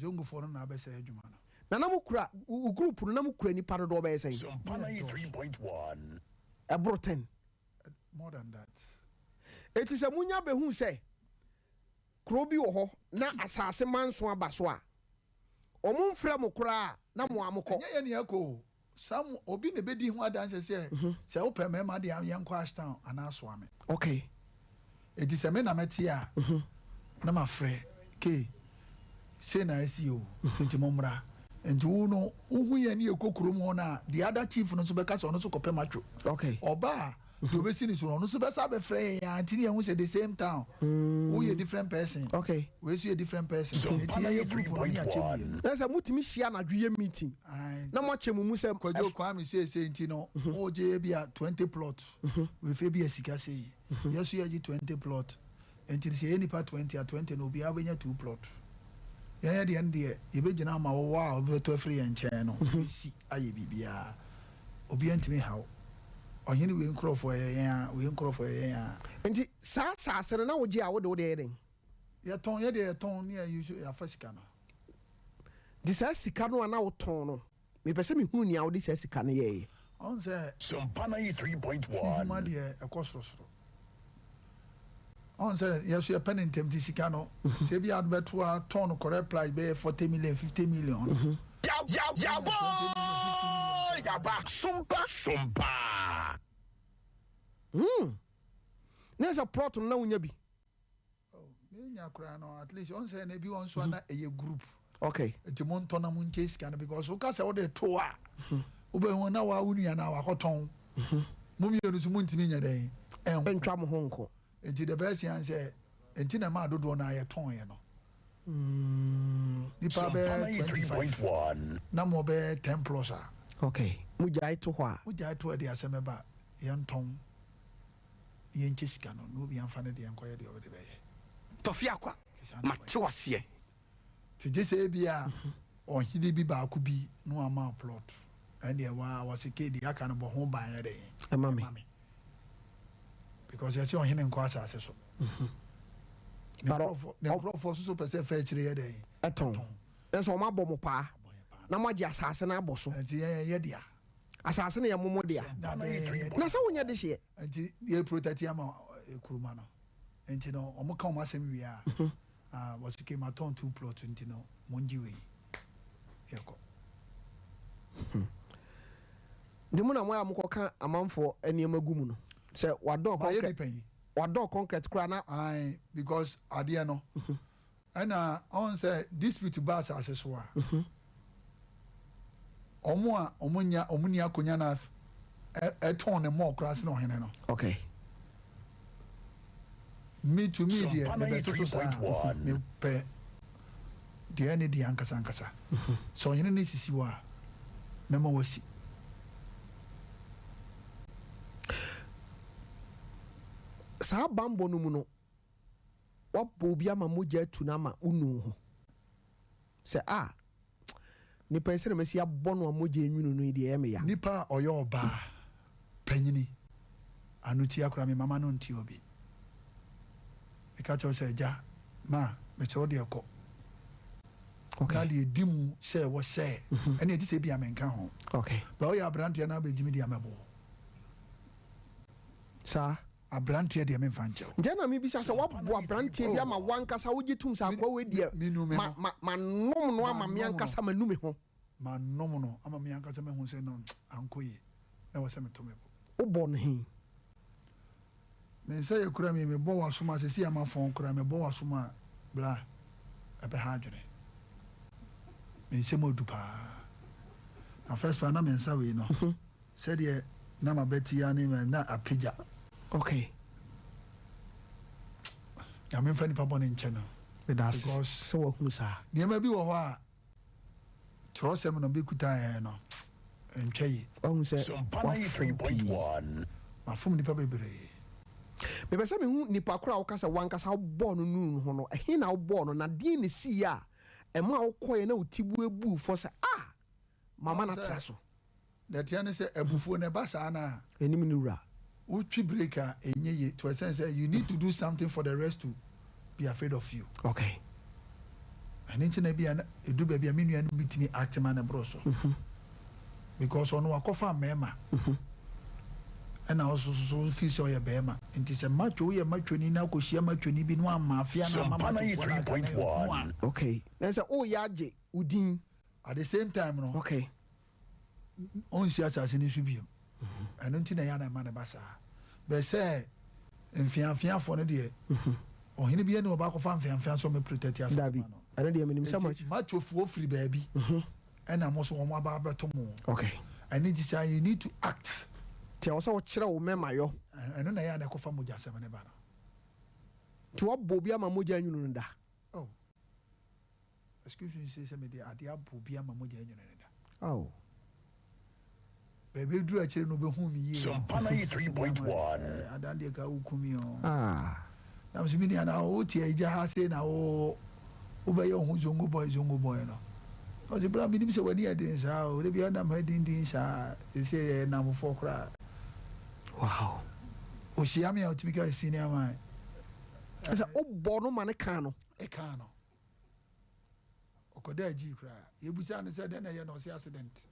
Speaker 4: Zongofoɔ no na abɛsɛ adwuma no.
Speaker 1: Na mo kura wo group no, na mo kura nipa dodoɔ bɛyɛ sɛn? Ɛboro 10?
Speaker 4: More than that.
Speaker 1: Eti sɛ munya behu sɛ kuro bi wɔ hɔ na asase manso aba so a, wɔn mfrɛ mo koraa na mo a mokɔ.
Speaker 4: Ɛnyɛ yɛn na yɛkɔ o. Some obi na ebedi ho adanse sɛ sɛ wopɛ mmarima deɛ a yɛnkɔ Ashtown anaa Soame.
Speaker 1: Okay.
Speaker 4: Enti sɛ me na mɛte a na mafrɛ Kay sei na asi o nti mommra. Nti wo no wohu yɛn ne yɛkɔ kurom hɔ no a the other chief no nso bɛka sɛ ɔno nso kɔpɛ matwo.
Speaker 1: Okay.
Speaker 4: Ɔba a deɛ ɔbɛsi ne so no ɔno nso bɛsa abɛfrɛ yɛn a nti ne yɛhu sɛ the same town. Woyɛ different person.
Speaker 1: Okay.
Speaker 4: Wei nso yɛ different person. Nti yɛyɛ group no ne yɛakyɛ mu mmienu.
Speaker 1: Na sɛ motumi hyia anadwo yɛ meeting na moakyɛ mo mu sɛ.
Speaker 4: Kwadwo Kwame seesei nti no wogye ebia 20 plot. Wei ebia sika sei. Yɛ nso yɛgye 20 plot. Nti sɛ yɛyɛ nipa 20 a 20 no obiara bɛnya 2 plot. Yɛn yɛ deɛ no deɛ yɛbɛgyina ama wo a wobɛtɔ afiri yɛn nkyɛn no bɛsi ayɛ biribiara. Obiara ntumi nha wo. Ɔhene wei nkurɔfoɔ ɛyɛ yɛn a, wei nkurɔfoɔ ɛyɛ yɛn a.
Speaker 1: Nti saa asaase no na wogye a wode wo deɛ yɛ dɛn?
Speaker 4: Yɛtɔn, yɛ deɛ yɛtɔn ne yɛ use yɛafa sika no.
Speaker 1: Nti saa sika no a na wotɔn no, mepɛ sɛ mehunu nea wode saa sika no yɛeɛ.
Speaker 4: Ɔhu sɛ
Speaker 5: Sompa 93.1.
Speaker 4: nhoma deɛ ɛkɔ sorosoro. Ɔhu sɛ yɛ so yɛpɛ no ntɛm nti sika no, sɛ ebi a wode bɛto a tɔn no correct price bɛyɛ 40 million, 50 million no.
Speaker 5: Yabɔ yaba sompa sompa.
Speaker 1: Na sɛ plot no na wonya bi.
Speaker 4: Oh, me nya koraa no at least ɔn sɛ na ebi wɔn nso ana ɛyɛ group.
Speaker 1: Okay.
Speaker 4: Nti mo ntɔ na mo nkyɛ sika no because woka sɛ wode to a wobɛhu na waa wo nua na wakɔtɔn. Mo mmienu so mo ntumi nyɛ dɛn ɛnko.
Speaker 1: Ntwa mo ho nko.
Speaker 4: Nti the best yan sɛ nti na ɛmaa dodoɔ no a yɛtɔn yɛ no. Nipa bɛyɛ 25 na mo bɛyɛ 10 plus a.
Speaker 1: Okay. Mo gyae to hɔ a.
Speaker 4: Mo gyae to hɔ de asɛm ɛba yɛntɔn. na yɛnkyɛ sika no na obiara mfa ne deɛ nkɔyɛ deɛ ɔde bɛyɛ.
Speaker 6: Tɔfi Akwa, mate wo aseɛ.
Speaker 4: Nti gye sɛ ebia ɔhene bi baako bi na wama wo plot, ɛndeɛ waa wɔse kei deɛ aka no bɔ ho ban yɛ dɛn
Speaker 1: Ɛma me.
Speaker 4: Because yɛse ɔhene nkɔ asase so. Ne
Speaker 1: But
Speaker 4: nkurɔfoɔ ne nkurɔfoɔ nso so pɛ sɛ ɛfa akyire yɛ dɛn?
Speaker 1: Ɛtɔn.
Speaker 4: Ɛtɔn.
Speaker 1: Ɛsɛ wɔn abɔ mo paa
Speaker 4: Abɔ yɛn paa.
Speaker 1: na moagye asase no abɔ so.
Speaker 4: Nti yɛn yɛyɛ dea.
Speaker 1: Asase no yɛ mo mo dea.
Speaker 4: Na bɛyɛ
Speaker 1: Na sɛ wonyɛ dehyeɛ.
Speaker 4: Nti yɛ protect ama kuruma no. Nti no wɔn ka wɔn asɛm wie a, ah wɔsi ke ma tɔn two plot nti no mo ngye wei yɛ kɔ.
Speaker 1: Nti mo na mo ayɛ a mo kɔ ka amanfoɔ nneɛma gu mu no sɛ wadɔɔ
Speaker 4: Mayɛ bi
Speaker 1: concrete
Speaker 4: pɛn.
Speaker 1: wadɔɔ concrete koraa na.
Speaker 4: Ae because adeɛ no Ɛna ɔn sɛ dispute ba asase so a, wɔn a wɔn nya wɔn ni akonya na ɛtɔn ne mɔɔ koraa sene ɔhene no.
Speaker 1: Okay.
Speaker 4: Me to me deɛ mebɛtoto saa mepɛ deɛ ɛne deɛ ankasa ankasa. Sɛ ɔhene no sisi hɔ a, mɛma wasi.
Speaker 1: Saa bambɔ no mu no, Woabɔ obi ama mogya atu no ama wonu wo ho sɛ ah nipa yi sɛdeɛ masi abɔ no a mogya enwunu no yi deɛ ɛyɛ me ya.
Speaker 4: Nipa a ɔyɛ ɔbaa panyini ano tia koraa me mama no nte obi. Meka kyerɛ wo sɛ agya ma mesrɛ wo deɛ kɔ.
Speaker 1: Okay.
Speaker 4: Na deɛ ɛdi mu sɛ ɛwɔ sɛ ɛne ɛgye sɛ ebia menka ho.
Speaker 1: Okay.
Speaker 4: Ba woyɛ aberanteɛ na abɛgyimi deɛ mɛbo wo.
Speaker 1: Saa.
Speaker 4: Abranteɛ deɛ memfa nkyɛ wo.
Speaker 1: Nti ɛna mebisa sɛ woaboa abranteɛ bi ama wankasa wogye tom sɛ akoa wei deɛ ma ma manom no ama me ankasa manu me ho.
Speaker 4: Manom no ama me ankasa mahu sɛ no ankɔ yie na ɛwɔ sɛ meto me bo.
Speaker 1: Wobɔ no he?
Speaker 4: Me nsa yɛ kura me mebɔ w'asom a seesei a mafɔn koraa mebɔ w'asom a bra ɛbɛha adwene. Me nsam ɔdu paa. Na first paa na me nsa wei no. Sɛdeɛ na m'abati ara ne na apagya.
Speaker 1: Okay.
Speaker 4: Nyame mfa nipa bɔne nkyɛ no.
Speaker 1: Meda ase
Speaker 4: Because
Speaker 1: sɛ wahunu saa.
Speaker 4: Nneɛma bi wɔ hɔ a twerɛsɛm no bɛkuta yɛn no ntwa yie.
Speaker 1: Wahu sɛ wafom pii.
Speaker 4: Mafom nipa bebree.
Speaker 1: Mepɛ sɛ mehu nipa koro a woka sɛ wankasa wobɔɔ no nuu no ho no, ɛhe na wobɔɔ no, na deɛn na ɛsiiɛ a ɛmaa wokɔeɛ na wo tiboa buu fɔ sɛ ah! Mama no atra so.
Speaker 4: Deɛ ɛteɛ ne sɛ abufuo no ɛba saa no a.
Speaker 1: Anim ne wura.
Speaker 4: Wotwi break a ɛnyɛ yie to ɛsɛn sɛ you need to do something for the rest to be afraid of you.
Speaker 1: Okay.
Speaker 4: Ɛno nti na ebi a ɛduru baabi a me nuanom bi tumi act ma no boro so. Because ɔno wakɔfa mmarima. Ɛna wo so so feel sɛ ɔyɛ bɛrima. Nti sɛ macho woyɛ machoni na akɔhyia machoni bi na wamma afea no amma
Speaker 5: Sompa
Speaker 4: machofoɔ no aka na ɛyɛ ɔno
Speaker 5: 93.1.
Speaker 4: a.
Speaker 1: Okay. Na sɛ woyɛ agye wo din.
Speaker 4: At the same time no.
Speaker 1: Okay.
Speaker 4: Ɔnsi asase no so biom. Ɛno nti na ɛyɛ a na ɛma no ba saa. Bɛ sɛ mfeamfeafoɔ no deɛ, ɔhene biara ni ɔba akɔfa mfeamfea sɛ ɔmɛ protect asase
Speaker 1: Dabi,
Speaker 4: ma no.
Speaker 1: ɛno deɛ menim sɛ
Speaker 4: Nti machofoɔ firi baabi ɛna mo so wɔn aba abɛto mo.
Speaker 1: Okay.
Speaker 4: Ɛno nti saa you need to act.
Speaker 1: Nti ɛwɔ sɛ wokyerɛ wo mɛma yɔ.
Speaker 4: Ɛno na ɛyɛ a na ɛkɔfa mogyasɛm no ba no.
Speaker 1: Nti wɔbɔ obi ama mogya nwunu no da?
Speaker 4: Oh. Excuse me say sɛ mede adeɛ abɔ obi ama mogya anwunu no da.
Speaker 1: Oh.
Speaker 4: Baabi aduru akyire no wobɛhu me yie.
Speaker 5: Sompa 93.1.
Speaker 4: Eh, adan deɛ ka woku me o.
Speaker 1: Ah.
Speaker 4: Na mesɛ me nua na wote agya ha sei na wo wobɛyɛ wo ho zongo boy zongo boy no. Ɔse bra menim sɛ w'ani yɛ den saa o, da biara nam ha dindin saa, seesei yɛyɛ nnamfoɔ koraa.
Speaker 1: Wow.
Speaker 4: Ɔhyia me a ɔtumi ka senior man.
Speaker 1: Ɛsɛ wobɔ no ma ne kaa no.
Speaker 4: Ɛkaa no. Ɔkɔdaa gyii koraa. Yɛbusaa no sɛ dɛn na ɛyɛ no ɔse accident.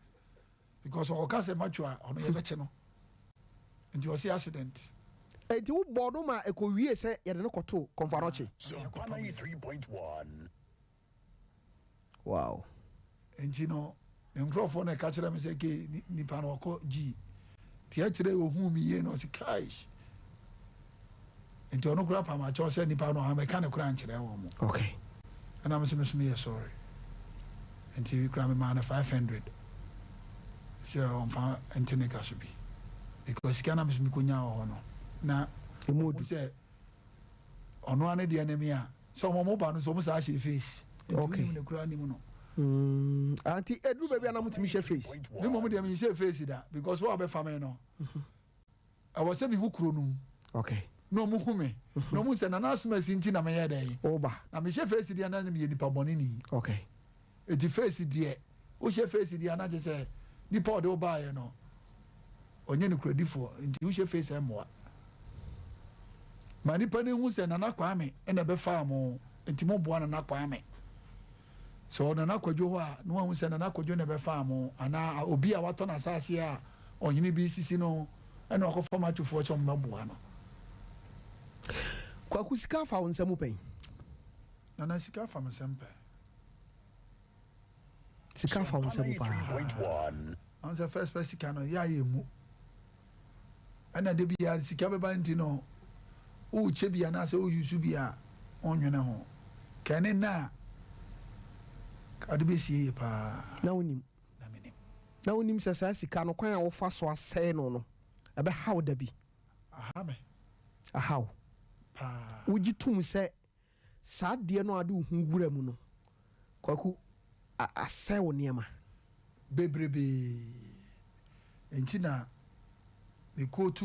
Speaker 4: Because ɔka sɛ macho a ɔno yɛbɛkye no. Nti ɔse accident.
Speaker 1: Enti wobɔɔ no ma ɛkɔwiee sɛ yɛde no kɔtoo Kɔmfoanɔkye?
Speaker 5: Sompa 93.1.
Speaker 1: Wow.
Speaker 4: Nti no me nkurɔfoɔ na ɛka kyerɛ me sɛ ke nipa no ɔkɔ gyii. Nti akyire ɔhuu me yie no ɔse kaish. Nti ɔno koraa pam akyɛw sɛ nipa no amɛka ne koraa nkyerɛ wɔn mo.
Speaker 1: Okay.
Speaker 4: Ɛna me so me so meyɛ sorry. Nti koraa me maa no 500 sɛ ɔmfa nte ne ka so bi. Because sika na me so me konya wɔ hɔ no na
Speaker 1: emu odu
Speaker 4: sɛ ɔno ara ne deɛ ne me a sɛ ɔmo ɔmo ba no so ɔmo saa hyɛ face. Nti
Speaker 1: Okay.
Speaker 4: wonim ne koraa nim no.
Speaker 1: Mm, anti eduru baabi a na motumi hyɛ face.
Speaker 4: Me mmom deɛ menhyɛ face da because wo a wobɛfa me no ɛwɔ sɛ mehu kuro no mu.
Speaker 1: Okay.
Speaker 4: Na ɔmo hu me. Na ɔmo hu sɛ Nana Asomasi nti na meyɛ dɛn.
Speaker 1: Woba.
Speaker 4: Na mehyɛ face deɛ na meyɛ nipa bɔne ni.
Speaker 1: Okay.
Speaker 4: Eti face deɛ wohyɛ face deɛ a na kyerɛ sɛ nipa a ɔde wo baeɛ no ɔnyɛ nokorɛdifoɔ nti wohyɛ face ɛmmoa. Ma nipa no nhu sɛ Nana Kwame na ɛbɛfaa mo nti moboa Nana Kwame. Sɛ ɔwɔ Nana Kwadwo hɔ a, na wahu sɛ Nana Kwadwo na ɛbɛfaa mo, anaa obi a watɔ n'asase a ɔhene bi resisi no na wakɔfa matofoɔ sɛ wɔmmɛboa no.
Speaker 1: Kwaku sika afa wo nsa mu pɛn?
Speaker 4: Nana sika afa me nsam pɛn.
Speaker 1: Sika afa wo nsa mu paa.
Speaker 4: Ɔn sɛ first pɛ sika no yɛ a yɛ mu. Ɛna da biara sika bɛba nti no worekyɛ bi anaasɛ wo use bi a wonnwene ho. Kɛ ne nna a ka wode bɛsie yie paa.
Speaker 1: Na wonim.
Speaker 4: Na menim.
Speaker 1: Na wonim sɛ saa sika no kwan a wofa so asɛe no no ɛbɛha wo da bi.
Speaker 4: Aha me.
Speaker 1: Aha wo.
Speaker 4: Paa.
Speaker 1: Wogye tom sɛ Saa adeɛ no a wode wo ho wura mu no, Kwaku, a asɛe wo nneɛma.
Speaker 4: Bebrebee. Enti na me quote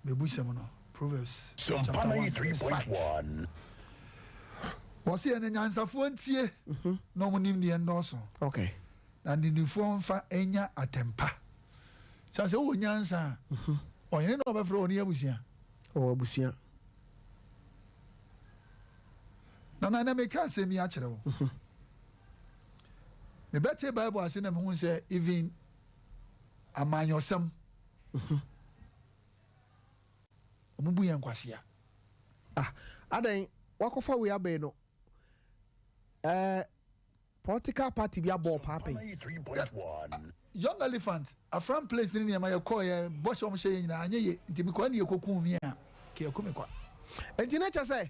Speaker 4: mebusɛm no, Proverbs
Speaker 5: Sompa
Speaker 4: chapter 1 verse 5.
Speaker 5: 93.1.
Speaker 4: Wɔse yɛn anyansafoɔ ntie na wɔn nimdeɛ nnɔɔso,
Speaker 1: Okay.
Speaker 4: na animdefoɔ mfa nya atɛmpa. Sɛ sɛ wowɔ nyansa a, ɔhene na ɔbɛfrɛ wo ne abusua.
Speaker 1: Ɔwɔ abusua.
Speaker 4: Nana, ɛnɛ meka asɛm yi akyerɛ wo. Mebɛtee Bible ase na mehu sɛ even amanyɔsɛm, wɔn bu yɛn nkwasea.
Speaker 1: Ah, adɛn wakɔfa wei abɛn no? Ɛɛ. Eh, Political party bi abɔ ɔpaa pɛn.
Speaker 4: Young Elephant, Afram Place ne nneɛma yɛkɔɔ yɛ bɔhyɛ wɔn hyɛ yɛ nyinaa anyɛ yie nti mekɔɛ ne yɛkɔkuu me a kɛ yɛku me kwa.
Speaker 1: Nti na kyɛ sɛ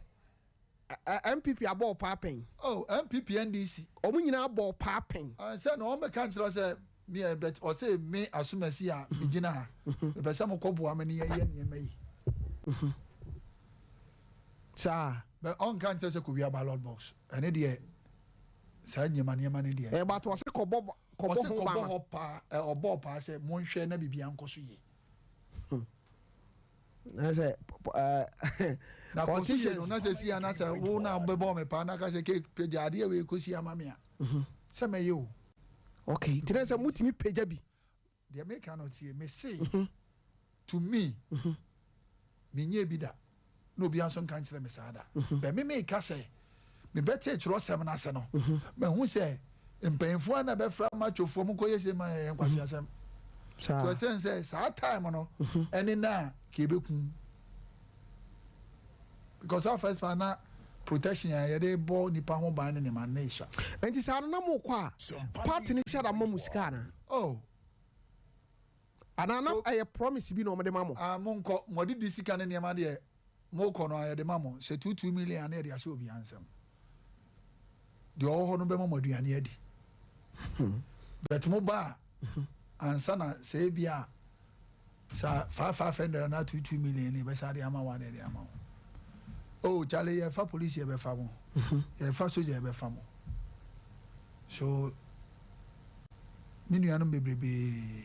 Speaker 1: NPP abɔ ɔpaa pɛn.
Speaker 4: Oh NPP NDC.
Speaker 1: Wɔn nyinaa abɔ ɔpaa pɛn.
Speaker 4: Sɛ na wɔn bɛka nkyerɛ sɛ me ɛ but ɔsɛ me asomasi a megyina ha mepɛ sɛ mokɔ boa me ne yɛyɛ nneɛma yi.
Speaker 1: Saa.
Speaker 4: But ɔnka nkyerɛ sɛ kɔwia ballot box ɛne deɛ saa nneɛma nneɛma no deɛ.
Speaker 1: Ɛɛ but ɔse kɔbɔ kɔbɔ ho ban.
Speaker 4: Ɔse kɔbɔ hɔ paa ɛ ɔbɔɔ paa sɛ monhwɛ na biribiara nkɔ so yie.
Speaker 1: Hmm. Na sɛ ɛɛ.
Speaker 4: Na kɔ so yie no na sɛ si ana sɛ wo na bɛbɔ me paa na ka sɛ ke pagya adeɛ wei kɔsi ama me a.
Speaker 1: Mhm.
Speaker 4: Sɛ mɛyɛ o.
Speaker 1: Okay nti na sɛ motumi pagya bi.
Speaker 4: Deɛ meka no tie, mese to me, menyɛɛ bi da, na obiara nso nka nkyerɛ me saa da. But me meka sɛ, mebɛtee twerɛsɛm no ase no, mahu sɛ mpanyinfoɔ a na bɛfra machofoɔ mo kɔyɛ sei ma yɛyɛ nkwaseasɛm. To ɛsɛn sɛ saa time no ɛne na a ka ɛbɛkum because saa first part na protection a yɛde bɔ nipa ho ban ne nneɛma no na ɛsua.
Speaker 1: Nti saa no na mokɔ a party no hyɛ da ma mo sika anaa?
Speaker 4: Oh.
Speaker 1: Anaa na ɛyɛ promise bi na wɔde ma mo?
Speaker 4: Ah monkɔ, mode di sika ne nneɛma deɛ mokɔ no a yɛde ma mo, sɛ 2 2 million a na yɛde ahyɛ obiara nsam. Deɛ ɔwɔ hɔ no bɛma mo aduane adi. But mo ba a, ansa na sɛ ebi a sa 5 500 anaa 2 2 million ne yɛbɛsa de ama wo a na yɛde ama wo. Oh Charlie, yɛfa police yɛbɛfa mo, yɛfa soja yɛbɛfa mo. So me nuanom bebrebee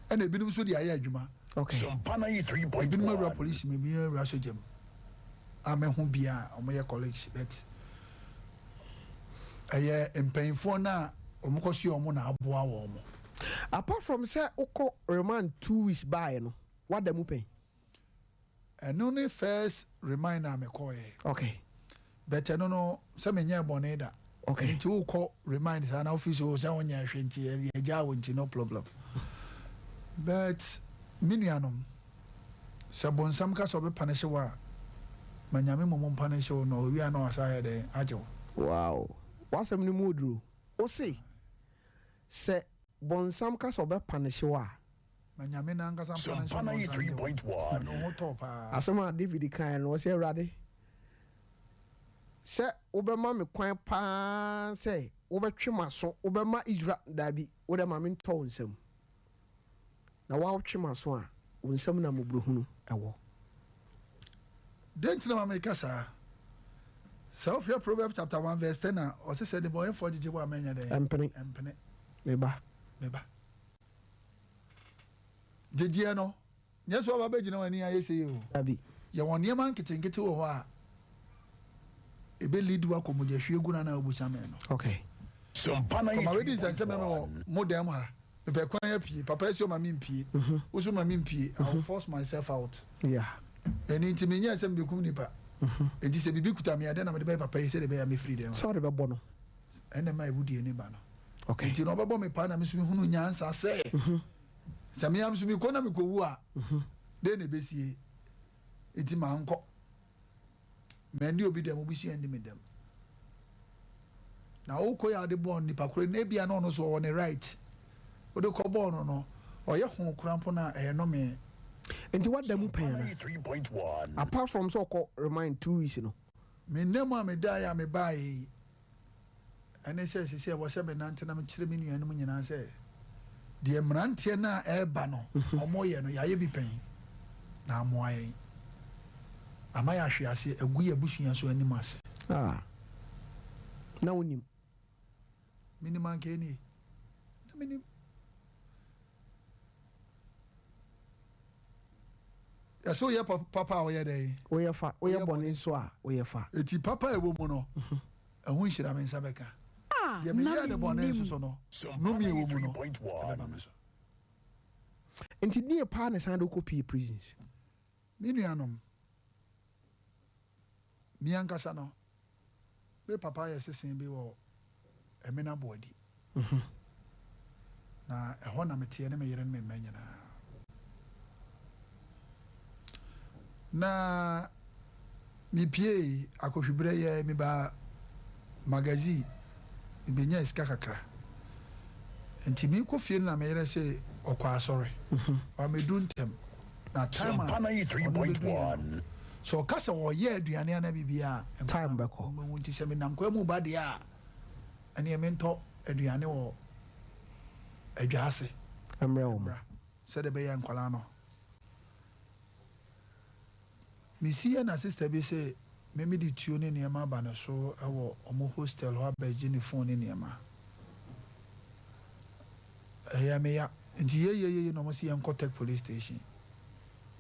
Speaker 4: ɛna ebinom nso de ayɛ adwuma. Ebinom awura police mu, ebinom awura soja mu. A mɛho bia a wɔyɛ colleagues, but ɛyɛ mpanyinfoɔ no a wɔkɔ so yɛ wɔn na aboa wɔn.
Speaker 1: Apart from sɛ wokɔ remand 2 weeks baeɛ no, wada mu pɛn?
Speaker 4: Ɛno ne first reminder a mekɔɔyɛ. But ɛno no sɛ menyɛ bɔne da. Nti wokɔ remind saa na office wo sɛ wonyɛ hwɛ nti yɛgyaa wo nti no problem. But me nuanom, sɛ bonsam ka sɛ ɔbɛpunish wo a, ma Nyame mmom mpunish wo na ɔwie a na wasa ayɛ dɛn agye wo.
Speaker 1: Wow. W'asɛm no mu oduro. Wo se sɛ bɔnsam ka sɛ ɔbɛpunish wo a,
Speaker 4: Ma Nyame no ankasa mpunish wo na ɔnsan gye wo. Ɛno ho tɔɔ paa.
Speaker 1: Asɛm a David kaeɛ no, ɔse, Awurade, sɛ wobɛma me kwan paa sɛ wobɛtwe m'aso, wobɛma Israel, daabi, wo deɛ ma mentɔ wo nsam. Na woatwe m'aso a, wo nsam na mmɔborɔhunu wɔ.
Speaker 4: Dɛn nti na ma meka saa? Sɛ wohwɛ Proverbs chapter 1 verse 10 a, ɔse sɛ nnebɔneyɛfoɔ gyegye wo a mɛnyɛ dɛn?
Speaker 1: Mpene.
Speaker 4: Mpene.
Speaker 1: Me ba.
Speaker 4: Me ba. Gyegyeɛ no, nyɛ sɛ ɔba bɛgyina w'ani ayɛ sei o.
Speaker 1: Dabi.
Speaker 4: Yɛwɔ nneɛma nketenkete wɔ hɔ a ɛbɛ lead wo akɔ mogyahwie gu no anaa wobusa me no. Kɔma wadi nsɛnsɛm me wɔ mo dan mu ha. Mepɛ kwan apue. Papa asi ɔma me mpue. Wo so ma me mpue. I will force myself out. Ɛno nti menyɛɛ sɛ mebɛkum nipa. Enti sɛ biribi kuta me a, dɛn na mede bɛyɛ papa yi sɛdeɛ ɛbɛyɛ a mɛfiri dɛm ha?
Speaker 1: Sɛ ɔde bɛbɔ no.
Speaker 4: Ɛna ɛma awudie no ba no. Enti na ɔbɛbɔ me paa na me nso mehunu nyansa sɛ, sɛ me ara nso mekɔ na mekɔwu a, dɛn na ɛbɛsie? Enti mankɔ. Manni obi dɛm, obi nso anni me dɛm. Na wokɔ yɛ ade bɔɔ nipa koro no, ebia na ɔno nso ɔwɔ ne right. Wode kɔ bɔɔ no no, ɔyɛ ho koraa mpo no a, ɛyɛ nnome.
Speaker 1: Nti wada mu pɛn anaa? Apart from sɛ ɔkɔ remind 2 weeks no.
Speaker 4: Me nna mu a medaeɛ a mebaeɛ yi, ɛne sɛ seesei ɛwɔ sɛ menante na mekyerɛ me nuanom nyinaa sɛ deɛ mmeranteɛ no a ɛreba no wɔyɛ no, yɛayɛ bi pɛn na amoa yɛn ama yɛahwe ase agu yɛn abusua so anim ase.
Speaker 1: Ah, na wonim?
Speaker 4: Menim anka ɛnie. Na menim. Yɛsɛ woyɛ papa a woyɛ dɛn?
Speaker 1: Woyɛ fa. Woyɛ bɔne nso a woyɛ fa.
Speaker 4: Eti papa a ɛwɔ mu no, ɛho nhyira me nsa bɛka.
Speaker 3: A
Speaker 4: Deɛ
Speaker 3: na
Speaker 4: meyɛɛ no bɔne
Speaker 3: mennim.
Speaker 4: nso so no, nnome a ɛwɔ mu no, ɛbɛba me so.
Speaker 1: Nti deɛ paa na ɛsan de wokɔ pie prisons?
Speaker 4: Me nuanom, me ankasa no, me papa yɛ sesen bi wɔ Ɛmena Boadi. Na ɛhɔ na meteɛ ne me yere ne me mma nyinaa. Na mepiee akɔhwiberɛ yɛ mebaa magazine, mebenyaa sika kakra. Nti meekɔ fie no na me yere se ɔkɔ asɔre. Wamɛduru ntɛm. Na time a ɔno bɛduruiɛ no, sɛ ɔka sɛ ɔreyɛ aduane anaa biribi a,
Speaker 1: Time bɛkɔ.
Speaker 4: Ɔbɛhu. Nti sɛ menam kwan mu ba deɛ a, ɛneɛ mentɔ aduane wɔ adwa ase
Speaker 1: Mmerɛ wɔn.
Speaker 4: mmra sɛdeɛ ɛbɛyɛ a nkwadaa no. Mesiiɛ na sister bi se me mede tuo ne nneɛma aba ne so wɔ wɔn hostel hɔ abɛgye ne phone ne nneɛma. Ɛyɛɛ me ya. Nti yeiyeiyei na wɔse yɛnkɔ Tech police station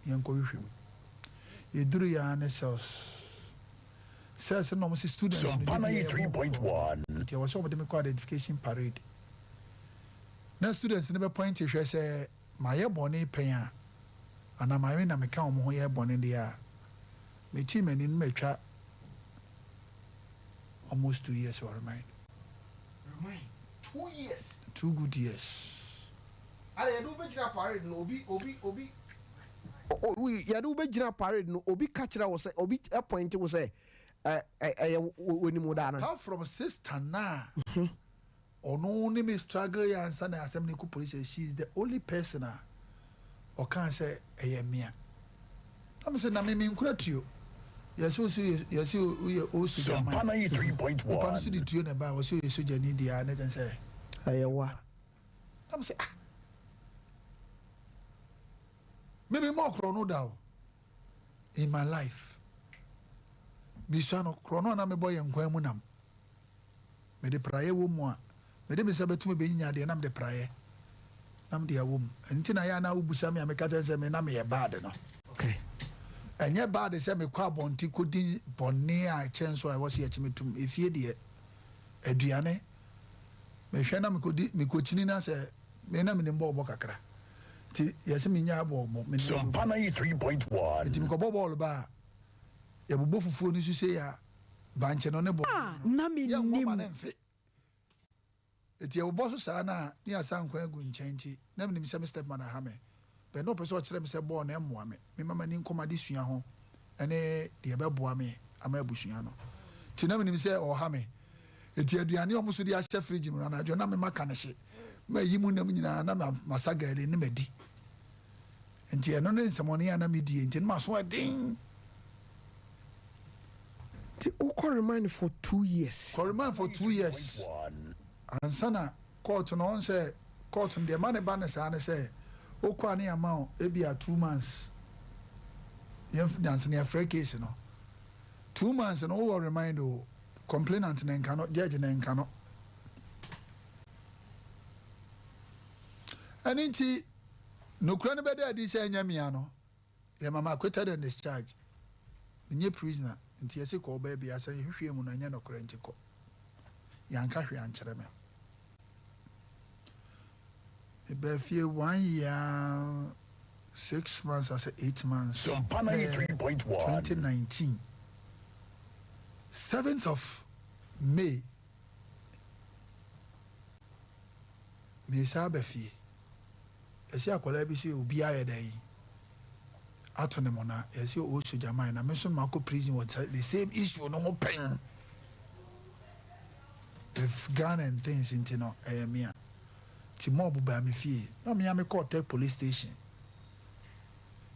Speaker 4: na yɛnkɔhwehwɛ mu. Yɛduruiɛ ara ne cells. Cells no na wɔse students no da biara yɛbɔ wɔn korɔn. Nti ɛwɔ sɛ wɔde me kɔ identification parade. Na students no bɛpɔinte hwɛ sɛ mayɛ bɔne pɛn a, anaa maame na meka wɔn ho yɛ bɔne deɛ a, metii m'ani no matwa almost 2 years wɔ remand.
Speaker 1: Remand 2 years?
Speaker 4: 2 good years.
Speaker 1: Ada yɛde wo bɛgyina parade no obi obi obi yɛde wo bɛgyina parade no obi ka kyerɛ wo sɛ obi point wo sɛ ɛyɛ w'anim wo daa no.
Speaker 4: Apart from sister naa ɔno ne me struggle yɛ ansa na asɛm no kɔ police, she is the only person a ɔkaa sɛ ɛyɛ mea. Na me sɛ na me menkura tuo. Yɛsɛ osi yɛsɛ woyɛ o soja man. Nipa no so de tuo na ɛbaa wɔsɛ ɔyɛ soja ni deɛ a na kyɛn sɛ
Speaker 1: ɛyɛ wa.
Speaker 4: Na me sɛ ah me me mɔ korɔ no da o in my life. Mesua no korɔ no a na mebɔ yɛ nkwan mu nam. Mede praeɛ wɔ mu a mede me nsa bɛtum bɛnyinya adeɛ na mede praeɛ na mede awɔ mu. Ɛno nti na yɛ a na wobusa me a meka kyerɛ sɛ me na meyɛ bad no. Ɛnyɛ bad sɛ mekɔ abɔnten kɔdi bɔne a ɛkyɛn so a ɛwɔ sɛ yɛkye me tom. Efie deɛ aduane mehwɛ na mekɔdi mekɔkyini na sɛ me na menim bɔɔlbɔ kakra nti yɛsɛ menya bɔɔlbɔ menim
Speaker 5: Sompa 93.1.
Speaker 4: nti mekɔbɔ bɔɔl ba a yɛbobɔ fufuo no so sei a bankye no ne bɔɔl
Speaker 3: A na
Speaker 4: yɛnkɔ ma
Speaker 3: mennim.
Speaker 4: ne mfe nti yɛbobɔ so saa no a ne yɛasa nkwan agu nkyɛn nti na menim sɛ me stepmother ha me bɛn na ɔpɛ sɛ ɔkyerɛ me sɛ bɔɔl no ɛmmoa me mema m'ani nkɔm ade sua ho ɛne deɛ ɛbɛboa me ama abusua no nti na menim sɛ ɔha me nti aduane a ɔmo so de ahyɛ fridge mu no anadwo na mema ka ne hye ma yi mu nam nyinaa na masa gari ne madi nti ɛno ne nsɛmɔne a na medie nti ne maso ɛden.
Speaker 1: Nti wokɔ remand for 2 years.
Speaker 4: Kɔ remand for 2 years
Speaker 5: 1.
Speaker 4: ansa na court no ɔn sɛ court no deɛ ma ne ba ne saa ne sɛ wokɔ a ne yɛama wo ebia 2 months yɛn nansa ne yɛfrɛ case no 2 months no wowɔ remand o complainant ne nka no judge ne nka no ɛne nti nokura no bɛda adi sɛ ɛnyɛ mea no yɛma ma acquitted and discharge menyɛ prisoner nti yɛse kɔ ɔbaa bi asɛ yɛhwehwɛ mu no ɛnyɛ nokorɛ nti kɔ yɛanka hwee ankyerɛ me mebaa fie one year 6 months asɛ 8 months.
Speaker 5: Sompa 93.1.
Speaker 4: 2019 7th of May mesa aba fie yɛsɛ akwadaa bi sɛ obi ayɛ dɛn ato ne mɔna yɛsɛ ɔwɔ sogyaman na me nso makɔ prison wɔ the same issue no ho pɛn with gun and things nti no ɛyɛ mea nti mob baa me fie na mea mekɔɔ Tech police station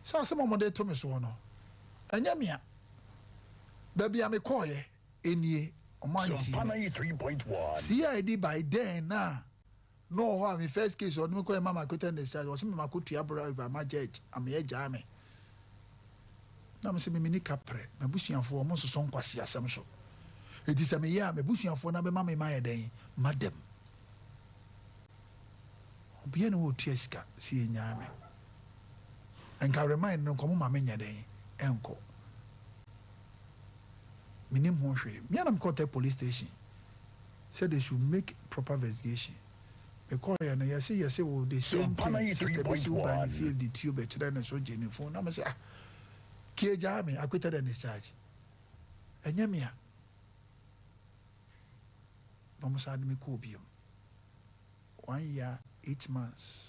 Speaker 4: sɛ asɛm a ɔmɔde to me soɔ no ɛnyɛ mea baabi a mekɔɔyɛ ɛnie ɔmo antie
Speaker 5: Sompa
Speaker 4: me.
Speaker 5: 93.1.
Speaker 4: CID by then na no hɔ a me first case ɔde me kɔ yɛ mama acquitted and discharge ɔsɛ me ma ko tua bribe ama judge ameyɛ gyaa me na me sɛ me mini kaprɛ m'abusuafoɔ ɔmo nsosɔ nkwasi asɛm so eti sɛ meyɛ a m'abusuafoɔ na bɛma me ma yɛ dɛn ma dɛm obiara ne wɔtua sika si yɛ me nka remand no nkɔmɔ ma me nyɛ dɛn ɛnkɔ menim ho hwee mea na mekɔ Tech police station sɛ they should make proper investigation mekɔɔyɛ no yɛse yɛse wo the same
Speaker 5: Sompa
Speaker 4: thing sister bi si wo baa ne
Speaker 5: 93.1.
Speaker 4: fie de tuo bɛkyerɛ ne so gye ne phone na me sɛ ah kie gyaa me acquitted and discharge ɛnyɛ me a na ɔmo saa de me kɔɔ biom one year 8 months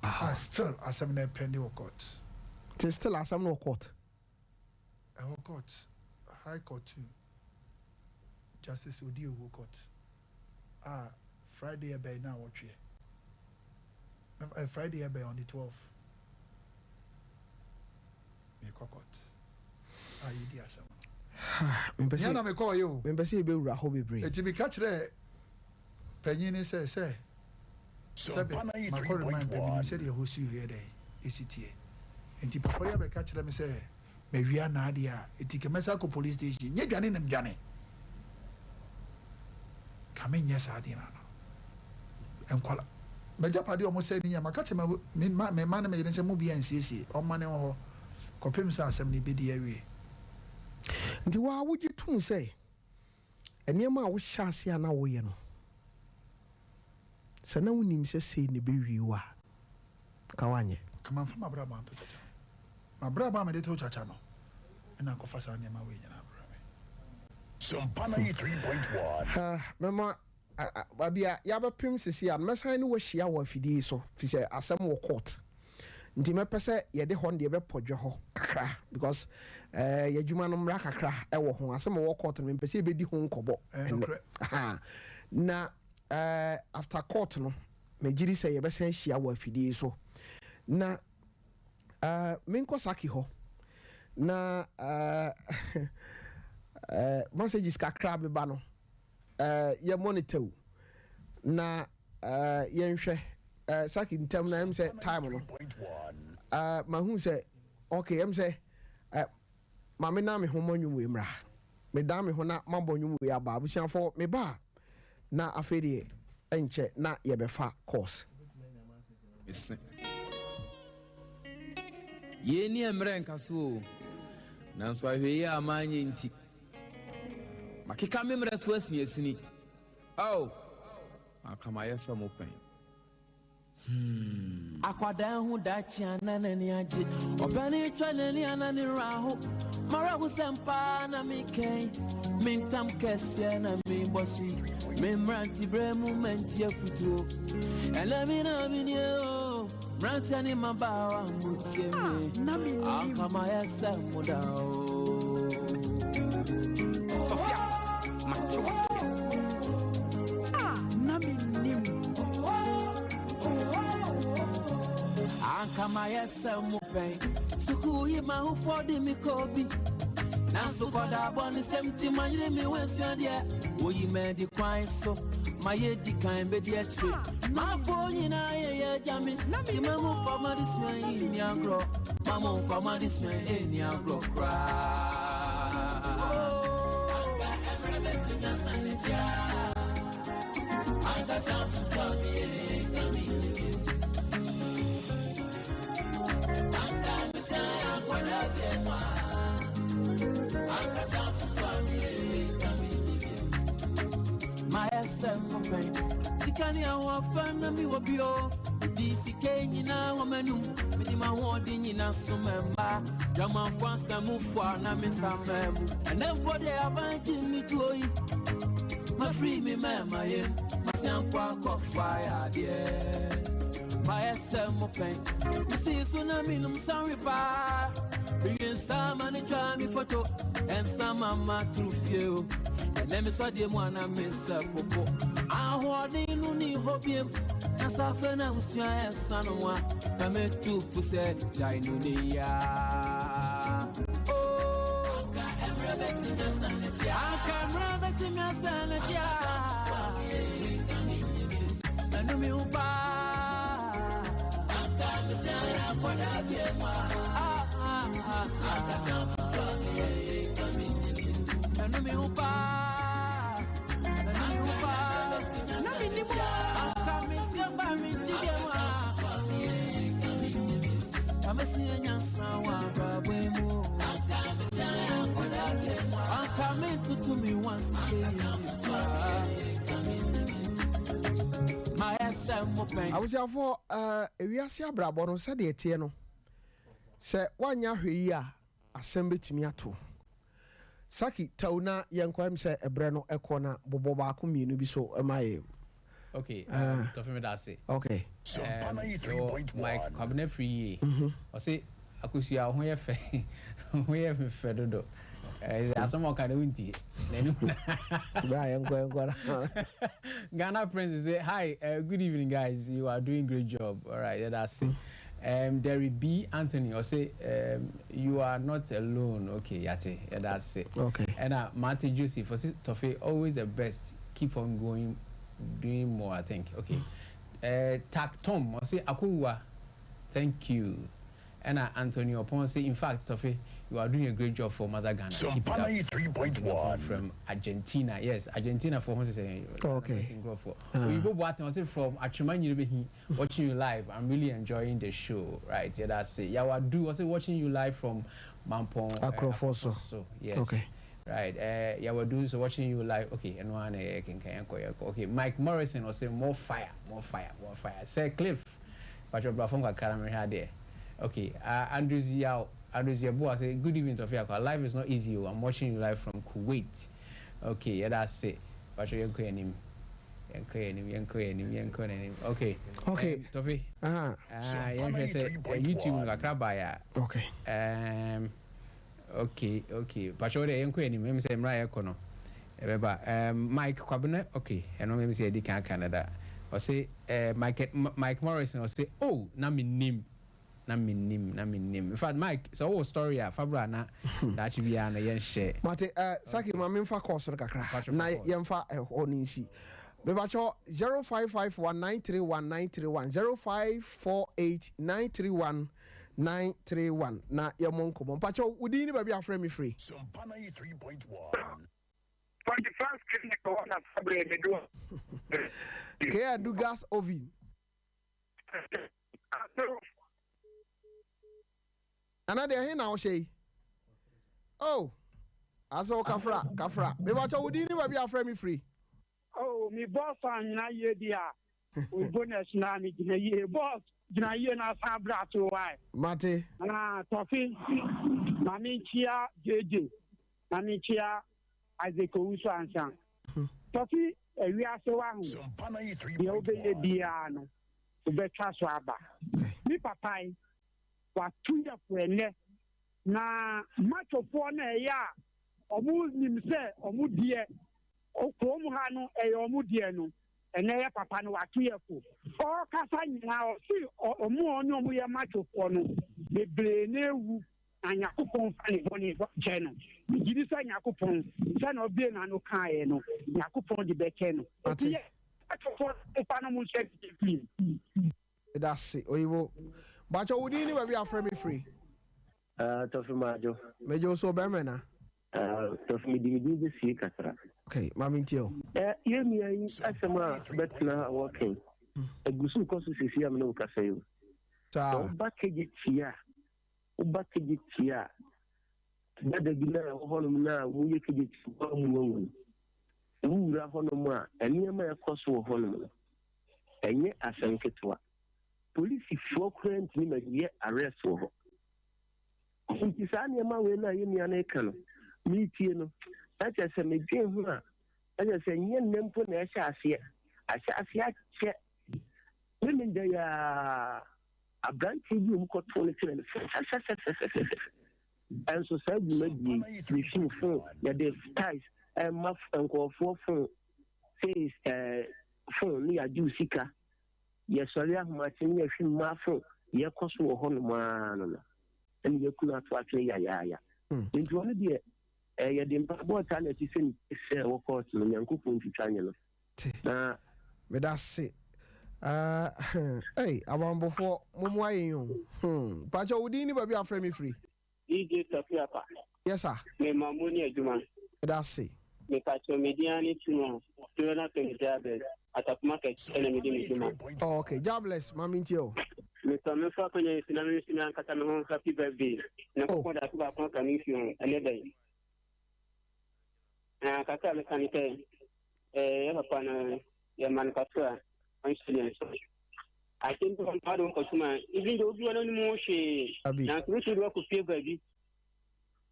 Speaker 4: ah still asɛm no ɛpɛnde wɔ court.
Speaker 1: Nti still asɛm no wɔ court?
Speaker 4: Ɛwɔ court, High Court two, Justice Odiewuo court a Friday ɛbɛn na awɔtwe ɛ Friday ɛbɛn on the 12 mekɔ court a yɛdi asɛm no.
Speaker 1: Mempɛ
Speaker 4: nea na
Speaker 1: sɛ
Speaker 4: mekɔɔ yɛ o.
Speaker 1: Mempɛ sɛ yɛbɛwura hɔ bebree.
Speaker 4: Eti meka kyerɛ panyin ne sɛ sɛbe
Speaker 5: Sompa
Speaker 4: makɔ remand pɛ menim
Speaker 5: 93.1.
Speaker 4: sɛdeɛ ɛhɔ si yɛ dɛn ɛsi teɛ nti papa yi abɛka kyerɛ me sɛ mawia naadeɛ a ɛti kɛmɛsa akɔ police station nyɛ dwane nam dwane ka menyɛ saa deɛ no no nkwala m'agyapadeɛ a ɔmo sɛ ne nya maka kyerɛ me ma me ma ne me yere sɛ mo bia nsiesie ɔma ne wɔ hɔ kɔpem sɛ asɛm no bɛdi awie.
Speaker 1: Nti waa wogye tom sɛ nneɛma a wohyɛ ase a na woyɛ no sɛ na wonim sɛ sei ne bɛwie wo a ka woanyɛ?
Speaker 4: Kama mfa mabrabɔ anto kyakya mabrabɔ a mede to kyakya no ɛna akɔfa saa nneɛma wei nyinaa brɛ me.
Speaker 5: Sompa 93.1.
Speaker 1: Mɛma Baabi a yɛabɛpem sisi a no, mɛsan ne wo ahyia wɔ afidie yi so, firi sɛ asɛm wɔ court. Nti mɛpɛ sɛ yɛde hɔ no deɛ yɛbɛpɔ dwɛ hɔ kakra because eh, yɛadwuma no mmara kakra ɛwɔ ho. Asɛm a ɛwɔ court no mempɛ sɛ yɛbɛdi ho nkɔbɔ ɛnnɛ. Aha. Na eh, after court no, megye di sɛ yɛbɛsan ahyia wɔ afidie yi so. Na eh, menkɔ Saki hɔ na eh, eh, messages kakra beba no, eh, yɛ monitor o na eh, yɛnhwɛ eh, Saki ntɛm na ɛm sɛ time no eh, mahu sɛ okay ɛm sɛ eh, ma me na me ho mɔ nnwom wei mmra medan me ho na mabɔ nnwom wei aba abusuafoɔ meba a na afei deɛ ɛnkyɛ na yɛbɛfa course.
Speaker 7: Mese. Yei ne mmerɛ nka so o. Nanso ahwɛyie a manyɛ nti. Makeka me mmerɛ so asiasini. Oh, anka mayɛ sɛ mo pɛn. Hmm.
Speaker 8: Akwadaa ho daakye a na n'ani agye. Ɔpanin twa n'ani a na ne werɛ aho. M'awerɛhosɛm paa na mekɛn. Me ntam kɛseɛ na mebɔ so yi. Me mmeranteberɛ mu manti afutuo. Ɛnɛ me na menie o. Mmeranteɛ ne mmabaawa motie me.
Speaker 3: Na mennim.
Speaker 8: Anka mayɛ sɛ mo da o.
Speaker 6: Sofia, mate waseɛ.
Speaker 3: Ah, na mennim.
Speaker 8: Anka mayɛ sɛ mo pɛn. Sukuu yi m'ahofoɔ de me kɔɔ bi. Nanso kɔda bɔ ne sɛm nti manyere me ho asua deɛ. Woyi m'adi kwan so. Mayɛ di kan bɛdi akyire. M'afoɔ nyinaa yɛyɛ agya me. Nti ma mo mfa mo adesua yi nni agorɔ. Ma mo mfa mo adesua yi nni agorɔ koraa. Anka mmerɛ bɛtumi asan n'akyi a. Anka saa mfomsoɔ a meyɛ yi nka me nyɛ bio. Anka mesan akwadaa bio mu a. Anka saa mfomsoɔ a meyɛ yi nka me nyɛ bio. Mayɛ sɛ mo pɛn. Sika ne ahoɔfɛ na mewɔ bio. Di sika nyinaa wɔ m'anum. Mede m'ahoɔden nyinaa som mmaa. Dwamanfo asɛmfo a na me nsa maa mu. Ɛnɛ mpo deɛ aban gye me tuo yi. Mafiri me mmarima yam. Masan kɔ akɔfa yadeɛ. Mayɛ sɛ mo pɛn. Mesii so na menom sanwe paa. Mewie nsa ma ne twa me foto. Ɛnsa ma matoro fie o. Ɛnɛ mesɔ adeɛ mu ana mesɛ popo. Ahoɔden no ni hɔ biem. Na safɛ na wosua ɛnsa no a. Ka metu fo sɛ gyae no ne ya. Oh. Anka mmerɛ bɛtumi asan n'akyi a. Anka mmerɛ bɛtumi asan n'akyi a. Ɛnu mi ho paa. Anka mesan yɛ akwadaa bio mu a. Ah, ah, ah, Anka saa mfomsoɔ a meyɛ yi nka me nyɛ bio. Ɛnu mi ho paa. Ɛnu mi ho paa.
Speaker 3: Na mennim o.
Speaker 8: Anka mesie ba me nkyi bio mu a. Ka mesie nyansa wɔ abrabɔ yi mu. Anka mentutu me ho asese yi. Mayɛ sɛ mo pɛn.
Speaker 1: Abusuafoɔ, eh, ewiase abrabɔ no sɛdeɛ ɛteɛ no, sɛ woanyɛ ahwɛyie a, asɛm bɛtumi ato. Saki, tɛw na yɛnkɔ, ɛm sɛ ɛberɛ no ɛkɔ na bobɔ baako mmienu bi so ma yɛn.
Speaker 9: Okay,
Speaker 1: Ah.
Speaker 9: Tɔfe meda ase.
Speaker 1: Okay.
Speaker 5: Sompa
Speaker 9: Yɛwɔ Mike
Speaker 5: 93.1.
Speaker 9: Kwabena firi yie. Ɔse Akosua wo ho yɛ fɛ, wo ho yɛ me fɛ dodo. Sɛ asɛm a ɔka no wontie. N'anim na.
Speaker 1: Bra yɛnkɔ yɛnkɔ na.
Speaker 9: Ghana Prince say hi, good evening guys, you are doing great job. Alright, yɛda ase. Derry B Anthony ɔse you are not alone. Okay, yate, yɛda ase.
Speaker 1: Okay.
Speaker 9: Ɛna Mate Joseph ɔse Tɔfe always the best, keep on going, doing more I think. Okay. Tak Tom ɔse Akowua, thank you. Ɛna Anthony Opon se in fact Tɔfe you are doing a great job for mother Ghana, keep
Speaker 5: Sompa
Speaker 9: it up.
Speaker 5: 93.1.
Speaker 9: Opon from Argentina, yes, Argentina for ho sɛ
Speaker 1: Okay.
Speaker 9: nkurɔfoɔ. Oyibo Boateng ɔse from Atwema Nyirebehi watching you live, I'm really enjoying the show, right, yɛda ase. Yawadu ɔse watching you live from Mampong,
Speaker 1: Akorɔfoɔ so.
Speaker 9: so, yes.
Speaker 1: Okay.
Speaker 9: Right, Yawadu nso watching you live, okay, ɛno ara na yɛyɛ kenkan, yɛnkɔ, yɛnkɔ. Okay, Mike Morrison ɔse more fire, more fire, more fire. Sir Cliff, patro bra fam kakra na mehwɛ adeɛ. Okay, Andrews Yaw, Andrews Yeboah say good evening Tɔfe Akwa, life is not easy o, I'm watching you live from Kuwait. Okay, yɛda ase, patro yɛnkɔ yɛn anim. Yɛnkɔ yɛn anim, yɛnkɔ yɛn anim, yɛnkɔ yɛn anim. Okay.
Speaker 1: Okay.
Speaker 9: Tofi. Ah, yɛnhwɛ sɛ YouTube no kakra baeɛ a.
Speaker 1: Okay.
Speaker 9: Okay. Patrɔ deɛ yɛnkɔ yɛn anim. Ɛmi sɛ mmerɛ a yɛkɔ no ɛbɛba. Mike Kwabena, okay. Ɛno ɛmi sɛ yɛdi kan aka no da. Ɔse Mike Mike Morrison ɔse oh na menim. Na mennim, na mennim. In fact, Mike, sɛ wowɔ story a, fa bra na daakye biara no yɛnhyɛ.
Speaker 1: Mate, eh, Saki, ma memfa course no kakra
Speaker 9: Patrɔ, fa
Speaker 1: na
Speaker 9: course.
Speaker 1: yɛmfa ɛhɔ no nsi. Mepakyɛ 0551 931 931, 0548 931 931 na yɛmmɔ nkɔmmɔ. Mpakyɛ wo din ne baabi a wofrɛ me firi?
Speaker 5: Sumpa 93.1.
Speaker 10: 21st clinic hɔ na fa brɛ me do.
Speaker 1: Kea du gas oven. Nana deɛ he na wohyɛ yi? Oh, asɛ wo kafra, kafra. Mebakyɛ wo din ne baabi a afrɛ me firi.
Speaker 10: Oh, me boss anyina yie di a, o bonus na me gyina yie. Boss, gyina yie na san bra so why?
Speaker 1: Mate.
Speaker 10: Ah, Tɔfe, ma me nkyia JJ, ma me nkyia Isaac Owusu ansa. Tɔfe, ewiase wahu, deɛ wobɛyɛ biara no, wobɛtwa so aba. Me papa yi, wato yɛ fo ɛnnɛ, na machofoɔ no ɛyɛ a wɔn nim sɛ wɔn deɛ, kurom ha no ɛyɛ wɔn deɛ no, ɛnnɛ yɛ papa no wato yɛ fo. Ɔrekasa nyinaa ɔse wɔn a ɔne wɔn yɛ machofoɔ no, bebree na awu. Na Nyakopɔn fa ne bɔne kyɛ no. Megye di sɛ Nyakopɔn, sɛnea ɔbue n'ano kaeɛ no, Nyakopɔn de bɛkyɛ no. Enti
Speaker 1: Mate.
Speaker 10: yɛ atofoɔ no mfa no mo nhyɛ ne din.
Speaker 1: Medase oyibo. Mpakyɛw wo din ne baabi a afrɛ me firi?
Speaker 11: Ah, Tɔfe Madwo.
Speaker 1: Megye wo so bɛrima na.
Speaker 11: Ah, Tɔfe mede me din bɛsie kakra.
Speaker 1: Okay, ma mentie o.
Speaker 11: Eh, yɛn nua yi asɛm a bɛtena ha wɔka yi, ɛgu so rekɔ so seesei a me ne wo kasa yi o.
Speaker 1: Saa.
Speaker 11: Sɛ woba KJT a, Woba Kejetia a, dada bi no a ɛwɔ hɔnom no a wɔyɛ Kejetia mu a mu awu no, wowura hɔnom a, nneɛma a ɛkɔ so wɔ hɔnom no, ɛnyɛ asɛm ketewa. Polisifoɔ koraa ntumi ma yɛ arrest wɔ hɔ. Nti saa nneɛma wei no a yɛn nua no reka no, meretie no, na kyerɛ sɛ medwen ho a, na kyerɛ sɛ nyɛ nnɛ mpo na ɛhyɛ aseɛ. Ahyɛ aseɛ akyɛ. Me menda yi ara Aberanteɛ bi a wɔkɔtoo no kyerɛ no fɛfɛfɛfɛfɛfɛ. Ɛnso saa dwumadie yi, yɛhwim fon, yɛde ties ɛma nkurɔfoɔ fon, sei ɛɛ fon ne yɛagye wo sika. Yɛsɔre ahomakye ne yɛhwim mmaa fon, yɛkɔ so wɔ hɔnom ara no no, ɛne yɛkunu ato atwene yayaaya. Nti ɔno deɛ ɛɛ yɛde mpaebɔ taa n'akyi sɛ ne sɛ ɛwɔ kɔɔto no, Nyankopɔn ntwitwa nye no.
Speaker 1: Te.
Speaker 11: Na.
Speaker 1: Medase. Ah, ei, abanbɔfoɔ, mommoa yɛn o. Hmm. Pakyɛ, wo din ne baabi a wofrɛ me firi?
Speaker 12: DJ Tafiapa.
Speaker 1: Yes sir.
Speaker 12: Me ma mo ni adwuma.
Speaker 1: Medase.
Speaker 12: Me pakyɛ me din ara ne Simon Dodoɔ no afrɛ me Jabez. Asafo market ɛna me di me dwuma.
Speaker 1: Oh, okay. Jabless, ma me ntie o.
Speaker 12: Me sɔ me fa akonya yi so na me nso me ankasa me ho happy birthday. Na
Speaker 1: Oh.
Speaker 12: kɔkɔ da so baako aka me mfie ho ɛnɛ da yi. Na kakra a meka ne sɛ, eh, yɛ papa no, yɛma no kakra a, ɔnhyɛ ne nsa. Asɛm bi wɔ hɔ a, ɔde nkɔsom a, even though obi wɔ n'anim ho hwee, nanso wotumi de wakɔpie baabi.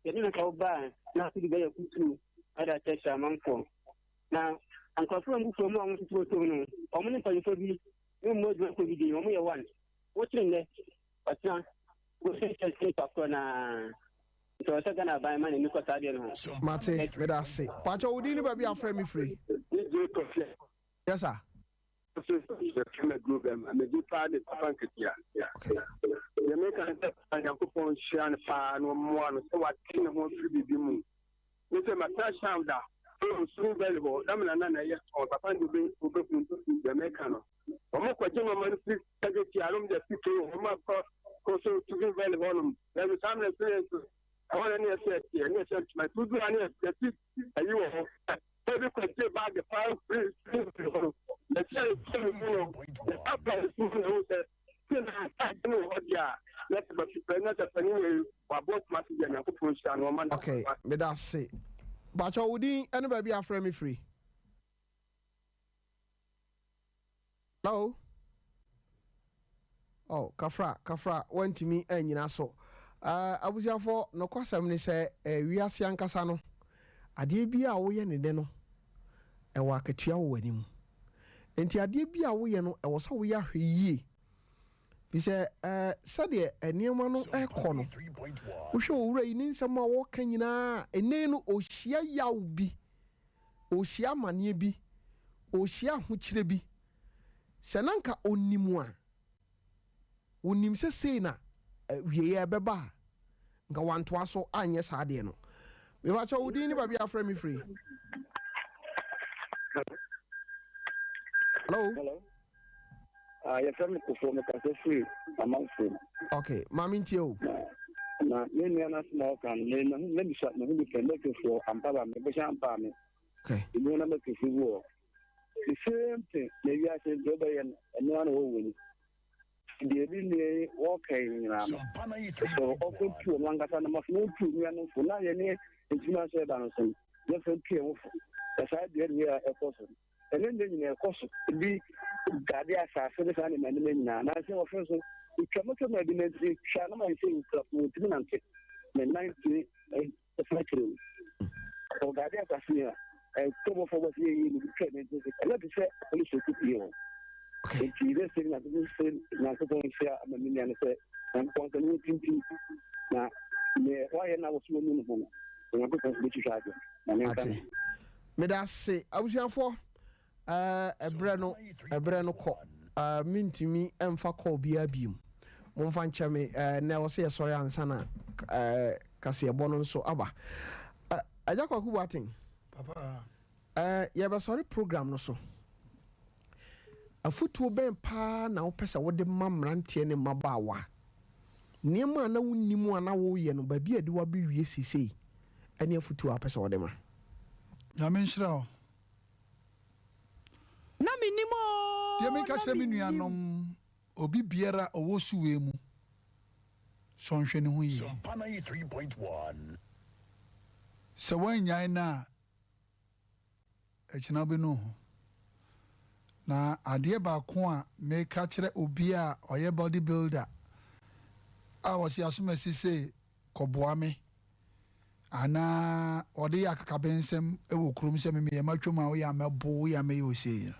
Speaker 12: Yɛde no ka wo ba a, na afei de bɛyɛ kutu ɛde akyerɛkyerɛ amanfoɔ. Na nkurɔfoɔ a wɔgu kurom a wɔtoto wɔtom no, wɔn ne mpanyinfoɔ bi ne wɔn adwuma kɔ bi din, wɔn yɛ one. Wokyere nnɛ, ɔkyena, wosɛ kyerɛ nipa korɔ naa. Nti ɔwɔ sɛ Ghana aban ma n'ani kɔ saa adeɛ no ho.
Speaker 1: Mate, meda ase. Pakyɛ wo din ne baabi a frɛ me firi?
Speaker 13: DJ Kofi.
Speaker 1: Yes sir.
Speaker 13: Yɛfrɛ me aduro bɛma megye paa de papa nketea. Deɛ meka ne sɛ papa Nyankopɔn nhyira no paa na ɔmmoa no sɛ wate ne ho afiri biribi mu. Me sɛ matena Sham da ɛwɔ Sunu Valley hɔ na me nana na ɛyɛ tɔn papa no de ɔbɛhu deɛ meka no. Wɔn kɔgye nneɛma no firi Kejetia nom de fi kee wɔn akɔ kɔ so Sunu Valley hɔ nom. Nanso saa mmerɛ so yɛ nso ɛhɔ na ne yɛsɛ ɛteɛ ne yɛsɛ ntoma nti wodu ha ne yɛsi ayi wɔ hɔ. Ebi kɔgye baage paa firi Sunu Valley hɔ no. Yɛsɛ ɛsɛ mu no yɛpapa nsu mu na ɛhu sɛ sɛ na baage no wɔ hɔ deɛ a na sɛ bɛfipɛ na sɛ panin wei wabɔ kuma se deɛ Nyankopɔn nhyira no ɔma no.
Speaker 1: Okay, meda ase. Pakyɛ wo din ne baabi a afrɛ me firi? Hello? Oh, kafra, kafra, wantumi anyina so. Uh, abusuafoɔ, nokwasɛm ne sɛ, eh, wiase ankasa no, adeɛ bi a woyɛ ne dɛ no, ɛwɔ akatua wɔ w'anim. Enti adeɛ bi a woyɛ no, ɛwɔ sɛ woyɛ ahwɛ yie. Fi sɛ ɛɛ sɛdeɛ nneɛma no ɛrekɔ no, wohwɛ owura yi ne nsɛm a wɔreka nyinaa, ɛnnɛ yi no ɔrehyia yaw bi, ɔrehyia amaneɛ bi, ɔrehyia ahokyerɛ bi. Sɛ na nka ɔnim a, ɔnim sɛ sei na awieeɛ ɛbɛba a, nka wantoa so anyɛ saa adeɛ no. Mepakyɛ wo din ne baabi a afrɛ me firi. Hello.
Speaker 14: Hello. Ah, yɛfrɛ me Kofoɔ, mekasa firi amanfoɔ mu.
Speaker 1: Ok, maame ntie o.
Speaker 14: Na me nua no asɛm a ɔka no, me mahu na bisa mahu bi pɛn mɛkefoɔ ampa ba me bɛhyɛ ampa me.
Speaker 1: Okay.
Speaker 14: Ebi na mɛkefoɔ bi wɔ. The same thing na wiase deɛ ɔbɛyɛ no ɛno ara na wɔwɔ mu. Deɛ me nua yi wɔka yi nyinaa no, sɛ ɔkɔtu ɔno ankasa no mafo na ɔtu nua no fo na yɛne ntoma sɛ ɛba no so no yɛmfa ntu yɛn ho fo. Na saa deɛ deɛ a ɛkɔ so no. Ɛno nnɛ nyinaa ɛkɔ so. Ebi gade asase ne saa nneɛma nneɛma nyinaa. Nanso wɔfrɛ nso etwa moto ma ebi nanti etwa no ma sɛ nkurafo wɔntumi nante. Ne nan tumi ɛfa akyire no. Ɔgade asase yi a ɛtɔbɔfo bɔ sɛ yɛyɛ no bi twa ne nti ɛnyɛ te sɛ polisi oku pie hɔ. Nti dɛ sɛ Nyankopɔn sɛ Nyankopɔn nhyira ama me nua no sɛ Nyankopɔn sɛ ne wɔtintim na neɛ wayɛ no a wɔso wɔnu ne ho no Onyankopɔn nso bɛtwitwa agye na menka
Speaker 1: no. Meda ase abusuafoɔ ɛɛ ɛbrɛ no ɛbrɛ no kɔ ɛɛ mentumi ɛmfa call biara biom momfa nkyɛ me ɛɛ nɛ ɛwɔ sɛ yɛsɔre ansa na ɛɛ kaseɛbɔ no nso aba ɛɛ Agya Kwaku Boateng
Speaker 4: Papa.
Speaker 1: Ɛɛ yɛbɛsɔre program no so afutuo bɛn paa na wopɛ sɛ wode ma mmeranteɛ ne mmabaawa nneɛma a na wonnim a na woyɛ no baabi a ɛde wo abɛwie seesei ɛne afotuo a wopɛ sɛ wode ma.
Speaker 4: Nyame nhyira wo.
Speaker 3: Na mennim oo,
Speaker 4: Deɛ meka
Speaker 3: na
Speaker 4: kyerɛ me
Speaker 3: mennim.
Speaker 4: nuanom, obi biara a ɔwɔ su wei mu, sɛ ɔnhwɛ ne ho yie.
Speaker 5: Sompa 93.1.
Speaker 4: Sɛ woannyae no a, ɛkyena wobɛnu wo ho. Na adeɛ baako a meka kyerɛ obi a ɔyɛ body builder a ɔse asomasi se kɔboa me anaa ɔde yɛ akakabensɛm wɔ kurom sɛ me meyɛ matwam a woyɛ a mɛbo wo, woyɛ a mɛyɛ wo sei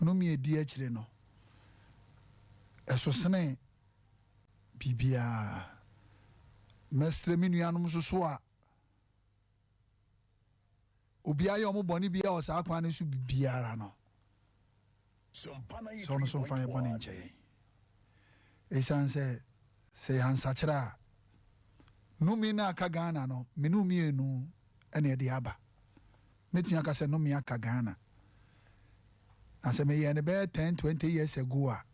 Speaker 4: no, nnome a ɛdi akyire no, ɛso sene biribiara. Mɛsrɛ me nuanom nso so a obiara yɛ wɔn bɔne biara wɔ saa kwan no so biara no, sɛ ɔno nso mfa yɛn bɔne nkyɛ yɛn. Ɛsiane sɛ sɛ yɛansakyera a, nnome no a aka Ghana no, me ne wo mmienu na ɛde aba. Mɛtumi aka sɛ nnome aka Ghana. Na sɛ meyɛɛ no bɛyɛ 10, 20 years ago a,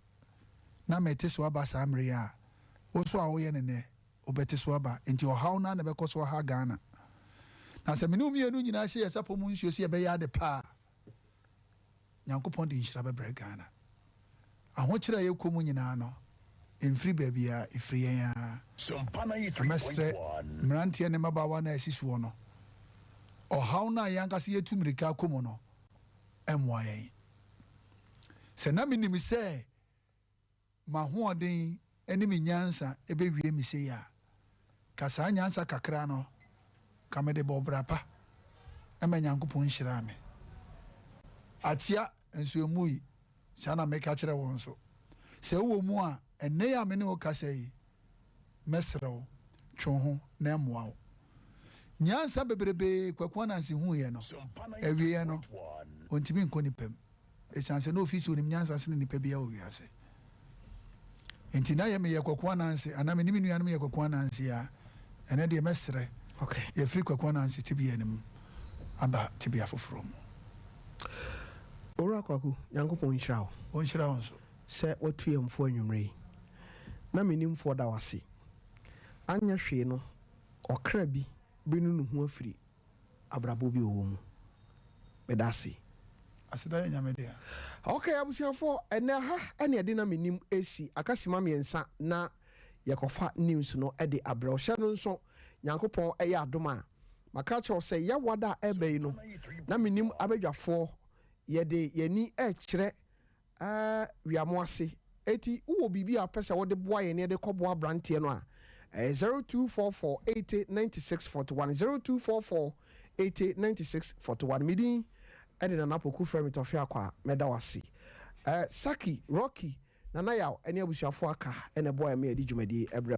Speaker 4: na mete so aba saa mmerɛ yi a, wo nso a woyɛ no nnɛ, wobɛte so aba. Enti ɔhaw no ara na ɛbɛkɔ so aha Ghana. Na sɛ me ne wo mmienu nyinaa hyɛ yɛn sapɔ mu nsuo sɛ yɛbɛyɛ ade pa a, Nyankopɔn de nhyira bɛbrɛ Ghana. Ahokyerɛ a yɛkɔ mu nyinaa no, ɛmfiri baabiara, ɛfiri yɛn ara. Na mɛsrɛ mmeranteɛ ne mmabaawa no a ɛsi soɔ no, ɔhaw no a yɛn ankasa yɛtu mmirika kɔ mu no mmoa yɛn. Sɛ na menim sɛ m'ahoɔden ne me nyansa bɛwie me sei a, ka saa nyansa kakra no ka mede bɔɔ bra pa ma Nyankopɔn hyiraa me. Akyea nso ɛmmui, saa na meka kyerɛ wo nso. Sɛ wowɔ mu a, ɛnnɛ yi a me ne wo kasa yi, mɛsrɛ wo, twe wo ho na ɛmmoa wo. Nyansa bebrebee Kwaku Ananse huiɛ no, awieɛ no, ɔntumi nkɔ nipa mu. Esiane sɛ na ofi sɛ onim nyansa sene nipa biara wɔ wiase nti, na yɛ meyɛ Kwaku Ananse anaa me ne me nuanom yɛ Kwaku Ananse a, ɛnɛ deɛ mɛsrɛ yɛafiri Kwaku Ananse tebea no mu aba tebea foforɔ mu.
Speaker 1: Owura Kwaku, Nyankopɔn nhyira wo.
Speaker 4: Ɔnhyira wo nso.
Speaker 1: Sɛ watu yɛn fo anwumerɛ yi. Na mennim foɔ da wo ase. Anyɛ hwee no, ɔkra bi bɛnu ne ho afiri abrabɔ bi a ɔwɔ mu. Meda ase.
Speaker 4: Aseda yɛ Nyame dea.
Speaker 1: Ok abusuafoɔ ɛnɛ ha ɛne ɛde na menim ɛsi aka sima miɛnsa na yɛkɔfa news no ɛde abrɛ wo hyɛ no nso Nyankopɔn ɛyɛ adom a maka akyerɛ wo sɛ yawada a ɛba yi no na menim abadwafoɔ yɛde yɛni ɛkyerɛ Ɛɛ wia mo ase. Eti wowɔ biribi a wopɛ sɛ wode boa yɛn na yɛde kɔboa abranteɛ no a, ɛyɛ 0244 80 96 41, 0244 80 96 41. Me din de Nana Poku frɛ me Tɔfe Akwa mɛda wo ase. Eh, Saki, Rocky, Nana Yaw ne abusuafoɔ aka na ɛboa yɛn ma yɛde dwumadie yi brɛ.